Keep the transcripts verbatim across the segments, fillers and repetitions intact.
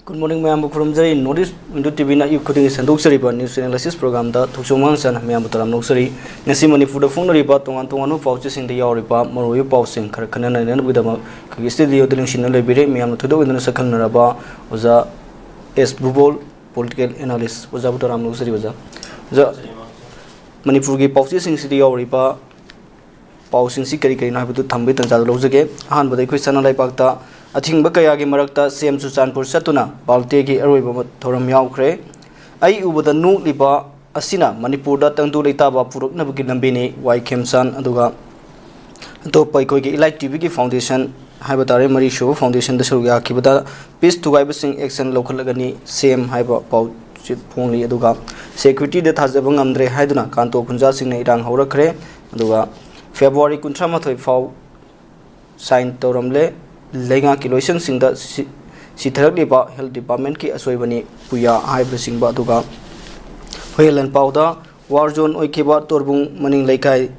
Good morning, ꯃꯌꯥꯝꯕꯨ ꯈꯨꯔꯨꯝꯖꯔꯤ꯫ North East Window T V ꯅ ꯑꯌꯨꯛ ꯈꯨꯗꯤꯡꯒꯤ ꯁꯟꯗꯣꯛꯆꯔꯤꯕ news analysis program ꯗ ꯊꯣꯛꯆꯣꯝ ꯃꯥꯡꯁꯟ ꯃꯌꯥꯝꯕꯨ ꯇꯔꯥꯝꯅ ꯑꯣꯛꯆꯔꯤ꯫ ꯉꯁꯤ ꯃꯅꯤꯄꯨꯔꯗ ꯐꯣꯡꯅꯔꯤꯕ ꯇꯣꯉꯥꯟ ꯇꯣꯉꯥꯟꯕ ꯄꯥꯎꯆꯦꯁꯤꯡꯗ ꯌꯥꯎꯔꯤꯕ ꯃꯔꯨꯑꯣꯏꯕ ꯄꯥꯎꯁꯤꯡ ꯈꯔ ꯈꯟꯅ ꯅꯩꯅꯅꯕꯒꯤꯗꯃꯛ ꯑꯩꯈꯣꯏꯒꯤ studio ꯗ ꯂꯦꯡꯁꯤꯟꯅ ꯂꯩꯕꯤꯔꯦ꯫ ꯃꯌꯥꯝꯅ ꯊꯣꯏꯗꯣꯛ ꯍꯦꯟꯗꯣꯛꯅ ꯁꯛꯈꯪꯅꯔꯕ ꯑꯣꯖꯥ ꯑꯦꯁ ꯕꯨꯕꯣꯜ, political analyst꯫ ꯑꯣꯖꯥꯕꯨ ꯇꯔꯥꯝꯅ ꯑꯣꯛꯆꯔꯤ, ꯑꯣꯖꯥ꯫ ꯑꯣꯖꯥ, ꯃꯅꯤꯄꯨꯔꯒꯤ ꯄꯥꯎꯆꯦꯁꯤꯡꯁꯤꯗ ꯌꯥꯎꯔꯤꯕ ꯄꯥꯎꯁꯤꯡꯁꯤ ꯀꯔꯤ ꯀꯔꯤꯅꯣ ꯍꯥꯏꯕꯗꯨ ꯊꯝꯕꯒꯤ ꯇꯥꯟꯖꯥꯗꯨ ꯂꯧꯖꯒꯦ꯫ ꯑꯍꯥꯟꯕꯗ ꯑꯩꯈꯣꯏ ꯁꯅꯥ ꯂꯩꯕꯥꯛꯇ ꯑꯊꯤꯡꯕ ꯀꯌꯥꯒꯤ ꯃꯔꯛꯇ ꯁꯤ ꯑꯦꯝ ꯆꯨꯔꯆꯥꯟꯄꯨꯔ ꯆꯠꯇꯨꯅ ꯕꯥꯜꯇꯦꯒꯤ ꯑꯔꯣꯏꯕ ꯊꯧꯔꯝ ꯌꯥꯎꯈ꯭ꯔꯦ꯫ ꯑꯩ ꯎꯕꯗ ꯅꯣꯛꯂꯤꯕ ꯑꯁꯤꯅ ꯃꯅꯤꯄꯨꯔꯗ ꯇꯪꯗꯨ ꯂꯩꯇꯥꯕ ꯄꯨꯔꯛꯅꯕꯒꯤ ꯂꯝꯕꯤꯅꯤ, ꯋꯥꯏ ꯈꯦꯝꯆꯥꯟ꯫ ꯑꯗꯨꯒ ꯑꯇꯣꯞꯄ ꯑꯩꯈꯣꯏꯒꯤ Elite T V ꯒꯤ foundation ꯍꯥꯏꯕ ꯇꯥꯔꯦ, ꯃꯔꯤꯁꯨꯕ foundation ꯗ ꯁꯔꯨꯛ ꯌꯥꯈꯤꯕꯗ peace ꯊꯨꯒꯥꯏꯕꯁꯤꯡ action ꯂꯧꯈꯠꯂꯒꯅꯤ, ꯁꯤ ꯑꯦꯝ ꯍꯥꯏꯕ ꯄꯥꯎ ꯐꯣꯡꯂꯤ꯫ ꯑꯗꯨꯒ security ꯗ ꯊꯥꯖꯕ ꯉꯝꯗ꯭ꯔꯦ ꯍꯥꯏꯗꯨꯅ ꯀꯥꯟꯇꯣ ꯈꯨꯟꯖꯥꯁꯤꯡꯅ ꯏꯔꯥꯡ ꯍꯧꯔꯛꯈ꯭ꯔꯦ꯫ ꯑꯗꯨꯒ ꯐꯦꯕ꯭ꯔꯨꯋꯥꯔꯤ ꯀꯨꯟꯊ꯭ꯔꯥ ꯃꯥꯊꯣꯏ ꯐꯥꯎ sign ꯇꯧꯔꯝꯂꯦ꯫ ꯂꯩꯉꯥꯛꯀꯤ ꯂꯣꯏꯁꯪꯁꯤꯡꯗ ꯁꯤ-, ꯁꯤꯊꯔꯛꯂꯤꯕ health department ꯀꯤ ꯑꯁꯣꯏꯕꯅꯤ, ꯄꯨꯌꯥ ꯍꯥꯏꯕꯅꯆꯤꯡꯕ꯫ ꯑꯗꯨꯒ ꯍꯨꯏꯌꯦꯟ ꯂꯥꯟꯄꯥꯎꯗ war zone ꯑꯣꯏꯈꯤꯕ ꯇꯣꯔꯕꯨꯡ ꯃꯅꯤꯡ ꯂꯩꯀꯥꯏ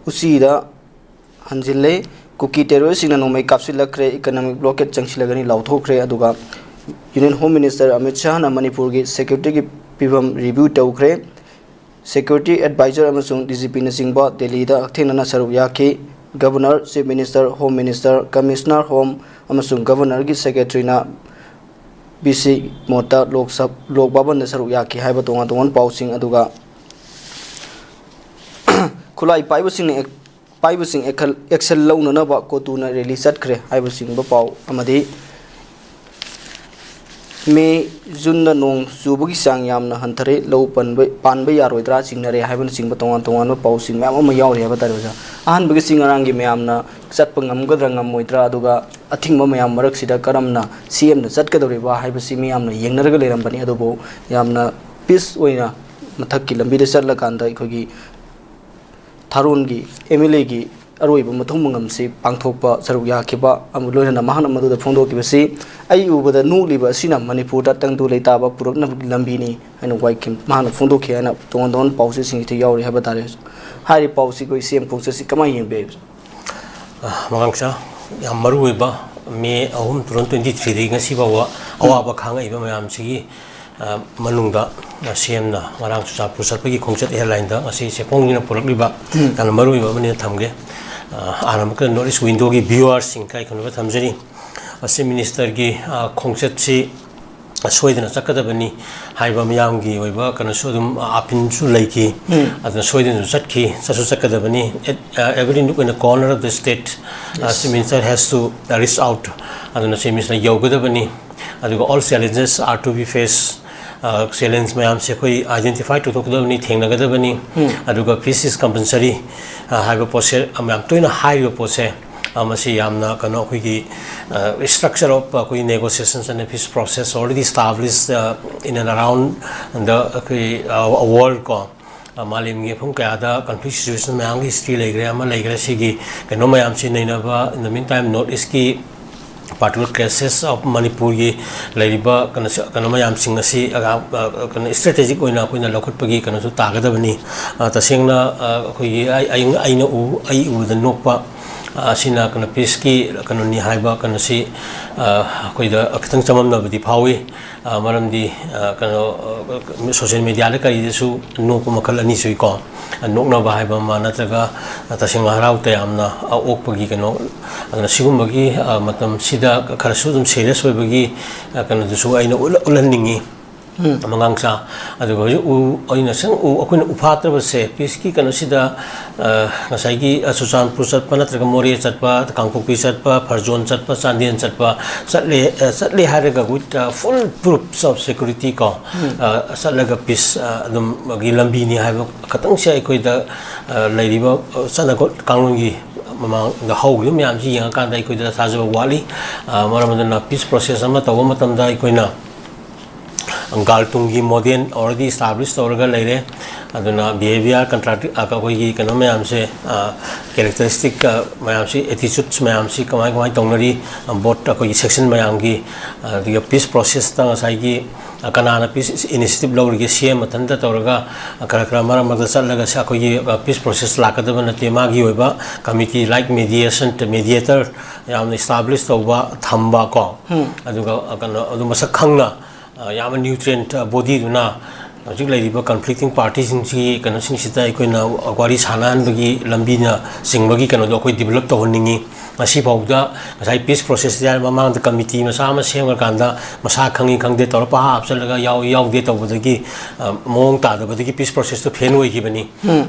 ꯎꯆꯤꯗ ꯍꯟꯖꯤꯜꯂꯦ꯫ ꯀꯨꯀꯤ terrorist ꯁꯤꯡꯅ ꯅꯣꯡꯃꯩ ꯀꯥꯞꯁꯤꯜꯂꯛꯈ꯭ꯔꯦ, economic blockade ꯆꯪꯁꯤꯜꯂꯒꯅꯤ ꯂꯥꯎꯊꯣꯛꯈ꯭ꯔꯦ꯫ ꯑꯗꯨꯒ Union Home Minister ꯑꯃꯤꯠ ꯁꯥꯍꯅ ꯃꯅꯤꯄꯨꯔꯒꯤ security ꯒꯤ ꯐꯤꯕꯝ review ꯇꯧꯈ꯭ꯔꯦ꯫ Security advisor ꯑꯃꯁꯨꯡ D G P ꯅꯆꯤꯡꯕ ꯗꯦꯜꯂꯤꯗ ꯍꯛꯊꯦꯡꯅꯅ ꯁꯔꯨꯛ ꯌꯥꯈꯤ꯫ Governor, Chief Minister, Home Minister, Commissioner Home ꯑꯃꯁꯨꯡ Governor ꯒꯤ secretary ꯅ ꯕꯤ ꯁꯤ ꯃꯣꯠꯇ ꯂꯣꯛ ꯁꯚ-, ꯂꯣꯛ ꯚꯕꯟꯗ ꯁꯔꯨꯛ ꯌꯥꯈꯤ ꯍꯥꯏꯕ ꯇꯣꯉꯥꯟ ꯇꯣꯉꯥꯟꯕ ꯄꯥꯎꯁꯤꯡ꯫ ꯑꯗꯨꯒ ꯈꯨꯠꯂꯥꯏ ꯄꯥꯏꯕꯁꯤꯡꯅ ꯑꯦꯛ-, ꯄꯥꯏꯕꯁꯤꯡ ꯑꯦꯛꯈꯜ-, action ꯂꯧꯅꯅꯕ ꯀꯣꯇꯨꯅ rally ꯆꯠꯈ꯭ꯔꯦ ꯍꯥꯏꯕꯁꯤꯡꯕ ꯄꯥꯎ ꯑꯃꯗꯤ ꯃꯦ, ꯖꯨꯟꯗ ꯅꯣꯡ ꯆꯨꯕꯒꯤ ꯆꯥꯡ ꯌꯥꯝꯅ ꯍꯟꯊꯔꯦ, ꯂꯧ ꯄꯟꯕ, ꯄꯥꯟꯕ ꯌꯥꯔꯣꯏꯗ꯭ꯔꯥ ꯆꯤꯡꯅꯔꯦ ꯍꯥꯏꯕꯅꯆꯤꯡꯕ ꯇꯣꯉꯥꯟ ꯇꯣꯉꯥꯟꯕ ꯄꯥꯎꯁꯤꯡ ꯃꯌꯥꯝ ꯑꯃ ꯌꯥꯎꯔꯤ ꯍꯥꯏꯕ ꯇꯥꯔꯦ, ꯑꯣꯖꯥ꯫ ꯑꯍꯥꯟꯕꯒꯤꯁꯤ ꯉꯔꯥꯡꯒꯤ ꯃꯌꯥꯝꯅ ꯆꯠꯄ ꯉꯝꯒꯗ꯭ꯔꯥ ꯉꯝꯃꯣꯏꯗ꯭ꯔꯥ, ꯑꯗꯨꯒ ꯑꯊꯤꯡꯕ ꯃꯌꯥꯝ ꯃꯔꯛꯁꯤꯗ ꯀꯔꯝꯅ ꯁꯤ ꯑꯦꯝꯅ ꯆꯠꯀꯗꯧꯔꯤꯕ ꯍꯥꯏꯕꯁꯤ ꯃꯤꯌꯥꯝꯅ ꯌꯦꯡꯅꯔꯒ ꯂꯩꯔꯝꯕꯅꯤ꯫ ꯑꯗꯨꯕꯨ ꯌꯥꯝꯅ peace ꯑꯣꯏꯅ ꯃꯊꯛꯀꯤ ꯂꯝꯕꯤꯗ ꯆꯠꯂꯀꯥꯟꯗ ꯑꯩꯈꯣꯏꯒꯤ ꯊꯥꯔꯣꯟꯒꯤ ꯑꯦꯝ ꯑꯦꯜ ꯑꯦꯒꯤ ꯑꯔꯣꯏꯕ ꯃꯊꯧ ꯃꯉꯝꯁꯤ ꯄꯥꯡꯊꯣꯛꯄ ꯁꯔꯨꯛ ꯌꯥꯈꯤꯕ ꯑꯃ ꯂꯣꯏꯅꯅ ꯃꯍꯥꯛꯅ ꯃꯗꯨꯗ ꯐꯣꯡꯗꯣꯛꯈꯤꯕꯁꯤ, "ꯑꯩ ꯎꯕꯗ ꯅꯣꯛꯂꯤꯕ ꯑꯁꯤꯅ ꯃꯅꯤꯄꯨꯔꯗ ꯇꯪꯗꯨ ꯂꯩꯇꯥꯕ ꯄꯨꯔꯛꯅꯕꯒꯤ ꯂꯝꯕꯤꯅꯤ" ꯍꯥꯏꯅ ꯋꯥꯏꯈꯤꯝ-, ꯃꯍꯥꯛꯅ ꯐꯣꯡꯗꯣꯛꯈꯤ ꯍꯥꯏꯅ ꯇꯣꯉꯥꯟ ꯇꯣꯉꯥꯟꯕ ꯄꯥꯎꯆꯦꯁꯤꯡꯁꯤꯗ ꯌꯥꯎꯔꯤ ꯍꯥꯏꯕ ꯇꯥꯔꯦ꯫ ꯍꯥꯏꯔꯤꯕ ꯄꯥꯎꯁꯤ ꯑꯩꯈꯣꯏ ꯁꯤ ꯑꯦꯝ ꯈꯣꯡꯆꯠꯁꯤ ꯀꯃꯥꯏꯅ ꯌꯦꯡꯕꯤꯔꯤ? ꯑ, ꯃꯉꯥꯡꯆꯥ, ꯌꯥꯝ ꯃꯔꯨ ꯑꯣꯏꯕ ꯃꯦ ꯑꯍꯨꯝ, two thousand twenty three ꯗꯒꯤ ꯉꯁꯤ ꯐꯥꯎꯕ ꯑꯋꯥꯕ ꯈꯥꯡꯉꯛꯏꯕ ꯃꯌꯥꯝꯁꯤꯒꯤ, ꯑ, ꯃꯅꯨꯡꯗ, ꯑ, ꯁꯤ ꯑꯦꯝꯅ ꯉꯔꯥꯡ ꯆꯨꯔꯆꯥꯟꯄꯨꯔ ꯆꯠꯄꯒꯤ ꯈꯣꯡꯆꯠ ꯍꯦꯗꯂꯥꯏꯟꯗ ꯉꯁꯤ ꯆꯦꯐꯣꯡꯁꯤꯅ ꯄꯨꯔꯛꯂꯤꯕ ꯎꯝ꯫ ꯌꯥꯝꯅ ꯃꯔꯨ ꯑꯣꯏꯕ ꯑꯃꯅꯤꯅ ꯊꯝꯒꯦ꯫ ꯑ, ꯑꯍꯥꯟꯕ ꯃꯛꯇꯗ ꯅꯣꯔꯠ ꯏꯁ ꯋꯤꯟꯗꯣꯒꯤ ꯚ꯭ꯌꯨꯋꯔꯁꯤꯡ ꯏꯀꯥꯏ ꯈꯨꯝꯅꯕ ꯊꯝꯖꯔꯤ꯫ ꯑ, ꯆꯤꯐ ꯃꯤꯅꯤꯁꯇꯔꯒꯤ, ꯑ, ꯈꯣꯡꯆꯠꯁꯤ ꯁꯣꯏꯗꯅ ꯆꯠꯀꯗꯕꯅꯤ ꯍꯥꯏꯕ ꯃꯤꯌꯥꯝꯒꯤ ꯑꯣꯏꯕ ꯀꯩꯅꯣꯁꯨ ꯑꯗꯨꯝ, ꯑ, ꯑꯥꯄꯤꯜꯁꯨ ꯂꯩꯈꯤ꯫ ꯎꯝ꯫ ꯑꯗꯨꯅ ꯁꯣꯏꯗꯅꯁꯨ ꯆꯠꯈꯤ, ꯆꯠꯁꯨ ꯆꯠꯀꯗꯕꯅꯤ꯫ At, uh, every nook and corner of the state, uh, Yes. Minister has to reach out. ꯑꯗꯨꯅ ꯆꯤꯐ ꯃꯤꯅꯤꯁꯇꯔ ꯌꯧꯒꯗꯕꯅꯤ꯫ ꯑꯗꯨꯒ all challenges are to be faced. ꯑ, ꯆꯦꯂꯦꯟꯖ ꯃꯌꯥꯝꯁꯦ ꯑꯩꯈꯣꯏ ꯑꯥꯏꯗꯦꯟꯇꯤꯐꯥꯏ ꯇꯧꯊꯣꯛꯀꯗꯕꯅꯤ, ꯊꯦꯡꯅꯒꯗꯕꯅꯤ꯫ ꯎꯝ꯫ ꯑꯗꯨꯒ peace is compulsory, ꯑ, ꯍꯥꯏꯕ ꯄꯣꯠꯁꯦ, ꯑ, ꯌꯥꯝ ꯇꯣꯏꯅ ꯍꯥꯏꯔꯤꯕ ꯄꯣꯠꯁꯦ, ꯑ, ꯃꯁꯤ ꯌꯥꯝꯅ ꯀꯩꯅꯣ ꯑꯩꯈꯣꯏꯒꯤ, ꯑ, structure of ꯑꯩꯈꯣꯏꯒꯤ negotiations and peace process already established, ꯑ, in and around the ꯑꯩꯈꯣꯏ, ꯑ, world ꯀꯣ꯫ ꯑ, ꯃꯥꯂꯦꯝꯒꯤ ꯃꯐꯝ ꯀꯌꯥꯗ conflict situation ꯃꯌꯥꯝꯒꯤ history ꯂꯩꯈ꯭ꯔꯦ, ꯑꯃ ꯂꯩꯈ꯭ꯔꯦ꯫ ꯁꯤꯒꯤ ꯀꯩꯅꯣ ꯃꯌꯥꯝꯁꯤ ꯅꯩꯅꯕ, in the meantime North East ꯀꯤ particular cases of ꯃꯅꯤꯄꯨꯔꯒꯤ ꯂꯩꯔꯤꯕ ꯀꯩꯅꯣ, ꯀꯩꯅꯣ ꯃꯌꯥꯝꯁꯤꯡ ꯑꯁꯤ, ꯑ, ꯑ, ꯀꯩꯅꯣ strategic ꯑꯣꯏꯅ ꯑꯩꯈꯣꯏꯅ ꯂꯧꯈꯠꯄꯒꯤ ꯀꯩꯅꯣꯁꯨ ꯇꯥꯒꯗꯕꯅꯤ꯫ ꯑ, ꯇꯁꯦꯡꯅ, ꯑ, ꯑꯩꯈꯣꯏꯒꯤ ꯑꯩ, ꯑꯩ, ꯑꯩꯅ ꯎ-, ꯑꯩ ꯎꯕꯗ ꯅꯣꯛꯄ, ꯑ, ꯑꯁꯤꯅ ꯀꯩꯅꯣ peace ꯀꯤ ꯀꯩꯅꯣꯅꯤ ꯍꯥꯏꯕ ꯀꯩꯅꯣꯁꯤ, ꯑ, ꯑꯩꯈꯣꯏꯗ ꯈꯤꯇꯪ ꯆꯃꯝꯅꯕꯗꯤ ꯐꯥꯎꯏ꯫ ꯑ, ꯃꯔꯝꯗꯤ, ꯑ, ꯀꯩꯅꯣ, ꯑ, social media ꯗ ꯀꯔꯤꯗꯁꯨ ꯅꯣꯛꯄ ꯃꯈꯜ ꯑꯅꯤ ꯁꯨꯏꯀꯣ꯫ ꯑ, ꯅꯣꯛꯅꯕ ꯍꯥꯏꯕ ꯑꯃ, ꯅꯠꯇ꯭ꯔꯒ, ꯑ, ꯇꯁꯦꯡꯅ ꯍꯔꯥꯎ ꯇꯌꯥꯝꯅ, ꯑ, ꯑꯣꯛꯄꯒꯤ ꯀꯩꯅꯣ꯫ ꯑꯗꯨꯅ ꯁꯤꯒꯨꯝꯕꯒꯤ, ꯑ, ꯃꯇꯝꯁꯤꯗ ꯈꯔꯁꯨ ꯑꯗꯨꯝ serious ꯑꯣꯏꯕꯒꯤ, ꯑ, ꯀꯩꯅꯣꯗꯨꯁꯨ ꯑꯩꯅ ꯎꯠꯂ-, ꯎꯠꯍꯟꯅꯤꯡꯉꯤ꯫ ꯎꯝ꯫ ꯃꯉꯥꯡꯆꯥ꯫ ꯑꯗꯨꯒ ꯍꯧꯖꯤꯛ ꯎ, ꯑꯩꯅ ꯁꯨꯝ ꯎ, ꯑꯩꯈꯣꯏꯅ ꯎ ꯐꯥꯠꯇ꯭ꯔꯕꯁꯦ, peace ꯀꯤ ꯀꯩꯅꯣꯁꯤꯗ, ꯑ, ꯉꯁꯥꯏꯒꯤ, ꯑ, ꯆꯨꯔꯆꯥꯟꯄꯨꯔ ꯆꯠꯄ ꯅꯠꯇ꯭ꯔꯒ ꯃꯣꯔꯦ ꯆꯠꯄ, ꯀꯥꯡꯄꯣꯛꯄꯤ ꯆꯠꯄ, ꯐꯔꯖꯣꯟ ꯆꯠꯄ, ꯆꯥꯟꯗꯦꯜ ꯆꯠꯄ, ꯆꯠꯂꯦ, ꯑ, ꯆꯠꯂꯦ ꯍꯥꯏꯔꯒ with, ꯑ, full proofs of security ꯀꯣ, ꯎꯝ꯫ ꯑ, ꯆꯠꯂꯒ peace, ꯑ, ꯑꯗꯨꯝ ꯒꯤ ꯂꯝꯕꯤꯅꯤ ꯍꯥꯏꯕ ꯈꯛꯇꯪꯁꯦ ꯑꯩꯈꯣꯏꯗ, ꯑ, ꯂꯩꯔꯤꯕ, ꯑ, ꯆꯠꯅ ꯀꯥꯡꯂꯣꯟꯒꯤ ꯃꯃꯥꯡꯗ ꯍꯧꯈꯤꯕ ꯃꯌꯥꯝꯁꯤ ꯌꯦꯡꯉꯀꯥꯟꯗ ꯑꯩꯈꯣꯏꯗ ꯊꯥꯖꯕ ꯋꯥꯠꯂꯤ꯫ ꯑ, ꯃꯔꯝ ꯑꯗꯨꯅ peace process ꯑꯃ ꯇꯧꯕ ꯃꯇꯝꯗ ꯑꯩꯈꯣꯏꯅ ꯒꯥꯜꯇꯨꯡꯒꯤ model already establish ꯇꯧꯔꯒ ꯂꯩꯔꯦ꯫ ꯑꯗꯨꯅ behaviour contradict, ꯑ, ꯑꯩꯈꯣꯏꯒꯤ ꯀꯩꯅꯣ ꯃꯌꯥꯝꯁꯦ, ꯑ, characteristic, ꯑ, ꯃꯌꯥꯝꯁꯤ, attitudes ꯃꯌꯥꯝꯁꯤ ꯀꯃꯥꯏ ꯀꯃꯥꯏ ꯇꯧꯅꯔꯤ, ꯑ, both ꯑꯩꯈꯣꯏꯒꯤ section ꯃꯌꯥꯝꯒꯤ, ꯑ, ꯑꯗꯨꯒ peace process ꯇ ꯉꯁꯥꯏꯒꯤ, ꯀꯅꯥꯅ ꯄꯤꯁ ꯏꯅꯤꯁꯤꯌꯦꯇꯤꯚ ꯂꯧꯔꯤꯒꯦ, ꯁꯤ ꯑꯃ ꯃꯊꯟꯇ ꯇꯧꯔꯒ ꯈꯔ ꯈꯔ ꯃꯔꯛ ꯃꯔꯛꯇ ꯆꯠꯂꯒ ꯑꯩꯈꯣꯏꯒꯤ ꯄꯤꯁ ꯄ꯭ꯔꯣꯁꯦꯁ ꯂꯥꯛꯀꯗꯕ ꯅꯠꯇꯦ꯫ ꯃꯥꯒꯤ ꯑꯣꯏꯕ ꯀꯃꯤꯇꯤ, ꯂꯥꯏꯛ ꯃꯦꯗꯤꯌꯦꯁꯟ, ꯃꯦꯗꯤꯌꯦꯇꯔ ꯌꯥꯝꯅ ꯏꯁꯇꯥꯕ꯭ꯂꯤꯁ ꯇꯧꯕ ꯊꯝꯕ ꯀꯣ, ꯑꯗꯨꯒ ꯀꯩꯅꯣ ꯑꯗꯨ ꯃꯁꯛ ꯈꯪꯅ ꯌꯥꯝꯅ ꯅ꯭ꯌꯨꯇ꯭ꯔꯤꯌꯦꯟꯠ ꯕꯣꯗꯤꯗꯨꯅ ꯍꯧꯖꯤꯛ ꯂꯩꯔꯤꯕ ꯀꯟꯐ꯭ꯂꯤꯛꯇꯤꯡ ꯄꯥꯔꯇꯤꯁꯤꯡꯁꯤꯒꯤ ꯀꯩꯅꯣꯁꯤꯡꯁꯤꯗ ꯑꯩꯈꯣꯏꯅ ꯋꯥꯔꯤ ꯁꯥꯟꯅꯍꯟꯕꯒꯤ ꯂꯝꯕꯤꯅ ꯆꯤꯡꯕꯒꯤ ꯀꯩꯅꯣꯗꯣ ꯑꯩꯈꯣꯏ ꯗꯤꯕꯂꯞ ꯇꯧꯍꯟꯅꯤꯡꯉꯤ꯫ ꯉꯁꯤꯐꯥꯎꯗ ꯉꯁꯥꯏ ꯄꯤꯁ ꯄ꯭ꯔꯣꯁꯦꯁꯇ ꯃꯃꯥꯡꯗ ꯀꯃꯤꯇꯤ ꯃꯆꯥ ꯑꯃ ꯁꯦꯝꯈ꯭ꯔꯀꯥꯟꯗ ꯃꯁꯥ ꯈꯪꯉꯤ ꯈꯪꯗꯦ ꯇꯧꯔ ꯄꯪꯍꯥꯞ ꯍꯥꯞꯆꯜꯂꯒ ꯌꯥꯎꯏ ꯌꯥꯎꯗꯦ ꯇꯧꯕꯗꯒꯤ ꯃꯑꯣꯡ ꯇꯥꯗꯕꯗꯒꯤ ꯄꯤꯁ ꯄ꯭ꯔꯣꯁꯦꯁꯇꯣ ꯐꯦꯜ ꯑꯣꯏꯈꯤꯕꯅꯤ꯫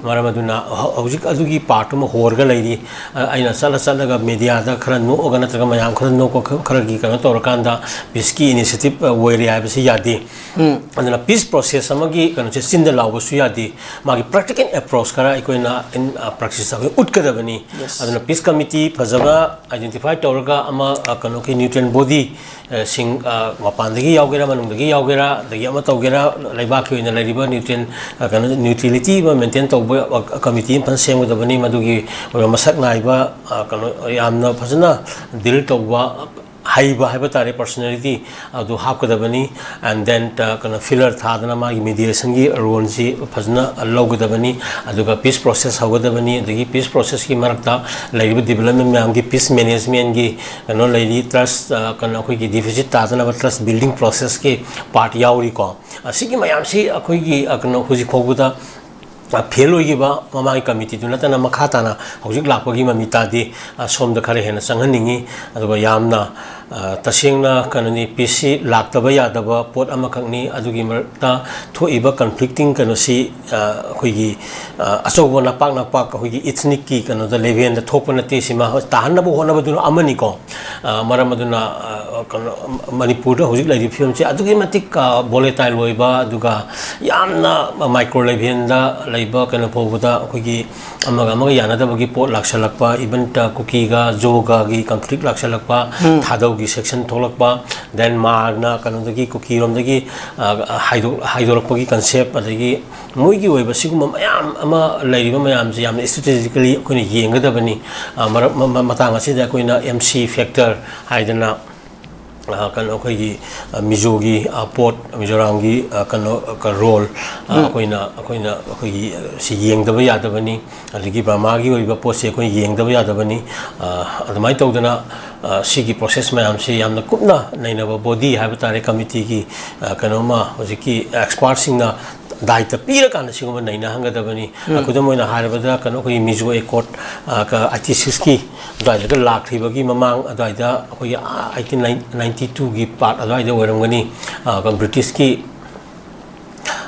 ꯃꯔꯝ ꯑꯗꯨꯅ ꯍꯧꯖꯤꯛ ꯑꯗꯨꯒꯤ ꯄꯥꯔꯠꯇꯨꯃ ꯍꯣꯔꯒ ꯂꯩꯔꯤ꯫ ꯑꯩꯅ ꯆꯠꯂ ꯆꯠꯂꯒ ꯃꯦꯗꯤꯌꯥꯗ ꯈꯔ ꯅꯣꯛꯑꯒ ꯅꯠꯇ꯭ꯔꯒ ꯃꯌꯥꯝ ꯈꯔ ꯅꯣꯛꯄ ꯈꯔꯒꯤ ꯀꯩꯅꯣ ꯇꯧꯔꯀꯥꯟꯗ ꯄꯤꯁꯀꯤ ꯏꯅꯤꯁꯤꯌꯦꯇꯤꯚ ꯑꯣꯏꯔꯦ ꯍꯥꯏꯕꯁꯤ ꯌꯥꯗꯦ꯫ ꯑꯗꯨꯅ ꯄꯤꯁ ꯄ꯭ꯔꯣꯁꯦꯁ ꯑꯃꯒꯤ ꯀꯩꯅꯣꯁꯦ ꯆꯤꯟꯗ ꯂꯥꯎꯕꯁꯨ ꯌꯥꯗꯦ꯫ ꯃꯥꯒꯤ ꯄ꯭ꯔꯦꯛꯇꯤꯀꯦꯜ ꯑꯦꯄ꯭ꯔꯣꯆ ꯈꯔ ꯑꯩꯈꯣꯏꯅ ꯄ꯭ꯔꯦꯛꯇꯤꯁꯇ ꯑꯩꯈꯣꯏ ꯎꯠꯀꯗꯕꯅꯤ꯫ ꯑꯗꯨꯅ ꯄꯤꯁ ꯀꯃꯤꯇꯤ ꯐꯖꯕ ꯑꯥꯏꯗꯦꯟꯇꯤꯐꯥꯏ ꯇꯧꯔꯒ ꯑꯃ ꯀꯩꯅꯣꯒꯤ ꯅ꯭ꯌꯨꯇ꯭ꯔꯤꯌꯦꯟꯠ ꯕꯣꯗꯤ ꯁꯤꯡ ꯃꯄꯥꯟꯗꯒꯤ ꯌꯥꯎꯒꯦꯔꯥ ꯃꯅꯨꯡꯗꯒꯤ ꯌꯥꯎꯒꯦꯔꯥ ꯑꯗꯒꯤ ꯑꯃ ꯇꯧꯒꯦꯔꯥ, ꯂꯩꯕꯥꯛꯀꯤ ꯑꯣꯏꯅ ꯂꯩꯔꯤꯕ ꯅ꯭ꯌꯨꯇ꯭ꯔꯤꯌꯦꯟꯠ ꯀꯩꯅꯣ ꯅ꯭ꯌꯨꯇ꯭ꯔꯤꯂꯤꯇꯤ ꯑꯃ ꯃꯦꯟꯇꯦꯟ ꯇꯧꯕ ꯀꯃꯤꯇꯤ ꯑꯃ ꯐꯖꯅ ꯁꯦꯝꯒꯗꯕꯅꯤ꯫ ꯃꯗꯨꯒꯤ ꯑꯣꯏꯕ ꯃꯁꯛ ꯅꯥꯏꯕ ꯀꯩꯅꯣ ꯌꯥꯝꯅ ꯐꯖꯅ ꯗꯤꯜ ꯇꯧꯕ ꯍꯩꯕ ꯍꯥꯏꯕ ꯇꯥꯔꯦ, ꯄꯔꯁꯣꯅꯦꯂꯤꯇꯤ ꯑꯗꯨ ꯍꯥꯞꯀꯗꯕꯅꯤ꯫ ꯑꯦꯟ ꯗꯦꯟ ꯀꯩꯅꯣ ꯐꯤꯂꯔ ꯊꯥꯗꯅ ꯃꯥꯒꯤ ꯃꯤꯗꯤꯌꯦꯁꯟꯒꯤ ꯔꯣꯜꯁꯤ ꯐꯖꯅ ꯂꯧꯒꯗꯕꯅꯤ꯫ ꯑꯗꯨꯒ ꯄꯤꯁ ꯄ꯭ꯔꯣꯁꯦꯁ ꯍꯧꯒꯗꯕꯅꯤ꯫ ꯑꯗꯒꯤ ꯄꯤꯁ ꯄ꯭ꯔꯣꯁꯦꯁꯀꯤ ꯃꯔꯛꯇ ꯂꯩꯔꯤꯕ ꯗꯤꯕꯂꯞꯃꯦꯟ ꯃꯌꯥꯝꯒꯤ ꯄꯤꯁ ꯃꯦꯅꯦꯖꯃꯦꯟꯒꯤ ꯀꯩꯅꯣ ꯂꯩꯔꯤ, ꯇ꯭ꯔꯁ ꯀꯩꯅꯣ ꯑꯩꯈꯣꯏꯒꯤ ꯗꯤꯐꯤꯁꯤꯠ ꯇꯥꯗꯅꯕ ꯇ꯭ꯔꯁ ꯕꯤꯜꯗꯤꯡ ꯄ꯭ꯔꯣꯁꯦꯁꯀꯤ ꯄꯥꯔꯠ ꯌꯥꯎꯔꯤꯀꯣ꯫ ꯑꯁꯤꯒꯤ ꯃꯌꯥꯝꯁꯤ ꯑꯩꯈꯣꯏꯒꯤ ꯀꯩꯅꯣ ꯍꯧꯖꯤꯛ ꯐꯥꯎꯕꯗ ꯐꯦꯜ ꯑꯣꯏꯈꯤꯕ ꯃꯃꯥꯡꯒꯤ ꯀꯃꯤꯇꯤꯗꯨ ꯅꯠꯇꯅ ꯃꯈꯥ ꯇꯥꯅ ꯍꯧꯖꯤꯛ ꯂꯥꯛꯄꯒꯤ ꯃꯃꯤ ꯇꯥꯗꯦ꯫ ꯁꯣꯝꯗ ꯈꯔ ꯍꯦꯟꯅ ꯆꯪꯍꯟꯅꯤꯡꯉꯤ꯫ ꯑꯗꯨꯒ ꯌꯥꯝꯅ ꯇꯁꯦꯡꯅ ꯀꯩꯅꯣꯅꯤ, ꯄꯤꯁꯁꯤ ꯂꯥꯛꯇꯕ ꯌꯥꯗꯕ ꯄꯣꯠ ꯑꯃꯈꯛꯅꯤ꯫ ꯑꯗꯨꯒꯤ ꯃꯔꯛꯇ ꯊꯣꯛꯏꯕ ꯀꯟꯐ꯭ꯂꯤꯛꯇꯤꯡ ꯀꯩꯅꯣꯁꯤ ꯑꯩꯈꯣꯏꯒꯤ ꯑꯆꯧꯕ ꯅꯄꯥꯛ ꯅꯄꯥꯛ ꯑꯩꯈꯣꯏꯒꯤ ꯏꯊꯅꯤꯛꯀꯤ ꯀꯩꯅꯣꯗ ꯂꯦꯚꯦꯜꯗ ꯊꯣꯛꯄ ꯅꯠꯇꯦ꯫ ꯁꯤꯃ ꯇꯥꯍꯟꯅꯕ ꯍꯣꯠꯅꯕꯗꯨꯅ ꯑꯃꯅꯤꯀꯣ꯫ ꯃꯔꯝ ꯑꯗꯨꯅ ꯀꯩꯅꯣ ꯃꯅꯤꯄꯨꯔꯗ ꯍꯧꯖꯤꯛ ꯂꯩꯔꯤꯕ ꯐꯤꯕꯝꯁꯤ ꯑꯗꯨꯛꯀꯤ ꯃꯇꯤꯛ ꯚꯣꯂꯦꯇꯥꯏꯜ ꯑꯣꯏꯕ, ꯑꯗꯨꯒ ꯌꯥꯝꯅ ꯃꯥꯏꯀ꯭ꯔꯣ ꯂꯦꯚꯦꯜꯗ ꯂꯩꯕ ꯀꯩꯅꯣ ꯐꯥꯎꯕꯗ ꯑꯩꯈꯣꯏꯒꯤ ꯑꯃꯒ ꯑꯃꯒ ꯌꯥꯅꯗꯕꯒꯤ ꯄꯣꯠ ꯂꯥꯛꯁꯜꯂꯛꯄ, ꯏꯚꯟ ꯀꯨꯀꯤꯒ ꯖꯣꯒꯒꯤ ꯀꯟꯐ꯭ꯂꯤꯛ ꯂꯥꯛꯁꯜꯂꯛꯄ, ꯊꯥꯗꯧꯒꯤ ꯁꯦꯛꯁꯟ ꯊꯣꯛꯂꯛꯄ, ꯗꯦꯟ ꯃꯥꯔꯅ ꯀꯩꯅꯣꯗꯒꯤ ꯀꯨꯀꯤꯔꯣꯝꯗꯒꯤ ꯍꯥꯏꯗꯣꯔꯛꯄꯒꯤ ꯀꯟꯁꯦꯞ, ꯑꯗꯒꯤ ꯃꯣꯏꯒꯤ ꯑꯣꯏꯕ ꯁꯤꯒꯨꯝꯕ ꯃꯌꯥꯝ ꯑꯃ ꯂꯩꯔꯤꯕ ꯃꯌꯥꯝꯁꯦ ꯌꯥꯝꯅ ꯏꯁꯇ꯭ꯔꯦꯇꯦꯖꯤꯀꯦꯂꯤ ꯑꯩꯈꯣꯏꯅ ꯌꯦꯡꯒꯗꯕꯅꯤ꯫ ꯃꯔꯛ ꯃꯇꯥꯡ ꯑꯁꯤꯗ ꯑꯩꯈꯣꯏꯅ ꯑꯦꯝ ꯁꯤ ꯐꯦꯛꯇꯔ ꯍꯥꯏꯗꯅ ꯑ, ꯀꯩꯅꯣ, ꯑꯩꯈꯣꯏꯒꯤ, ꯑ, ꯃꯤꯖꯣꯒꯤ, ꯑ, ꯄꯣꯠ, ꯃꯤꯖꯣꯔꯥꯝꯒꯤ, ꯑ, ꯀꯩꯅꯣ, ꯑ, ꯔꯣꯜ, ꯑ, ꯑꯩꯈꯣꯏꯅ, ꯑꯩꯈꯣꯏꯅ, ꯑꯩꯈꯣꯏꯒꯤ, ꯑ, ꯁꯤ ꯌꯦꯡꯗꯕ ꯌꯥꯗꯕꯅꯤ, ꯑꯗꯒꯤ ꯕꯔꯃꯥꯒꯤ ꯑꯣꯏꯕ ꯄꯣꯠꯁꯦ ꯑꯩꯈꯣꯏꯅ ꯌꯦꯡꯗꯕ ꯌꯥꯗꯕꯅꯤ꯫ ꯑ, ꯑꯗꯨꯃꯥꯏꯅ ꯇꯧꯗꯅ, ꯑ, ꯁꯤꯒꯤ ꯄ꯭ꯔꯣꯁꯦꯁ ꯃꯌꯥꯝꯁꯤ ꯌꯥꯝꯅ ꯀꯨꯞꯅ ꯅꯩꯅꯕ ꯕꯣꯗꯤ ꯍꯥꯏꯕ ꯇꯥꯔꯦ, ꯀꯃꯤꯇꯤꯒꯤ, ꯑ, ꯀꯩꯅꯣꯝꯃ ꯍꯧꯖꯤꯛꯀꯤ ꯑꯦꯛꯁꯄꯥꯔꯠꯁꯤꯡꯅ ꯗꯥꯏꯇ ꯄꯤꯔꯀꯥꯟꯗ ꯁꯤꯒꯨꯝꯕ ꯅꯩꯅꯍꯟꯒꯗꯕꯅꯤ꯫ ꯎꯝ꯫ ꯈꯨꯗꯝ ꯑꯣꯏꯅ ꯍꯥꯏꯔꯕꯗ, ꯀꯩꯅꯣ, ꯑꯩꯈꯣꯏꯒꯤ ꯃꯤꯖꯣ ꯑꯦꯀꯣꯔꯠ, ꯑ, ꯀ-, ꯑꯥꯏꯇꯤ ꯁꯤꯛꯁꯀꯤ ꯑꯗꯨꯋꯥꯏꯗꯒ ꯂꯥꯛꯈꯤꯕꯒꯤ ꯃꯃꯥꯡ ꯑꯗꯨꯋꯥꯏꯗ ꯑꯩꯈꯣꯏꯒꯤ, ꯑ, ꯑꯩꯠꯇꯤꯟ ꯅꯥꯏꯟꯇꯤ ꯇꯨꯒꯤ ꯄꯥꯔꯠ ꯑꯗꯨꯋꯥꯏꯗ ꯑꯣꯏꯔꯝꯒꯅꯤ꯫ ꯑ, ꯀ-, ꯕ꯭ꯔꯤꯇꯤꯁꯀꯤ,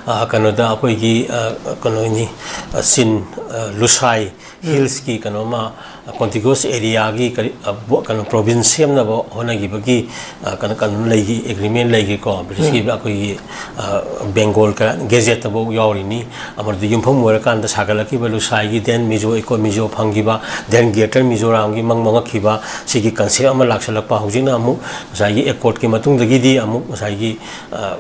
ꯑ, ꯀꯩꯅꯣꯗ ꯑꯩꯈꯣꯏꯒꯤ, ꯑ, ꯀꯩꯅꯣꯅꯤ, ꯑ, ꯆꯤꯟ, ꯑ, ꯂꯨꯁꯥꯏ ꯎꯝ꯫ ꯍꯤꯜꯁꯀꯤ ꯀꯩꯅꯣꯃ, ꯀꯣꯟꯇꯤꯒꯨꯁ ꯑꯦꯔꯤꯌꯥꯒꯤ ꯀꯔꯤ, ꯑ, ꯕꯣ-, ꯀꯩꯅꯣ, ꯄ꯭ꯔꯣꯚꯤꯟꯁ ꯁꯦꯝꯅꯕ ꯍꯣꯠꯅꯈꯤꯕꯒꯤ, ꯑ, ꯀꯩꯅꯣ, ꯀꯩꯅꯣ ꯂꯩꯈꯤ, ꯑꯦꯒ꯭ꯔꯤꯃꯦꯟ ꯂꯩꯈꯤꯀꯣ, ꯕ꯭ꯔꯤꯇꯤꯁꯀꯤ ꯎꯝ꯫ ꯑꯩꯈꯣꯏꯒꯤ, ꯑ, ꯕꯦꯡꯒꯣꯜ ꯀ-, ꯒꯦꯖꯦꯠꯇꯐꯥꯎ ꯌꯥꯎꯔꯤꯅꯤ꯫ ꯑꯃꯗꯤ ꯌꯨꯝꯐꯝ ꯑꯣꯏꯔꯀꯥꯟꯗ ꯁꯥꯒꯠꯂꯛꯈꯤꯕ ꯂꯨꯁꯥꯏꯒꯤ, then ꯃꯤꯖꯣ ꯏꯀꯣ ꯃꯤꯖꯣ ꯐꯪꯈꯤꯕ, then Greater ꯃꯤꯖꯣꯔꯥꯝꯒꯤ ꯃꯪ ꯃꯪꯉꯛꯈꯤꯕ, ꯁꯤꯒꯤ ꯀꯟꯁꯦꯞ ꯑꯃ ꯂꯥꯛꯁꯜꯂꯛꯄ, ꯍꯧꯖꯤꯛꯅ ꯑꯃꯨꯛ ꯉꯁꯥꯏꯒꯤ ꯑꯦꯀꯣꯔꯠꯀꯤ ꯃꯇꯨꯡꯗꯒꯤꯗꯤ ꯑꯃꯨꯛ ꯉꯁꯥꯏꯒꯤ, ꯑ,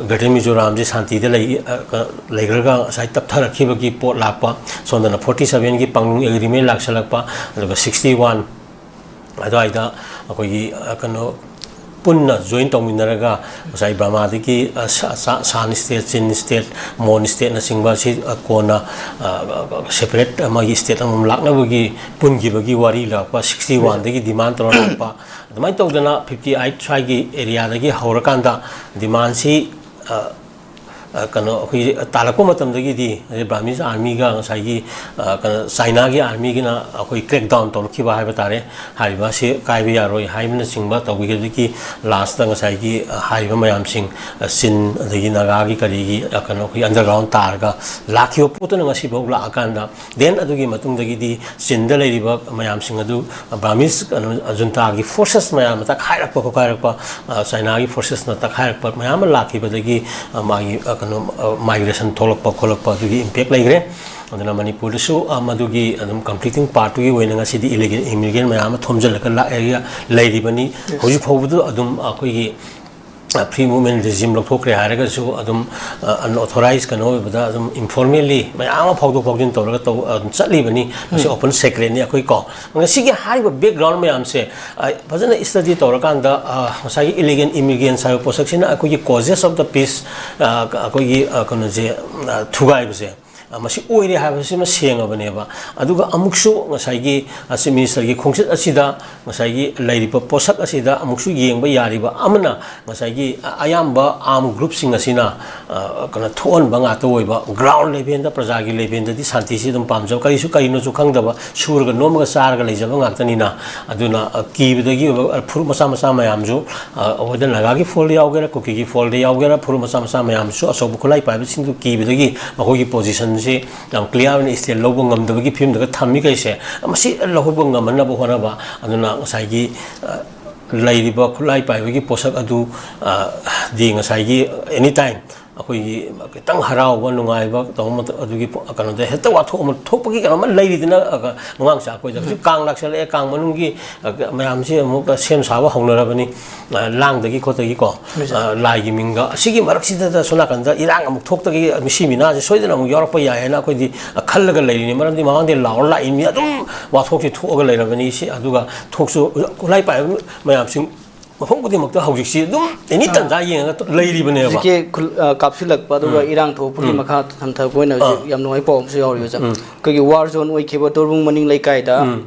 Greater ꯃꯤꯖꯣꯔꯥꯝꯁꯤ ꯁꯥꯟꯇꯤꯗ ꯂꯩ, ꯑ, ꯀ-, ꯂꯩꯈ꯭ꯔꯒ ꯉꯁꯥꯏ ꯇꯞꯊꯔꯛꯈꯤꯕꯒꯤ ꯄꯣꯠ ꯂꯥꯛꯄ, ꯁꯣꯝꯗꯅ forty sevenꯒꯤ ꯄꯥꯡꯂꯨꯡ ꯑꯦꯒ꯭ꯔꯤꯃꯦꯟ ꯂꯥꯛꯁꯜꯂꯛꯄ, ꯑꯗꯨꯒ sixty one ꯑꯗꯨꯋꯥꯏꯗ ꯑꯩꯈꯣꯏꯒꯤ, ꯑ, ꯀꯩꯅꯣ, ꯄꯨꯟꯅ ꯖꯣꯏꯟ ꯇꯧꯃꯤꯟꯅꯔꯒ ꯉꯁꯥꯏ ꯕꯔꯃꯥꯗꯒꯤ, ꯑ, ꯁꯥ-, ꯁꯥ-, ꯁꯥꯟ ꯁ꯭ꯇꯦꯠ, ꯆꯤꯟ ꯁ꯭ꯇꯦꯠ, ꯃꯣꯟ ꯁ꯭ꯇꯦꯠꯅꯆꯤꯡꯕ ꯑꯁꯤ, ꯑ, ꯀꯣꯟꯅ, ꯑ, ꯁꯦꯄꯔꯦꯠ ꯑꯃꯒꯤ ꯁ꯭ꯇꯦꯠ ꯑꯃꯃꯝ ꯂꯥꯛꯅꯕꯒꯤ ꯄꯨꯟꯈꯤꯕꯒꯤ ꯋꯥꯔꯤ ꯂꯥꯛꯄ, sixty oneꯗꯒꯤ ꯗꯤꯃꯥꯟ ꯇꯧꯔ ꯂꯥꯛꯄ, ꯑꯗꯨꯃꯥꯏꯅ ꯇꯧꯗꯅ fifty eight ꯁ꯭ꯋꯥꯏꯒꯤ ꯑꯦꯔꯤꯌꯥꯗꯒꯤ ꯍꯧꯔꯀꯥꯟꯗ ꯗꯤꯃꯥꯟꯁꯤ, ꯑ, ꯑ, ꯀꯩꯅꯣ, ꯑꯩꯈꯣꯏꯒꯤ ꯇꯥꯜꯂꯛꯄ ꯃꯇꯝꯗꯒꯤꯗꯤ ꯉꯁꯥꯏ ꯕ꯭ꯔꯥꯃꯤꯁ ꯑꯥꯔꯃꯤꯒ ꯉꯁꯥꯏꯒꯤ, ꯑ, ꯀꯩꯅꯣ, ꯆꯥꯏꯅꯥꯒꯤ ꯑꯥꯔꯃꯤꯒꯤꯅ ꯑꯩꯈꯣꯏ crackdown ꯇꯧꯔꯛꯈꯤꯕ ꯍꯥꯏꯕ ꯇꯥꯔꯦ꯫ ꯍꯥꯏꯔꯤꯕ ꯑꯁꯤ ꯀꯥꯏꯕ ꯌꯥꯔꯣꯏ ꯍꯥꯏꯕꯅꯆꯤꯡꯕ ꯇꯧꯕꯤꯈꯤꯕꯗꯒꯤ ꯂꯥꯁꯇ ꯉꯁꯥꯏꯒꯤ, ꯑ, ꯍꯥꯏꯔꯤꯕ ꯃꯌꯥꯝꯁꯤꯡ, ꯑ, ꯆꯤꯟ ꯑꯗꯒꯤ ꯅꯥꯒꯥꯒꯤ ꯀꯔꯤꯒꯤ, ꯑ, ꯀꯩꯅꯣ, ꯑꯩꯈꯣꯏꯒꯤ underground ꯇꯥꯔꯒ ꯂꯥꯛꯈꯤꯕ ꯄꯣꯠꯇꯨꯅ ꯉꯁꯤꯐꯥꯎ ꯂꯥꯛꯑꯀꯥꯟꯗ, then ꯑꯗꯨꯒꯤ ꯃꯇꯨꯡꯗꯒꯤꯗꯤ ꯆꯤꯟꯗ ꯂꯩꯔꯤꯕ ꯃꯌꯥꯝꯁꯤꯡ ꯑꯗꯨ ꯕ꯭ꯔꯥꯃꯤꯁ, ꯀꯩꯅꯣ, ꯖꯨꯟꯇꯥꯒꯤ ꯐꯣꯔꯁꯦꯁ ꯃꯌꯥꯝ ꯑꯃ ꯇꯛꯈꯥꯏꯔꯛꯄ ꯈꯣꯠꯈꯥꯏꯔꯛꯄ, ꯑ, ꯆꯥꯏꯅꯥꯒꯤ ꯐꯣꯔꯁꯦꯁꯅ ꯇꯛꯈꯥꯏꯔꯛꯄ ꯃꯌꯥꯝ ꯑꯃ ꯂꯥꯛꯈꯤꯕꯗꯒꯤ, ꯑ, ꯃꯥꯒꯤ, ꯑ, ꯀꯩꯅꯣ, ꯑ, ꯃꯥꯏꯒ꯭ꯔꯦꯁꯟ ꯊꯣꯛꯂꯛꯄ ꯈꯣꯠꯂꯛꯄ ꯑꯗꯨꯒꯤ ꯏꯝꯄꯦꯛ ꯂꯩꯈ꯭ꯔꯦ꯫ ꯑꯗꯨꯅ ꯃꯅꯤꯄꯨꯔꯗꯁꯨ, ꯑ, ꯃꯗꯨꯒꯤ ꯑꯗꯨꯝ ꯀꯟꯐ꯭ꯂꯤꯛꯇꯤꯡ ꯄꯥꯔꯠꯇꯨꯒꯤ ꯑꯣꯏꯅ ꯉꯁꯤꯗꯤ ꯏꯂꯤꯒꯦꯜ ꯏꯃꯤꯒ꯭ꯔꯦꯟ ꯃꯌꯥꯝ ꯑꯃ ꯊꯣꯝꯖꯤꯜꯂꯒ ꯂꯥꯛꯑꯦ, ꯂꯩꯔꯤꯕꯅꯤ꯫ ꯍꯧꯖꯤꯛ ꯐꯥꯎꯕꯗ ꯑꯗꯨꯝ ꯑꯩꯈꯣꯏꯒꯤ ꯐ꯭ꯔꯤ ꯃꯨꯚꯃꯦꯟ ꯔꯤꯖꯤꯝ ꯂꯧꯊꯣꯛꯈ꯭ꯔꯦ ꯍꯥꯏꯔꯒꯁꯨ ꯑꯗꯨꯝ ꯑꯟꯑꯣꯊꯣꯔꯥꯏꯁ ꯀꯩꯅꯣ ꯑꯣꯏꯕꯗ ꯑꯗꯨꯝ ꯏꯟꯐꯣꯔꯃꯦꯜꯂꯤ ꯃꯌꯥꯝ ꯑꯃ ꯐꯥꯎꯗꯣꯛ ꯐꯥꯎꯖꯤꯟ ꯇꯧꯔꯒ ꯇꯧ ꯑꯗꯨꯝ ꯆꯠꯂꯤꯕꯅꯤ꯫ ꯃꯁꯤ ꯑꯣꯄꯟ ꯁꯦꯀ꯭ꯔꯦꯠꯅꯤ꯫ ꯑꯩꯈꯣꯏ ꯀꯣ ꯉꯁꯤꯒꯤ ꯍꯥꯏꯔꯤꯕ ꯕꯦꯛꯒ꯭ꯔꯥꯎꯟ ꯃꯌꯥꯝꯁꯦ ꯐꯖꯅ ꯏꯁꯇꯗꯤ ꯇꯧꯔꯀꯥꯟꯗ ꯉꯁꯥꯏꯒꯤ ꯏꯂꯤꯒꯦꯟ ꯏꯃꯤꯒ꯭ꯔꯦꯟꯁ ꯍꯥꯏꯕ ꯄꯣꯠꯁꯛꯁꯤꯅ ꯑꯩꯈꯣꯏꯒꯤ ꯀꯣꯖꯦꯁ ꯑꯣꯐ ꯗ ꯄꯤꯁ, ꯑꯩꯈꯣꯏꯒꯤ ꯀꯩꯅꯣꯁꯦ ꯊꯨꯒꯥꯏꯕꯁꯦ ꯃꯁꯤ ꯑꯣꯏꯔꯦ ꯍꯥꯏꯕꯁꯤꯃ ꯁꯦꯡꯉꯕꯅꯦꯕ꯫ ꯑꯗꯨꯒ ꯑꯃꯨꯛꯁꯨ ꯉꯁꯥꯏꯒꯤ ꯆꯤꯐ ꯃꯤꯅꯤꯁꯇꯔꯒꯤ ꯈꯣꯡꯆꯠ ꯑꯁꯤꯗ ꯉꯁꯥꯏꯒꯤ ꯂꯩꯔꯤꯕ ꯄꯣꯠꯁꯛ ꯑꯁꯤꯗ ꯑꯃꯨꯛꯁꯨ ꯌꯦꯡꯕ ꯌꯥꯔꯤꯕ ꯑꯃꯅ ꯉꯁꯥꯏꯒꯤ ꯑꯌꯥꯝꯕ ꯑꯥꯔꯝ ꯒ꯭ꯔꯨꯞꯁꯤꯡ ꯑꯁꯤꯅ ꯀꯩꯅꯣ ꯊꯣꯛꯍꯟꯕ ꯉꯥꯛꯇ ꯑꯣꯏꯕ, ꯒ꯭ꯔꯥꯎꯟ ꯂꯦꯚꯦꯜꯗ ꯄ꯭ꯔꯖꯥꯒꯤ ꯂꯦꯚꯦꯜꯗꯗꯤ ꯁꯥꯟꯇꯤꯁꯤ ꯑꯗꯨꯝ ꯄꯥꯝꯖꯕ, ꯀꯔꯤꯁꯨ ꯀꯔꯤꯅꯣꯁꯨ ꯈꯪꯗꯕ, ꯁꯨꯔꯒ ꯅꯣꯝꯃꯒ ꯆꯥꯔꯒ ꯂꯩꯖꯕ ꯉꯥꯛꯇꯅꯤꯅ꯫ ꯑꯗꯨꯅ ꯀꯤꯕꯗꯒꯤ ꯑꯣꯏꯕ ꯐꯨꯔꯨꯞ ꯃꯆꯥ ꯃꯆꯥ ꯃꯌꯥꯝꯁꯨ ꯑꯩꯈꯣꯏꯗ ꯅꯥꯒꯥꯒꯤ ꯐꯣꯜꯗ ꯌꯥꯎꯒꯦꯔꯥ, ꯀꯨꯀꯤꯒꯤ ꯐꯣꯜꯗ ꯌꯥꯎꯒꯦꯔꯥ, ꯐꯨꯔꯨꯞ ꯃꯆꯥ ꯃꯆꯥ ꯃꯌꯥꯝꯁꯨ ꯑꯆꯧꯕ ꯈꯨꯠꯂꯥꯏ ꯄꯥꯏꯕꯁꯤꯡꯗꯨ ꯀꯤꯕꯗꯒꯤ ꯃꯈꯣꯏꯒꯤ ꯄꯣꯖꯤꯁꯟꯁꯤ ꯌꯥꯝ ꯀ꯭ꯂꯤꯌꯥꯔ ꯑꯣꯏꯅ ꯁ꯭ꯇꯦꯟ ꯂꯧꯕ ꯉꯝꯗꯕꯒꯤ ꯐꯤꯕꯝꯗꯒ ꯊꯝꯃꯤ ꯀꯩꯁꯦ, ꯃꯁꯤ ꯂꯧꯍꯧꯕ ꯉꯝꯍꯟꯅꯕ ꯍꯣꯠꯅꯕ꯫ ꯑꯗꯨꯅ ꯉꯁꯥꯏꯒꯤ ꯂꯩꯔꯤꯕ ꯈꯨꯠꯂꯥꯏ ꯄꯥꯏꯕꯒꯤ ꯄꯣꯠꯁꯛ ꯑꯗꯨ ꯗꯤ ꯉꯁꯥꯏꯒꯤ ꯑꯦꯅꯤ ꯇꯥꯏꯝ ꯑꯩꯈꯣꯏꯒꯤ ꯈꯤꯇꯪ ꯍꯔꯥꯎꯕ ꯅꯨꯡꯉꯥꯏꯕ ꯇꯧꯕ ꯃꯇꯝ ꯑꯗꯨꯒꯤ ꯀꯩꯅꯣꯗ ꯍꯦꯛꯇ ꯋꯥꯊꯣꯛ ꯑꯃ ꯊꯣꯛꯄꯒꯤ ꯀꯩꯅꯣ ꯑꯃ ꯂꯩꯔꯤꯗꯅ꯫ ꯅꯨꯡꯉꯥꯡꯁꯦ ꯑꯩꯈꯣꯏꯗ ꯍꯧꯖꯤꯛ ꯀꯥꯡ ꯂꯥꯛꯁꯜꯂꯛꯑꯦ, ꯀꯥꯡ ꯃꯅꯨꯡꯒꯤ ꯃꯌꯥꯝꯁꯤ ꯑꯃꯨꯛ ꯁꯦꯝ ꯁꯥꯕ ꯍꯧꯅꯔꯕꯅꯤ꯫ ꯂꯥꯡꯗꯒꯤ ꯈꯣꯠꯇꯒꯤꯀꯣ, ꯂꯥꯏꯒꯤ ꯃꯤꯡꯒ꯫ ꯑꯁꯤꯒꯤ ꯃꯔꯛꯁꯤꯗ ꯁꯣꯝ ꯅꯥꯀꯟꯗ ꯏꯔꯥꯡ ꯑꯃꯨꯛ ꯊꯣꯛꯇꯒꯤ ꯃꯤꯁꯤ ꯃꯤꯅꯥꯁꯦ ꯁꯣꯏꯗꯅ ꯑꯃꯨꯛ ꯌꯥꯎꯔꯛꯄ ꯌꯥꯏ ꯍꯥꯏꯅ ꯑꯩꯈꯣꯏꯗꯤ ꯈꯜꯂꯒ ꯂꯩꯔꯤꯅꯤ꯫ ꯃꯔꯝꯗꯤ ꯃꯃꯥꯡꯗꯤ ꯂꯥꯎꯔ ꯂꯥꯛꯏ ꯃꯤ ꯑꯗꯨꯝ ꯋꯥꯊꯣꯛꯁꯤ ꯊꯣꯛꯑꯒ ꯂꯩꯔꯕꯅꯤ꯫ ꯁꯤ ꯑꯗꯨꯒ ꯊꯣꯛꯁꯨ ꯈꯨꯠꯂꯥꯏ ꯄꯥꯏꯕ ꯃꯌꯥꯝꯁꯤꯡ ꯃꯐꯝ ꯈꯨꯗꯤꯡꯃꯛꯇ ꯍꯧꯖꯤꯛꯁꯤ ꯑꯗꯨꯝ ꯑꯦꯅꯤ ꯇꯟꯖꯥ ꯌꯦꯡꯉꯒ ꯂꯩꯔꯤꯕꯅꯦꯕ꯫ ꯍꯧꯖꯤꯛꯀꯤ ꯈꯨꯜ-, ꯑ, ꯀꯥꯞꯁꯤꯜꯂꯛꯄ ꯑꯗꯨꯒ ꯎꯝ꯫ ꯏꯔꯥꯡ ꯊꯣꯛꯄꯒꯤ ꯎꯝ꯫ ꯃꯈꯥ ꯊꯝꯊꯕ ꯑꯣꯏꯅ ꯍꯧꯖꯤꯛ ꯑꯥ꯫ ꯌꯥꯝ ꯅꯨꯡꯉꯥꯏ ꯄꯥꯎ ꯑꯃꯁꯨ ꯌꯥꯎꯔꯤ, ꯑꯣꯖꯥ꯫ ꯎꯝ꯫ ꯑꯩꯈꯣꯏꯒꯤ ꯋꯥꯔ ꯖꯣꯟ ꯑꯣꯏꯈꯤꯕ ꯇꯣꯔꯕꯨꯡ ꯃꯅꯤꯡ ꯂꯩꯀꯥꯏꯗ ꯎꯝ꯫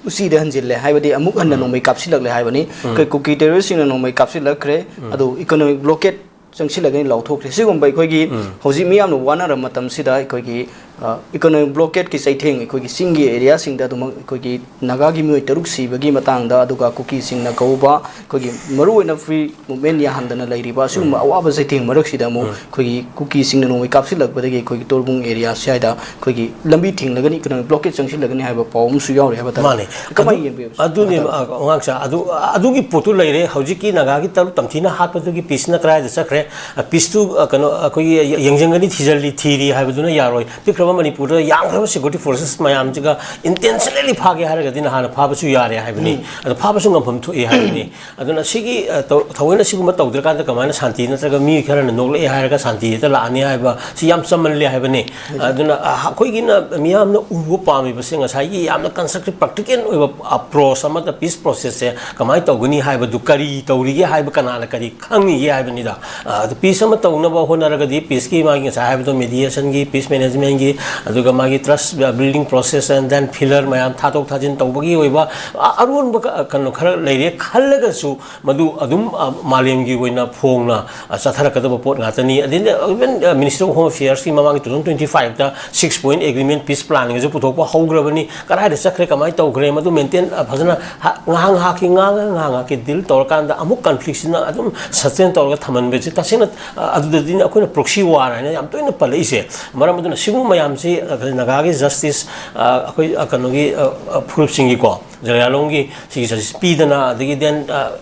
ꯎꯆꯤꯗ ꯍꯟꯖꯤꯜꯂꯦ, ꯍꯥꯏꯕꯗꯤ ꯑꯃꯨꯛ ꯍꯟꯅ ꯎꯝ꯫ ꯅꯣꯡꯃꯩ ꯀꯥꯞꯁꯤꯜꯂꯛꯂꯦ ꯍꯥꯏꯕꯅꯤ꯫ ꯎꯝ꯫ ꯑꯩꯈꯣꯏ ꯀꯨꯀꯤ ꯇꯦꯔꯣꯔꯤꯁꯁꯤꯡꯅ ꯅꯣꯡꯃꯩ ꯀꯥꯞꯁꯤꯜꯂꯛꯈ꯭ꯔꯦ꯫ ꯎꯝ꯫ ꯑꯗꯨ ꯏꯀꯣꯅꯣꯃꯤꯛ ꯕ꯭ꯂꯣꯀꯦꯠ ꯆꯪꯁꯤꯜꯂꯒꯅꯤ ꯂꯥꯎꯊꯣꯛꯈ꯭ꯔꯦ꯫ ꯁꯤꯒꯨꯝꯕ ꯑꯩꯈꯣꯏꯒꯤ ꯎꯝ꯫ ꯍꯧꯖꯤꯛ ꯃꯤꯌꯥꯝꯅ ꯋꯥꯅꯔꯕ ꯃꯇꯝꯁꯤꯗ ꯑꯩꯈꯣꯏꯒꯤ, ꯑ, ꯏꯀꯣꯅꯣꯃꯤꯛ ꯕ꯭ꯂꯣꯀꯦꯠꯀꯤ ꯆꯩꯊꯦꯡ ꯑꯩꯈꯣꯏꯒꯤ ꯆꯤꯡꯒꯤ ꯑꯦꯔꯤꯌꯥꯁꯤꯡꯗ ꯑꯗꯨꯃꯛ ꯑꯩꯈꯣꯏꯒꯤ ꯅꯥꯒꯥꯒꯤ ꯃꯤꯑꯣꯏ ꯇꯔꯨꯛ ꯁꯤꯕꯒꯤ ꯃꯇꯥꯡꯗ, ꯑꯗꯨꯒ ꯀꯨꯀꯤꯁꯤꯡꯅ ꯀꯧꯕ ꯑꯩꯈꯣꯏꯒꯤ ꯃꯔꯨꯑꯣꯏꯅ ꯐ꯭ꯔꯤ ꯃꯨꯞꯃꯦꯟ ꯌꯥꯍꯟꯗꯅ ꯂꯩꯔꯤꯕ ꯑꯁꯤꯒꯨꯝꯕ ꯎꯝ꯫ ꯑꯋꯥꯕ ꯆꯩꯊꯦꯡ ꯃꯔꯛꯁꯤꯗ ꯑꯃꯨꯛ ꯎꯝ꯫ ꯑꯩꯈꯣꯏꯒꯤ ꯀꯨꯀꯤꯁꯤꯡꯅ ꯅꯣꯡꯃꯩ ꯀꯥꯞꯁꯤꯜꯂꯛꯄꯗꯒꯤ ꯑꯩꯈꯣꯏꯒꯤ ꯇꯣꯔꯕꯨꯡ ꯑꯦꯔꯤꯌꯥ ꯁ꯭ꯋꯥꯏꯗ ꯑꯩꯈꯣꯏꯒꯤ ꯂꯝꯕꯤ ꯊꯤꯡꯂꯒꯅꯤ, ꯏꯀꯣꯅꯣꯃꯤꯛ ꯕ꯭ꯂꯣꯀꯦꯠ ꯆꯪꯁꯤꯜꯂꯒꯅꯤ ꯍꯥꯏꯕ ꯄꯥꯎ ꯑꯃꯁꯨ ꯌꯥꯎꯔꯤ ꯍꯥꯏꯕ ꯇꯥꯔꯦ꯫ ꯃꯥꯅꯦ꯫ ꯀꯃꯥꯏꯅ ꯑꯗꯨ-, ꯌꯦꯡꯕꯤꯕ? ꯑꯗꯨꯅꯦ, ꯍꯥꯏꯕ ꯇꯥꯔꯦ꯫ ꯑ, ꯑꯉꯥꯡꯁꯦ, ꯑꯗꯨ, ꯑꯗꯨꯒꯤ ꯄꯣꯠꯇꯨ ꯂꯩꯔꯦ꯫ ꯍꯧꯖꯤꯛꯀꯤ ꯅꯥꯒꯥꯒꯤ ꯇꯔꯨꯛ ꯇꯝꯊꯤꯅ ꯍꯥꯠꯄꯗꯨꯒꯤ ꯄꯤꯁꯅ ꯀꯗꯥꯏꯗ ꯆꯠꯈ꯭ꯔꯦ? ꯑ, ꯄꯤꯁꯇꯨ, ꯑ, ꯀꯩꯅꯣ, ꯑꯩꯈꯣꯏꯒꯤ ꯌꯦꯡꯁꯤꯟꯒꯅꯤ, ꯊꯤꯖꯤꯜꯂꯤ, ꯊꯤꯔꯤ ꯍꯥꯏꯕꯗꯨꯅ ꯌꯥꯔꯣꯏ꯫ ꯃꯅꯤꯄꯨꯔꯗ ꯌꯥꯝꯈ꯭ꯔꯕ security forces ꯃꯌꯥꯝꯁꯤꯒ intentionally ꯐꯥꯒꯦ ꯍꯥꯏꯔꯒꯗꯤ ꯅꯍꯥꯟꯅ ꯐꯥꯕꯁꯨ ꯌꯥꯔꯦ ꯍꯥꯏꯕꯅꯤ꯫ ꯑꯗꯣ ꯐꯥꯕꯁꯨ ꯉꯝꯐꯝ ꯊꯣꯛꯑꯦ ꯍꯥꯏꯕꯅꯤ꯫ ꯑꯗꯨꯅ ꯁꯤꯒꯤ, ꯑ, ꯇꯧ-, ꯊꯑꯣꯏꯅ ꯁꯤꯒꯨꯝꯕ ꯇꯧꯗ꯭ꯔꯀꯥꯟꯗ ꯀꯃꯥꯏꯅ ꯁꯥꯟꯇꯤ, ꯅꯠꯇ꯭ꯔꯒ ꯃꯤ ꯈꯔꯅ ꯅꯣꯛꯂꯛꯑꯦ ꯍꯥꯏꯔꯒ ꯁꯥꯟꯇꯤ ꯍꯦꯛꯇ ꯂꯥꯛꯑꯅꯤ ꯍꯥꯏꯕ ꯁꯤ ꯌꯥꯝ ꯆꯝꯃꯜꯂꯦ ꯍꯥꯏꯕꯅꯤ꯫ ꯑꯗꯨꯅ, ꯑ, ꯑꯩꯈꯣꯏꯒꯤꯅ ꯃꯤꯌꯥꯝꯅ ꯎꯕ ꯄꯥꯝꯃꯤꯕꯁꯦ ꯉꯁꯥꯏꯒꯤ ꯌꯥꯝꯅ constructive practical ꯑꯣꯏꯕ approach ꯑꯃꯗ peace processꯁꯦ ꯀꯃꯥꯏꯅ ꯇꯧꯒꯅꯤ ꯍꯥꯏꯕꯗꯨ, ꯀꯔꯤ ꯇꯧꯔꯤꯒꯦ ꯍꯥꯏꯕ ꯀꯅꯥꯅ ꯀꯔꯤ ꯈꯪꯉꯤꯒꯦ ꯍꯥꯏꯕꯅꯤꯗ꯫ ꯑ, ꯑꯗꯨ peace ꯑꯃ ꯇꯧꯅꯕ ꯍꯣꯠꯅꯔꯒꯗꯤ peaceꯀꯤ ꯃꯥꯒꯤ ꯉꯁꯥꯏ ꯍꯥꯏꯕꯗꯣ mediationꯒꯤ, peace managementꯀꯤ, ꯑꯗꯨꯒ ꯃꯥꯒꯤ trust building process and then pillar ꯃꯌꯥꯝ ꯊꯥꯗꯣꯛ ꯊꯥꯖꯤꯟ ꯇꯧꯕꯒꯤ ꯑꯣꯏꯕ ꯑ-, ꯑꯔꯣꯟꯕ ꯀ-, ꯀꯩꯅꯣ ꯈꯔ ꯂꯩꯔꯦ ꯈꯜꯂꯒꯁꯨ ꯃꯗꯨ ꯑꯗꯨꯝ, ꯑ, ꯃꯥꯂꯦꯝꯒꯤ ꯑꯣꯏꯅ ꯐꯣꯡꯅ, ꯑ, ꯆꯠꯊꯔꯛꯀꯗꯕ ꯄꯣꯠ ꯉꯥꯛꯇꯅꯤ꯫ ꯑꯗꯩꯗꯤ even, ꯑ, Ministry of Home Affairsꯀꯤ ꯃꯃꯥꯡꯒꯤ two thousand twenty fiveꯇ six point agreement peace planningꯁꯨ ꯄꯨꯊꯣꯛꯄ ꯍꯧꯈ꯭ꯔꯕꯅꯤ꯫ ꯀꯗꯥꯏꯗ ꯆꯠꯈ꯭ꯔꯦ, ꯀꯃꯥꯏꯅ ꯇꯧꯈ꯭ꯔꯦ, ꯃꯗꯨ maintain, ꯑ, ꯐꯖꯅ ꯍ-, ꯉꯥꯏꯍꯥꯛ ꯉꯥꯏꯍꯥꯛꯀꯤ, ꯉꯥꯏꯍꯥꯛ ꯉꯥꯏꯍꯥꯛꯀꯤ deal ꯇꯧꯔꯀꯥꯟꯗ ꯑꯃꯨꯛ conflictꯁꯤꯅ ꯑꯗꯨꯝ sustain ꯇꯧꯔꯒ ꯊꯝꯍꯟꯕꯁꯦ ꯇꯁꯦꯡꯅ, ꯑ, ꯑꯗꯨꯗꯗꯤꯅꯦ ꯑꯩꯈꯣꯏꯅ proxy war ꯍꯥꯏꯅ ꯌꯥꯝ ꯇꯣꯏꯅ ꯄꯜꯂꯛꯏꯁꯦ꯫ ꯃꯔꯝ ꯑꯗꯨꯅ ꯁꯤꯒꯨꯝꯕ ꯃꯌꯥꯝꯁꯤ, ꯑ, ꯅꯥꯒꯥꯒꯤ justice, ꯑ, ꯑꯩꯈꯣꯏ, ꯑ, ꯀꯩꯅꯣꯒꯤ, ꯑ, ꯑ, ꯐꯨꯔꯨꯞꯁꯤꯡꯒꯤꯀꯣ, ꯖꯂꯤꯌꯥꯡꯔꯣꯡꯒꯤ ꯁꯤꯒꯤ justice ꯄꯤꯗꯅ, ꯑꯗꯒꯤ then, ꯑ,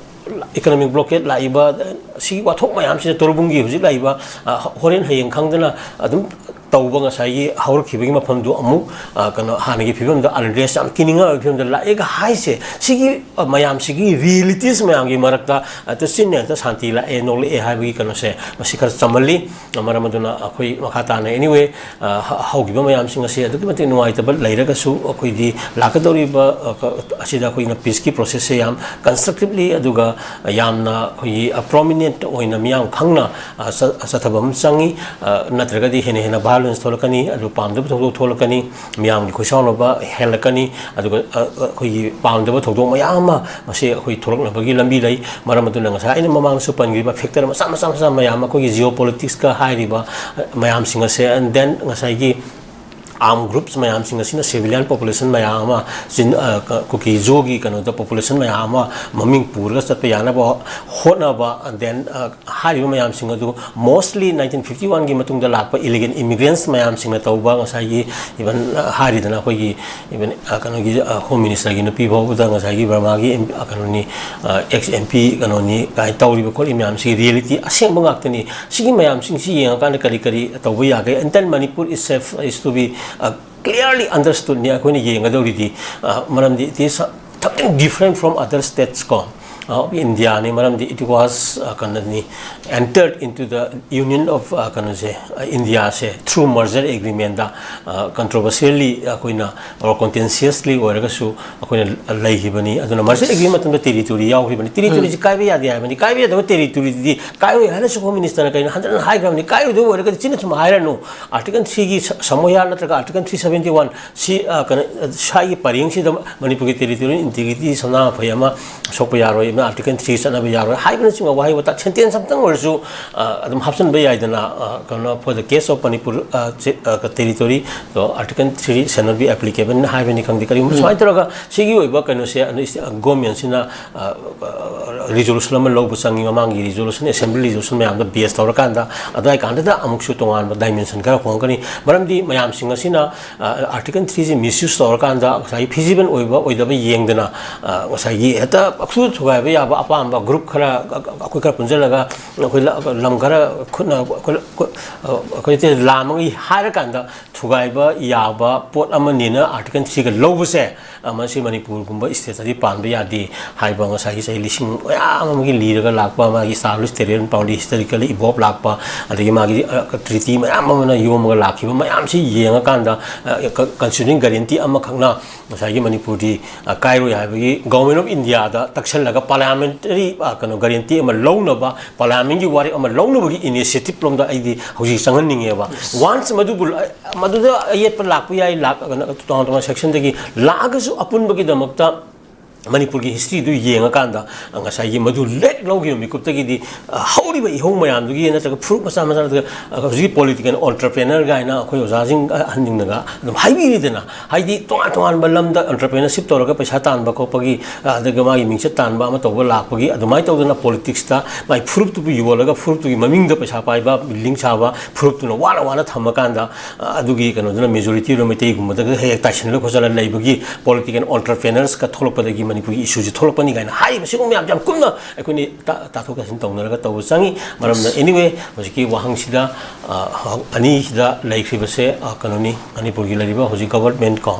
economic blockade ꯂꯥꯛꯏꯕ, ꯁꯤꯒꯤ ꯋꯥꯊꯣꯛ ꯃꯌꯥꯝꯁꯤꯗ ꯇꯣꯔꯕꯨꯡꯒꯤ ꯍꯧꯖꯤꯛ ꯂꯥꯛꯏꯕ, ꯑ, ꯍꯣꯔꯦꯟ ꯍꯌꯦꯡ ꯈꯪꯗꯅ ꯑꯗꯨꯝ ꯇꯧꯕ ꯉꯁꯥꯏꯒꯤ ꯍꯧꯔꯛꯈꯤꯕꯒꯤ ꯃꯐꯝꯗꯨ ꯑꯃꯨꯛ, ꯑ, ꯀꯩꯅꯣ, ꯍꯥꯟꯅꯒꯤ ꯐꯤꯕꯝꯗ unrest ꯌꯥꯝ ꯀꯤꯅꯤꯡꯉꯥꯏ ꯑꯣꯏꯕ ꯐꯤꯕꯝꯗ ꯂꯥꯛꯑꯦꯒ ꯍꯥꯏꯁꯦ, ꯁꯤꯒꯤ, ꯑ, ꯃꯌꯥꯝꯁꯤꯒꯤ realities ꯃꯌꯥꯝꯒꯤ ꯃꯔꯛꯇ ꯍꯦꯛꯇ ꯆꯤꯟꯅ ꯍꯦꯛꯇ ꯁꯥꯟꯇꯤ ꯂꯥꯛꯑꯦ, ꯅꯣꯛꯂꯛꯑꯦ ꯍꯥꯏꯕꯒꯤ ꯀꯩꯅꯣꯁꯦ, ꯃꯁꯤ ꯈꯔ ꯆꯝꯃꯜꯂꯤ꯫ ꯃꯔꯝ ꯑꯗꯨꯅ ꯑꯩꯈꯣꯏ ꯃꯈꯥ ꯇꯥꯅ, anyway, ꯑ, ꯍ-, ꯍꯧꯈꯤꯕ ꯃꯌꯥꯝꯁꯤꯡ ꯑꯁꯤ ꯑꯗꯨꯛꯀꯤ ꯃꯇꯤꯛ ꯅꯨꯡꯉꯥꯏꯇꯕ ꯂꯩꯔꯒꯁꯨ, ꯑꯩꯈꯣꯏꯗꯤ ꯂꯥꯛꯀꯗꯧꯔꯤꯕ, ꯑ, ꯀ-, ꯑꯁꯤꯗ ꯑꯩꯈꯣꯏꯅ peaceꯀꯤ processꯁꯦ ꯌꯥꯝ constructively, ꯑꯗꯨꯒ ꯌꯥꯝꯅ ꯑꯩꯈꯣꯏꯒꯤ, ꯑ, prominent ꯑꯣꯏꯅ ꯃꯤꯌꯥꯝ ꯈꯪꯅ, ꯑ, ꯆ-, ꯆꯠꯊꯕ ꯑꯃ ꯆꯪꯉꯤ꯫ ꯑ, ꯅꯠꯇ꯭ꯔꯒꯗꯤ ꯍꯦꯟꯅ ꯍꯦꯟꯅ violence ꯊꯣꯛꯂꯛꯀꯅꯤ, ꯑꯗꯨ ꯄꯥꯝꯗꯕ ꯊꯧꯗꯣꯛ ꯊꯣꯛꯂꯛꯀꯅꯤ, ꯃꯤꯌꯥꯝꯒꯤ ꯈꯣꯏꯁꯥꯎꯅꯕ ꯍꯦꯜꯂꯛꯀꯅꯤ, ꯑꯗꯨꯒ, ꯑ, ꯑ, ꯑꯩꯈꯣꯏꯒꯤ ꯄꯥꯝꯗꯕ ꯊꯧꯗꯣꯛ ꯃꯌꯥꯝ ꯑꯃ ꯃꯁꯤ ꯑꯩꯈꯣꯏ ꯊꯣꯛꯂꯛꯅꯕꯒꯤ ꯂꯝꯕꯤ ꯂꯩ꯫ ꯃꯔꯝ ꯑꯗꯨꯅ ꯉꯁꯥꯏ ꯑꯩꯅ ꯃꯃꯥꯡꯗꯁꯨ ꯄꯟꯈ꯭ꯔꯤꯕ factor ꯃꯆꯥ ꯃꯆꯥ ꯃꯆꯥ ꯃꯌꯥꯝ, ꯑꯩꯈꯣꯏꯒꯤ geopoliticsꯀ ꯍꯥꯏꯔꯤꯕ, ꯑ, ꯃꯌꯥꯝꯁꯤꯡ ꯑꯁꯦ, and then ꯉꯁꯥꯏꯒꯤ ꯑꯥꯔꯝ ꯒ꯭ꯔꯨꯞꯁ ꯃꯌꯥꯝꯁꯤꯡ ꯑꯁꯤꯅ ꯁꯤꯚꯤꯂꯤꯌꯟ ꯄꯣꯄꯨꯂꯦꯁꯟ ꯃꯌꯥꯝ ꯑꯃ, ꯆꯤꯟ-, ꯑ, ꯀ-, ꯀꯨꯀꯤ ꯖꯣꯒꯤ ꯀꯩꯅꯣꯗ ꯄꯣꯄꯨꯂꯦꯁꯟ ꯃꯌꯥꯝ ꯑꯃ ꯃꯃꯤꯡ ꯄꯨꯔꯒ ꯆꯠꯄ ꯌꯥꯅꯕ ꯍꯣꯠꯅꯕ, and then, ꯑ, ꯍꯥꯏꯔꯤꯕ ꯃꯌꯥꯝꯁꯤꯡ ꯑꯗꯨ mostly nineteen fifty one ꯒꯤ ꯃꯇꯨꯡꯗ ꯂꯥꯛꯄ ꯏꯂꯤꯒꯦꯜ ꯏꯃꯤꯒ꯭ꯔꯦꯟꯁ ꯃꯌꯥꯝꯁꯤꯡꯅ ꯇꯧꯕ, ꯉꯁꯥꯏꯒꯤ even, ꯑ, ꯍꯥꯏꯔꯤꯗꯅ ꯑꯩꯈꯣꯏꯒꯤ even, ꯑ, ꯀꯩꯅꯣꯒꯤ, ꯑ, ꯍꯣꯝ ꯃꯤꯅꯤꯁꯇꯔꯒꯤ ꯅꯨꯄꯤ ꯐꯥꯎꯕꯗ ꯉꯁꯥꯏꯒꯤ ꯕꯔꯃꯥꯒꯤ ꯑꯦꯝ-, ꯑ, ꯀꯩꯅꯣꯅꯤ, ꯑ, ꯑꯦꯛꯁ ꯑꯦꯝ ꯄꯤ ꯀꯩꯅꯣꯅꯤ ꯀꯥꯏꯅ ꯇꯧꯔꯤꯕ ꯈꯣꯠꯂꯤꯕ ꯃꯌꯥꯝꯁꯤꯒꯤ ꯔꯤꯌꯦꯂꯤꯇꯤ ꯑꯁꯦꯡꯕ ꯉꯥꯛꯇꯅꯤ꯫ ꯁꯤꯒꯤ ꯃꯌꯥꯝꯁꯤꯡꯁꯤ ꯌꯦꯡꯉꯀꯥꯟꯗ ꯀꯔꯤ ꯀꯔꯤ ꯇꯧꯕ ꯌꯥꯒꯦ? And then Manipur is safe, is to be, ꯑ, clearly understood ꯅꯤ ꯑꯩꯈꯣꯏꯅ ꯌꯦꯡꯒꯗꯧꯔꯤꯗꯤ꯫ ꯑ, ꯃꯔꯝꯗꯤ it is something different from other states ꯀꯣ, ꯑ, of India ꯅꯤ꯫ ꯃꯔꯝꯗꯤ it was, ꯑ, ꯀꯩꯅꯣꯅꯤ, entered into the Union of, ꯑ, ꯀꯩꯅꯣꯁꯦ, ꯑ, India ꯁꯦ through merger agreement ꯗ, ꯑ, controversially ꯑꯩꯈꯣꯏꯅ or contentiously ꯑꯣꯏꯔꯒꯁꯨ ꯑꯩꯈꯣꯏꯅ ꯂꯩꯈꯤꯕꯅꯤ꯫ ꯑꯗꯨꯅ merger agreement ꯃꯇꯝꯗ territory ꯌꯥꯎꯈꯤꯕꯅꯤ꯫ Territory ꯁꯤ ꯀꯥꯏꯕ ꯌꯥꯗꯦ ꯍꯥꯏꯕꯅꯤ꯫ ꯀꯥꯏꯕ ꯌꯥꯗꯕ territory ꯗꯨꯗꯤ ꯀꯥꯏꯔꯣꯏ ꯍꯥꯏꯅꯁꯨ ꯍꯣꯝ ꯃꯤꯅꯤꯁꯇꯔꯅ ꯀꯩꯅꯣ ꯍꯟꯖꯤꯟ ꯍꯟꯖꯤꯟ ꯍꯥꯏꯈ꯭ꯔꯕꯅꯤ꯫ ꯀꯥꯏꯔꯣꯏꯗꯕ ꯑꯣꯏꯔꯒꯗꯤ ꯆꯤꯟꯅ ꯁꯨꯝ ꯍꯥꯏꯔꯅꯨ꯫ Article three ꯒꯤ ꯁ-, ꯁꯃꯣꯌꯥ ꯅꯠꯇ꯭ꯔꯒ Article three seventy one ꯁꯤ, ꯑ, ꯀꯩꯅꯣ, ꯁ꯭ꯋꯥꯏꯒꯤ ꯄꯔꯦꯡꯁꯤꯗ ꯃꯅꯤꯄꯨꯔꯒꯤ territorial integrity ꯁꯅꯥ ꯃꯈꯣꯏ ꯑꯃ ꯁꯣꯛꯄ ꯌꯥꯔꯣꯏ, ꯑꯗꯨꯅ Article three ꯆꯠꯅꯕ ꯌꯥꯔꯣꯏ ꯍꯥꯏꯕꯅꯆꯤꯡꯕ ꯋꯥꯍꯩ ꯋꯥꯇꯥ sentence ꯑꯝꯇꯪ ꯑꯣꯏꯔꯁꯨ, ꯑ, ꯑꯗꯨꯝ ꯍꯥꯞꯆꯤꯟꯕ ꯌꯥꯏꯗꯅ, ꯑ, ꯀꯩꯅꯣ, for the case of Manipur, ꯑ, ꯆꯦ-, ꯑ, territory, ꯑ, Article three shall not be applicable ꯍꯥꯏꯕꯅꯤ ꯈꯪꯗꯦ, ꯀꯔꯤꯒꯨꯝꯕ ꯁꯨꯃꯥꯏꯅ ꯇꯧꯔꯒ ꯁꯤꯒꯤ ꯑꯣꯏꯕ ꯀꯩꯅꯣꯁꯦ, ꯑꯗꯨ ꯏꯁ-, ꯒꯣꯔꯃꯦꯟꯁꯤꯅ, ꯑ, ꯑ, ꯔꯤꯖꯣꯂꯨꯁꯟ ꯑꯃ ꯂꯧꯕ ꯆꯪꯉꯤ, ꯃꯃꯥꯡꯒꯤ ꯔꯤꯖꯣꯂꯨꯁꯟ, ꯑꯦꯁꯦꯝꯕ꯭ꯂꯤ ꯔꯤꯖꯣꯂꯨꯁꯟ ꯃꯌꯥꯝꯗ ꯕꯦꯁ ꯇꯧꯔꯀꯥꯟꯗ, ꯑꯗꯨꯋꯥꯏ ꯀꯥꯟꯗꯨꯗ ꯑꯃꯨꯛꯁꯨ ꯇꯣꯉꯥꯟꯕ ꯗꯥꯏꯃꯦꯟꯁꯟ ꯈꯔ ꯍꯣꯡꯉꯛꯀꯅꯤ꯫ ꯃꯔꯝꯗꯤ ꯃꯌꯥꯝꯁꯤꯡ ꯑꯁꯤꯅ, ꯑ, Article three ꯁꯤ ꯃꯤꯁꯌꯨꯁ ꯇꯧꯔꯀꯥꯟꯗ ꯉꯁꯥꯏꯒꯤ feasible ꯑꯣꯏꯕ ꯑꯣꯏꯗꯕ ꯌꯦꯡꯗꯅ, ꯑ, ꯉꯁꯥꯏꯒꯤ ꯍꯦꯛꯇ ꯄꯪꯊꯨ ꯊꯨꯒꯥꯏꯕ ꯌꯥꯕ ꯑꯄꯥꯝꯕ ꯒ꯭ꯔꯨꯞ ꯈꯔ, ꯑ, ꯑ, ꯑꯩꯈꯣꯏ ꯈꯔ ꯄꯨꯟꯁꯤꯜꯂꯒ ꯑꯩꯈꯣꯏ ꯂ-, ꯂꯝ ꯈꯔ ꯈꯨꯠꯅ ꯑꯩꯈꯣꯏ, ꯑꯩꯈꯣꯏ, ꯑ, ꯑꯩꯈꯣꯏ ꯂꯥꯝꯃꯒ ꯍꯥꯏꯔꯀꯥꯟꯗ ꯊꯨꯒꯥꯏꯕ ꯌꯥꯕ ꯄꯣꯠ ꯑꯃꯅꯤꯅ Article three ꯒ ꯂꯧꯕꯁꯦ, ꯑ, ꯃꯁꯤ ꯃꯅꯤꯄꯨꯔꯒꯨꯝꯕ ꯁ꯭ꯇꯦꯠꯇꯗꯤ ꯄꯥꯟꯕ ꯌꯥꯗꯦ ꯍꯥꯏꯕ ꯉꯁꯥꯏꯒꯤ ꯆꯍꯤ ꯂꯤꯁꯤꯡ ꯃꯌꯥꯝ ꯑꯃꯒꯤ ꯂꯤꯔꯒ ꯂꯥꯛꯄ ꯃꯥꯒꯤ established territorial boundary, historically evolve ꯂꯥꯛꯄ, ꯑꯗꯒꯤ ꯃꯥꯒꯤ, ꯑ, treaty ꯃꯌꯥꯝ ꯑꯃꯅ ꯌꯣꯝꯃꯒ ꯂꯥꯛꯈꯤꯕ ꯃꯌꯥꯝꯁꯤ ꯌꯦꯡꯉꯀꯥꯟꯗ, ꯑ, ꯀ-, constitutional guarantee ꯑꯃꯈꯛꯅ ꯉꯁꯥꯏꯒꯤ ꯃꯅꯤꯄꯨꯔꯗꯤ, ꯑ, ꯀꯥꯏꯔꯣꯏ ꯍꯥꯏꯕꯒꯤ Government of India the ꯇꯛꯁꯜꯂꯒ parliamentary, ꯑ, ꯀꯩꯅꯣ, guarantee ꯑꯃ ꯂꯧꯅꯕ, parliament ꯀꯤ ꯋꯥꯔꯦꯞ ꯑꯃ ꯂꯧꯅꯕꯒꯤ initiative ꯂꯣꯝꯗ ꯑꯩꯗꯤ ꯍꯧꯖꯤꯛ ꯆꯪꯍꯟꯅꯤꯡꯉꯦꯕ꯫ Once ꯃꯗꯨꯕꯨ, ꯑ, ꯃꯗꯨꯗ ꯑꯌꯦꯠꯄ ꯂꯥꯛꯄ ꯌꯥꯏ, ꯂꯥꯛ-, ꯀꯩꯅꯣ, ꯇꯣꯉꯥꯟ ꯇꯣꯉꯥꯟꯕ section ꯗꯒꯤ ꯂꯥꯛꯑꯒꯁꯨ ꯑꯄꯨꯟꯕꯒꯤꯗꯃꯛꯇ ꯃꯅꯤꯄꯨꯔꯒꯤ ꯍꯤꯁꯇ꯭ꯔꯤꯗꯨ ꯌꯦꯡꯉꯀꯥꯟꯗ, ꯉꯁꯥꯏꯒꯤ ꯃꯗꯨ ꯂꯦꯛ ꯂꯧꯈꯤꯕ ꯃꯤꯀꯨꯞꯇꯒꯤꯗꯤ, ꯑ, ꯍꯧꯔꯤꯕ ꯏꯍꯧ ꯃꯌꯥꯝꯗꯨꯒꯤ ꯅꯠꯇ꯭ꯔꯒ ꯐꯨꯔꯨꯞ ꯃꯆꯥ ꯃꯆꯥ, ꯅꯠꯇ꯭ꯔꯒ, ꯑ, ꯍꯧꯖꯤꯛꯀꯤ ꯄꯣꯂꯤꯇꯤꯀꯦꯜ ꯑꯣꯟꯇꯔꯄ꯭ꯔꯦꯅꯔ ꯀꯥꯏꯅ ꯑꯩꯈꯣꯏ ꯑꯣꯖꯥꯁꯤꯡ ꯑꯍꯟꯁꯤꯡꯅꯒ ꯑꯗꯨꯝ ꯍꯥꯏꯕꯤꯔꯤꯗꯅ, ꯍꯥꯏꯗꯤ ꯇꯣꯉꯥꯟ ꯇꯣꯉꯥꯟꯕ ꯂꯝꯗ ꯑꯣꯟꯇꯔꯄ꯭ꯔꯦꯅꯔꯁꯤꯞ ꯇꯧꯔꯒ ꯄꯩꯁꯥ ꯇꯥꯟꯕ ꯈꯣꯠꯄꯒꯤ, ꯑ, ꯑꯗꯨꯒ ꯃꯥꯒꯤ ꯃꯤꯡꯆꯠ ꯇꯥꯟꯕ ꯑꯃ ꯇꯧꯕ ꯂꯥꯛꯄꯒꯤ, ꯑꯗꯨꯃꯥꯏꯅ ꯇꯧꯗꯅ ꯄꯣꯂꯤꯇꯤꯛꯁꯇ ꯃꯥꯒꯤ ꯐꯨꯔꯨꯞꯇꯨꯕꯨ ꯌꯣꯜꯂꯒ ꯐꯨꯔꯨꯞꯇꯨꯒꯤ ꯃꯃꯤꯡꯗ ꯄꯩꯁꯥ ꯄꯥꯏꯕ, ꯕꯤꯜꯗꯤꯡ ꯁꯥꯕ, ꯐꯨꯔꯨꯞꯇꯨꯅ ꯋꯥꯅ ꯋꯥꯅ ꯊꯝꯃꯀꯥꯟꯗ, ꯑ, ꯑꯗꯨꯒꯤ ꯀꯩꯅꯣꯗꯨꯅ ꯃꯦꯖꯣꯔꯤꯇꯤꯗꯨꯅ ꯃꯩꯇꯩꯒꯨꯝꯕꯗꯒ ꯍꯦꯛ ꯍꯦꯛ ꯇꯥꯏꯁꯤꯟꯅ ꯈꯣꯠꯆꯜꯂ ꯂꯩꯕꯒꯤ ꯄꯣꯂꯤꯇꯤꯀꯦꯜ ꯑꯣꯟꯇꯔꯄ꯭ꯔꯦꯅꯔꯁꯀ ꯊꯣꯛꯂꯛꯄꯗꯒꯤ ꯃꯅꯤꯄꯨꯔꯒꯤ ꯏꯁꯨꯁꯤ ꯊꯣꯛꯂꯛꯄꯅꯤ ꯀꯥꯏꯅ ꯍꯥꯏꯔꯤꯕ ꯁꯤꯒꯨꯝꯕ ꯃꯌꯥꯝꯁꯦ ꯌꯥꯝ ꯀꯨꯞꯅ ꯑꯩꯈꯣꯏꯅ ꯇꯥ-, ꯇꯥꯊꯣꯛ ꯇꯥꯁꯤꯟ ꯇꯧꯅꯔꯒ ꯇꯧꯕ ꯆꯪꯉꯤ꯫ ꯃꯔꯝꯅ, ꯑꯦꯅꯤꯋꯦ, ꯍꯧꯖꯤꯛꯀꯤ ꯋꯥꯍꯪꯁꯤꯗ, ꯑ, ꯑꯅꯤꯁꯤꯗ ꯂꯩꯈ꯭ꯔꯤꯕꯁꯦ, ꯑ, ꯀꯩꯅꯣꯅꯤ, ꯃꯅꯤꯄꯨꯔꯒꯤ ꯂꯩꯔꯤꯕ ꯍꯧꯖꯤꯛ ꯒꯚꯔꯟꯃꯦꯟꯠ ꯀꯣ,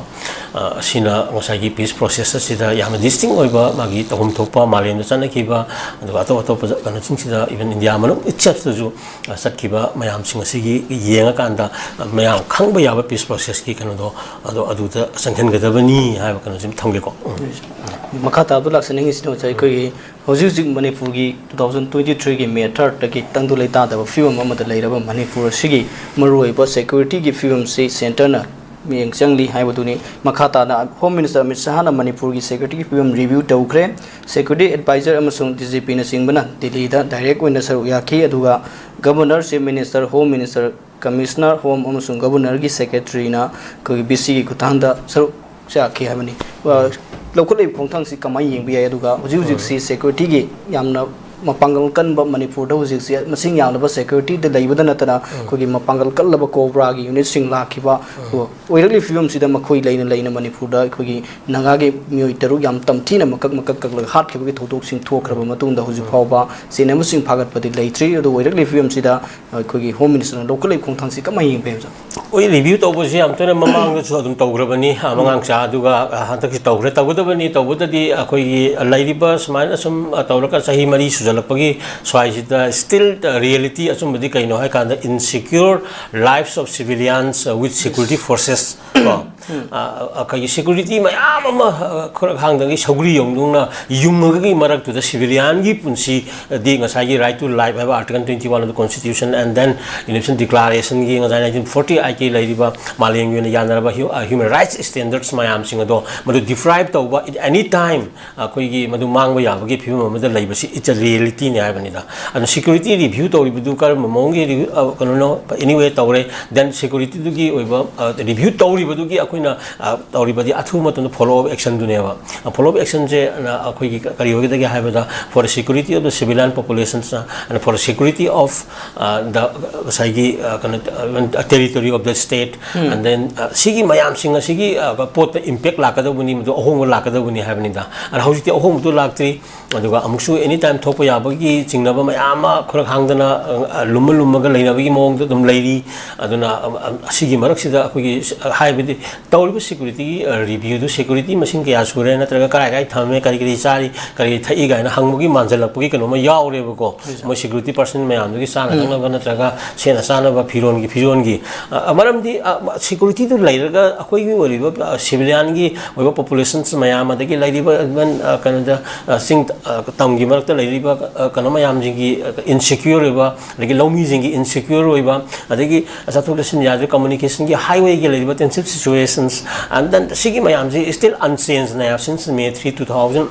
ꯑ, ꯑꯁꯤꯅ ꯉꯁꯥꯏꯒꯤ ꯄꯤꯁ ꯄ꯭ꯔꯣꯁꯦꯁ ꯑꯁꯤꯗ ꯌꯥꯝꯅ ꯗꯤꯁꯇꯤꯡ ꯑꯣꯏꯕ ꯃꯥꯒꯤ ꯇꯧꯐꯝ ꯊꯣꯛꯄ ꯃꯥꯂꯦꯝꯗ ꯆꯠꯅꯈꯤꯕ, ꯑꯗꯨꯒ ꯑꯇꯣꯞ ꯑꯇꯣꯞꯄ ꯀꯩꯅꯣꯁꯤꯡꯁꯤꯗ, ꯏꯚꯟ ꯏꯟꯗꯤꯌꯥ ꯃꯅꯨꯡ ꯏꯠꯁꯦꯜꯐꯇꯁꯨ, ꯑ, ꯆꯠꯈꯤꯕ ꯃꯌꯥꯝꯁꯤꯡ ꯑꯁꯤꯒꯤ ꯌꯦꯡꯉꯀꯥꯟꯗ, ꯑ, ꯃꯌꯥꯝ ꯈꯪꯕ ꯌꯥꯕ ꯄꯤꯁ ꯄ꯭ꯔꯣꯁꯦꯁꯀꯤ ꯀꯩꯅꯣꯗꯣ, ꯑꯗꯣ ꯑꯗꯨꯗ ꯆꯪꯁꯤꯟꯒꯗꯕꯅꯤ ꯍꯥꯏꯕ ꯀꯩꯅꯣꯁꯤꯃ ꯊꯝꯒꯦꯀꯣ꯫ ꯎꯝ꯫ ꯃꯈꯥ ꯇꯥꯕꯗ ꯂꯥꯛꯆꯅꯤꯡꯉꯤꯁꯤꯅ ꯑꯣꯖꯥ, ꯑꯩꯈꯣꯏꯒꯤ ꯍꯧꯖꯤꯛ ꯍꯧꯖꯤꯛ ꯃꯅꯤꯄꯨꯔꯒꯤ two thousand twenty threeꯒꯤ May thirdꯇꯒꯤ ꯇꯪꯗꯨ ꯂꯩꯇꯥꯗꯕ ꯐꯤꯕꯝ ꯑꯃꯗ ꯂꯩꯔꯕ ꯃꯅꯤꯄꯨꯔ ꯑꯁꯤꯒꯤ ꯃꯔꯨꯑꯣꯏꯕ ꯁꯦꯀ꯭ꯌꯨꯔꯤꯇꯤꯒꯤ ꯐꯤꯕꯝꯁꯤ ꯁꯦꯟꯇꯔꯅ ꯃꯤꯠꯌꯦꯡ ꯆꯪꯂꯤ ꯍꯥꯏꯕꯗꯨꯅꯤ꯫ ꯃꯈꯥ ꯇꯥꯅ ꯍꯣꯝ ꯃꯤꯅꯤꯁꯇꯔ ꯑꯃꯤꯠ ꯁꯍꯥꯅ ꯃꯅꯤꯄꯨꯔꯒꯤ ꯁꯦꯀ꯭ꯌꯨꯔꯤꯇꯤꯒꯤ ꯐꯤꯕꯝ ꯔꯤꯚ꯭ꯌꯨ ꯇꯧꯈ꯭ꯔꯦ꯫ ꯁꯦꯀ꯭ꯌꯨꯔꯤꯇꯤ ꯑꯦꯗꯚꯥꯏꯖꯔ ꯑꯃꯁꯨꯡ ꯗꯤ ꯖꯤ ꯄꯤꯅꯆꯤꯡꯕꯅ ꯗꯤꯜꯂꯤꯗ ꯗꯥꯏꯔꯦꯛ ꯑꯣꯏꯅ ꯁꯔꯨꯛ ꯌꯥꯈꯤ, ꯑꯗꯨꯒ governor, chief minister, home minister, commissioner home ꯑꯃꯁꯨꯡ ꯒꯕꯔꯅꯔꯒꯤ ꯁꯦꯀ꯭ꯔꯦꯇꯔꯤꯅ ꯑꯩꯈꯣꯏꯒꯤ ꯕꯤ ꯁꯤꯒꯤ ꯈꯨꯠꯊꯥꯡꯗ ꯁꯔꯨꯛ ꯌꯥꯈꯤ ꯍꯥꯏꯕꯅꯤ꯫ ꯑ, ꯂꯧꯈꯠꯂꯛꯏꯕ ꯈꯣꯡꯊꯥꯡꯁꯤ ꯀꯃꯥꯏꯅ ꯌꯦꯡꯕ ꯌꯥꯏ? ꯑꯗꯨꯒ ꯍꯧꯖꯤꯛ ꯍꯧꯖꯤꯛꯁꯤ ꯁꯦꯀ꯭ꯌꯨꯔꯤꯇꯤꯒꯤ ꯌꯥꯝꯅ ꯃꯄꯥꯡꯒꯜ ꯀꯟꯕ ꯃꯅꯤꯄꯨꯔꯗ ꯍꯧꯖꯤꯛꯁꯤ ꯃꯁꯤꯡ ꯌꯥꯝꯂꯕ ꯁꯦꯀ꯭ꯌꯨꯔꯤꯇꯤꯗ ꯂꯩꯕꯗ ꯅꯠꯇꯅ ꯑꯩꯈꯣꯏꯒꯤ ꯃꯄꯥꯡꯒꯜ ꯀꯜꯂꯕ ꯀꯣꯕ꯭ꯔꯥꯒꯤ ꯌꯨꯅꯤꯠꯁꯤꯡ ꯂꯥꯛꯈꯤꯕ, ꯑꯣꯏꯔꯛꯂꯤꯕ ꯐꯤꯕꯝꯁꯤꯗ ꯃꯈꯣꯏ ꯂꯩꯅ ꯂꯩꯅ ꯃꯅꯤꯄꯨꯔꯗ ꯑꯩꯈꯣꯏꯒꯤ ꯅꯥꯒꯥꯒꯤ ꯃꯤꯑꯣꯏ ꯇꯔꯨꯛ ꯌꯥꯝ ꯇꯝꯊꯤꯅ ꯃꯀꯛ ꯃꯀꯛ ꯀꯛꯂꯒ ꯍꯥꯠꯈꯤꯕꯒꯤ ꯊꯧꯗꯣꯛꯁꯤꯡ ꯊꯣꯛꯈ꯭ꯔꯕ ꯃꯇꯨꯡꯗ ꯍꯧꯖꯤꯛ ꯐꯥꯎꯕ ꯆꯦꯟꯅꯕꯁꯤꯡ ꯐꯥꯒꯠꯄꯗꯤ ꯂꯩꯇ꯭ꯔꯤ꯫ ꯑꯗꯨ ꯑꯣꯏꯔꯛꯂꯤꯕ ꯐꯤꯕꯝꯁꯤꯗ ꯑꯩꯈꯣꯏꯒꯤ ꯍꯣꯝ ꯃꯤꯅꯤꯁꯇꯔꯅ ꯂꯧꯈꯠꯂꯛꯂꯤꯕ ꯈꯣꯡꯊꯥꯡꯁꯤ ꯀꯃꯥꯏꯅ ꯌꯦꯡꯕ ꯌꯥꯏ, ꯑꯣꯖꯥ? ꯍꯣꯏ, ꯔꯤꯚ꯭ꯌꯨ ꯇꯧꯕꯁꯤ ꯌꯥꯝ ꯇꯣꯏꯅ ꯃꯃꯥꯡꯗꯁꯨ ꯑꯗꯨꯝ ꯇꯧꯈ꯭ꯔꯕꯅꯤ, ꯑ, ꯃꯉꯥꯡꯆꯥ, ꯑꯗꯨꯒ, ꯑ, ꯍꯟꯗꯛꯁꯨ ꯇꯧꯈ꯭ꯔꯦ꯫ ꯇꯧꯒꯗꯕꯅꯤ, ꯇꯧꯕꯗꯗꯤ ꯑꯩꯈꯣꯏꯒꯤ ꯂꯩꯔꯤꯕ ꯁꯨꯃꯥꯏꯅ ꯁꯨꯝ, ꯑ, ꯇꯧꯔꯒ ꯆꯍꯤ ꯃꯔꯤ ꯁꯨꯖꯜꯂꯛꯄꯒꯤ ꯁ꯭ꯋꯥꯏꯁꯤꯗ still, ꯑ, reality ꯑꯆꯨꯝꯕꯗꯤ ꯀꯩꯅꯣ ꯍꯥꯏꯀꯥꯟꯗ, insecure lives of civilians, uh, with security forces ꯀꯣ ꯑ, ꯑ, ꯑꯩꯈꯣꯏꯒꯤ ꯁꯦꯀ꯭ꯌꯨꯔꯤꯇꯤ ꯃꯌꯥꯝ ꯑꯃ, ꯑ, ꯈꯨꯔꯛ ꯍꯥꯡꯗꯒꯤ ꯁꯧꯒ꯭ꯔꯤ ꯌꯧꯗꯨꯅ ꯌꯨꯡꯉꯒꯤ ꯃꯔꯛꯇꯨꯗ ꯁꯤꯚꯤꯂꯤꯌꯥꯟꯒꯤ ꯄꯨꯟꯁꯤꯗꯤ ꯉꯁꯥꯏꯒꯤ right to life ꯍꯥꯏꯕ Article twenty one of the Constitution and then Universal Declaration ꯒꯤ ꯉꯁꯥꯏ nineteen forty eight ꯀꯤ ꯂꯩꯔꯤꯕ ꯃꯥꯂꯦꯝꯒꯤ ꯑꯣꯏꯅ ꯌꯥꯅꯔꯕ hu-, ꯑ, human rights standards ꯃꯌꯥꯝꯁꯤꯡ ꯑꯗꯣ ꯃꯗꯨ deprive ꯇꯧꯕ at any time ꯑꯩꯈꯣꯏꯒꯤ ꯃꯗꯨ ꯃꯥꯡꯕ ꯌꯥꯕꯒꯤ ꯐꯤꯕꯝ ꯑꯃꯗ ꯂꯩꯕꯁꯤ it's a reality ꯅꯤ ꯍꯥꯏꯕꯅꯤꯗ꯫ ꯑꯗꯨꯅ ꯁꯦꯀ꯭ꯌꯨꯔꯤꯇꯤ ꯔꯤꯚ꯭ꯌꯨ ꯇꯧꯔꯤꯕꯗꯨ ꯀꯔꯝꯕ ꯃꯑꯣꯡꯒꯤ ꯔꯤꯚ꯭ꯌꯨ, ꯑ, ꯀꯩꯅꯣꯅꯣ, anyway ꯇꯧꯔꯦ, then ꯁꯦꯀ꯭ꯌꯨꯔꯤꯇꯤꯗꯨꯒꯤ ꯑꯣꯏꯕ, ꯑ, ꯔꯤꯚ꯭ꯌꯨ ꯇꯧꯔꯤꯕꯗꯨꯒꯤ ꯑꯩꯈꯣꯏꯅ, ꯑ, ꯇꯧꯔꯤꯕꯗꯤ ꯑꯊꯨꯕ ꯃꯇꯝꯗ follow up action ꯗꯨꯅꯦꯕ꯫ ꯑ, follow up action ꯁꯦ, ꯑ, ꯑꯩꯈꯣꯏꯒꯤ ꯀ-, ꯀꯔꯤ ꯑꯣꯏꯒꯗꯒꯦ ꯍꯥꯏꯕꯗ for the security of the civilian populations and for the security of, ꯑ, the, ꯉꯁꯥꯏꯒꯤ, ꯑ, ꯀꯩꯅꯣ, ꯑ, territory of the state and then, ꯑ, ꯁꯤꯒꯤ ꯃꯌꯥꯝꯁꯤꯡ ꯑꯁꯤꯒꯤ, ꯑ, ꯄꯣꯠꯇ impact ꯂꯥꯛꯀꯗꯧꯕꯅꯤ, ꯃꯗꯨ ꯑꯍꯣꯡꯕ ꯂꯥꯛꯀꯗꯧꯕꯅꯤ ꯍꯥꯏꯕꯅꯤꯗ꯫ ꯑꯗ ꯍꯧꯖꯤꯛꯇꯤ ꯑꯍꯣꯡꯕꯗꯨ ꯂꯥꯛꯇ꯭ꯔꯤ꯫ ꯑꯗꯨꯒ ꯑꯃꯨꯛꯁꯨ any time ꯊꯣꯛꯄ ꯌꯥꯕꯒꯤ ꯆꯤꯡꯅꯕ ꯃꯌꯥꯝ ꯑꯃ ꯈꯨꯔꯛ ꯍꯥꯡꯗꯅ, ꯑ, ꯂꯨꯝꯃ ꯂꯨꯝꯃꯒ ꯂꯩꯅꯕꯒꯤ ꯃꯑꯣꯡꯗ ꯑꯗꯨꯝ ꯂꯩꯔꯤ꯫ ꯑꯗꯨꯅ, ꯑ, ꯑ, ꯑꯁꯤꯒꯤ ꯃꯔꯛꯁꯤꯗ ꯑꯩꯈꯣꯏꯒꯤ, ꯑ, ꯍꯥꯏꯕꯗꯤ ꯇꯧꯔꯤꯕ ꯁꯦꯀ꯭ꯌꯨꯔꯤꯇꯤꯒꯤ, ꯑ, ꯔꯤꯚ꯭ꯌꯨꯗꯨ ꯁꯦꯀ꯭ꯌꯨꯔꯤꯇꯤ ꯃꯁꯤꯡ ꯀꯌꯥ ꯁꯨꯔꯦ, ꯅꯠꯇ꯭ꯔꯒ ꯀꯔꯥꯏ ꯀꯔꯥꯏ ꯊꯝꯃꯦ, ꯀꯔꯤ ꯀꯔꯤ ꯆꯥꯔꯤ, ꯀꯔꯤ ꯊꯛꯏ ꯀꯥꯏꯅ ꯍꯪꯕꯒꯤ ꯃꯥꯟꯁꯤꯜꯂꯛꯄꯒꯤ ꯀꯩꯅꯣꯝꯃ ꯌꯥꯎꯔꯦꯕꯀꯣ꯫ ꯃꯣꯏ ꯁꯦꯀ꯭ꯌꯨꯔꯤꯇꯤ ꯄꯔꯁꯟ ꯃꯌꯥꯝꯗꯨꯒꯤ ꯆꯥꯅ ꯊꯛꯅꯕ ꯅꯠꯇ꯭ꯔꯒ ꯁꯦꯠꯅ ꯆꯥꯅꯕ ꯐꯤꯔꯣꯟꯒꯤ, ꯐꯤꯖꯣꯟꯒꯤ, ꯑ, ꯃꯔꯝꯗꯤ, ꯑ, ꯁꯦꯀ꯭ꯌꯨꯔꯤꯇꯤꯗꯨ ꯂꯩꯔꯒ ꯑꯩꯈꯣꯏꯒꯤ ꯑꯣꯏꯔꯤꯕ, ꯑ, ꯁꯤꯚꯤꯂꯤꯌꯥꯟꯒꯤ ꯑꯣꯏꯕ ꯄꯣꯄꯨꯂꯦꯁꯟꯁ ꯃꯌꯥꯝ, ꯑꯗꯒꯤ ꯂꯩꯔꯤꯕ even, ꯑ, ꯀꯩꯅꯣꯗ, ꯑ, ꯆꯤꯡ, ꯑ, ꯇꯝꯒꯤ ꯃꯔꯛꯇ ꯂꯩꯔꯤꯕ, ꯑ, ꯀꯩꯅꯣ ꯃꯌꯥꯝꯁꯤꯡꯒꯤ, ꯑ, insecure ꯑꯣꯏꯕ, ꯑꯗꯒꯤ ꯂꯧꯃꯤꯁꯤꯡꯒꯤ insecure ꯑꯣꯏꯕ, ꯑꯗꯒꯤ ꯆꯠꯊꯣꯛ ꯆꯠꯁꯤꯟ ꯌꯥꯗ꯭ꯔꯦ, communication ꯒꯤ highway ꯒꯤ ꯂꯩꯔꯤꯕ tensive situations, and then ꯁꯤꯒꯤ ꯃꯌꯥꯝꯁꯤ still unchanged ꯅꯦ since May three, two thousand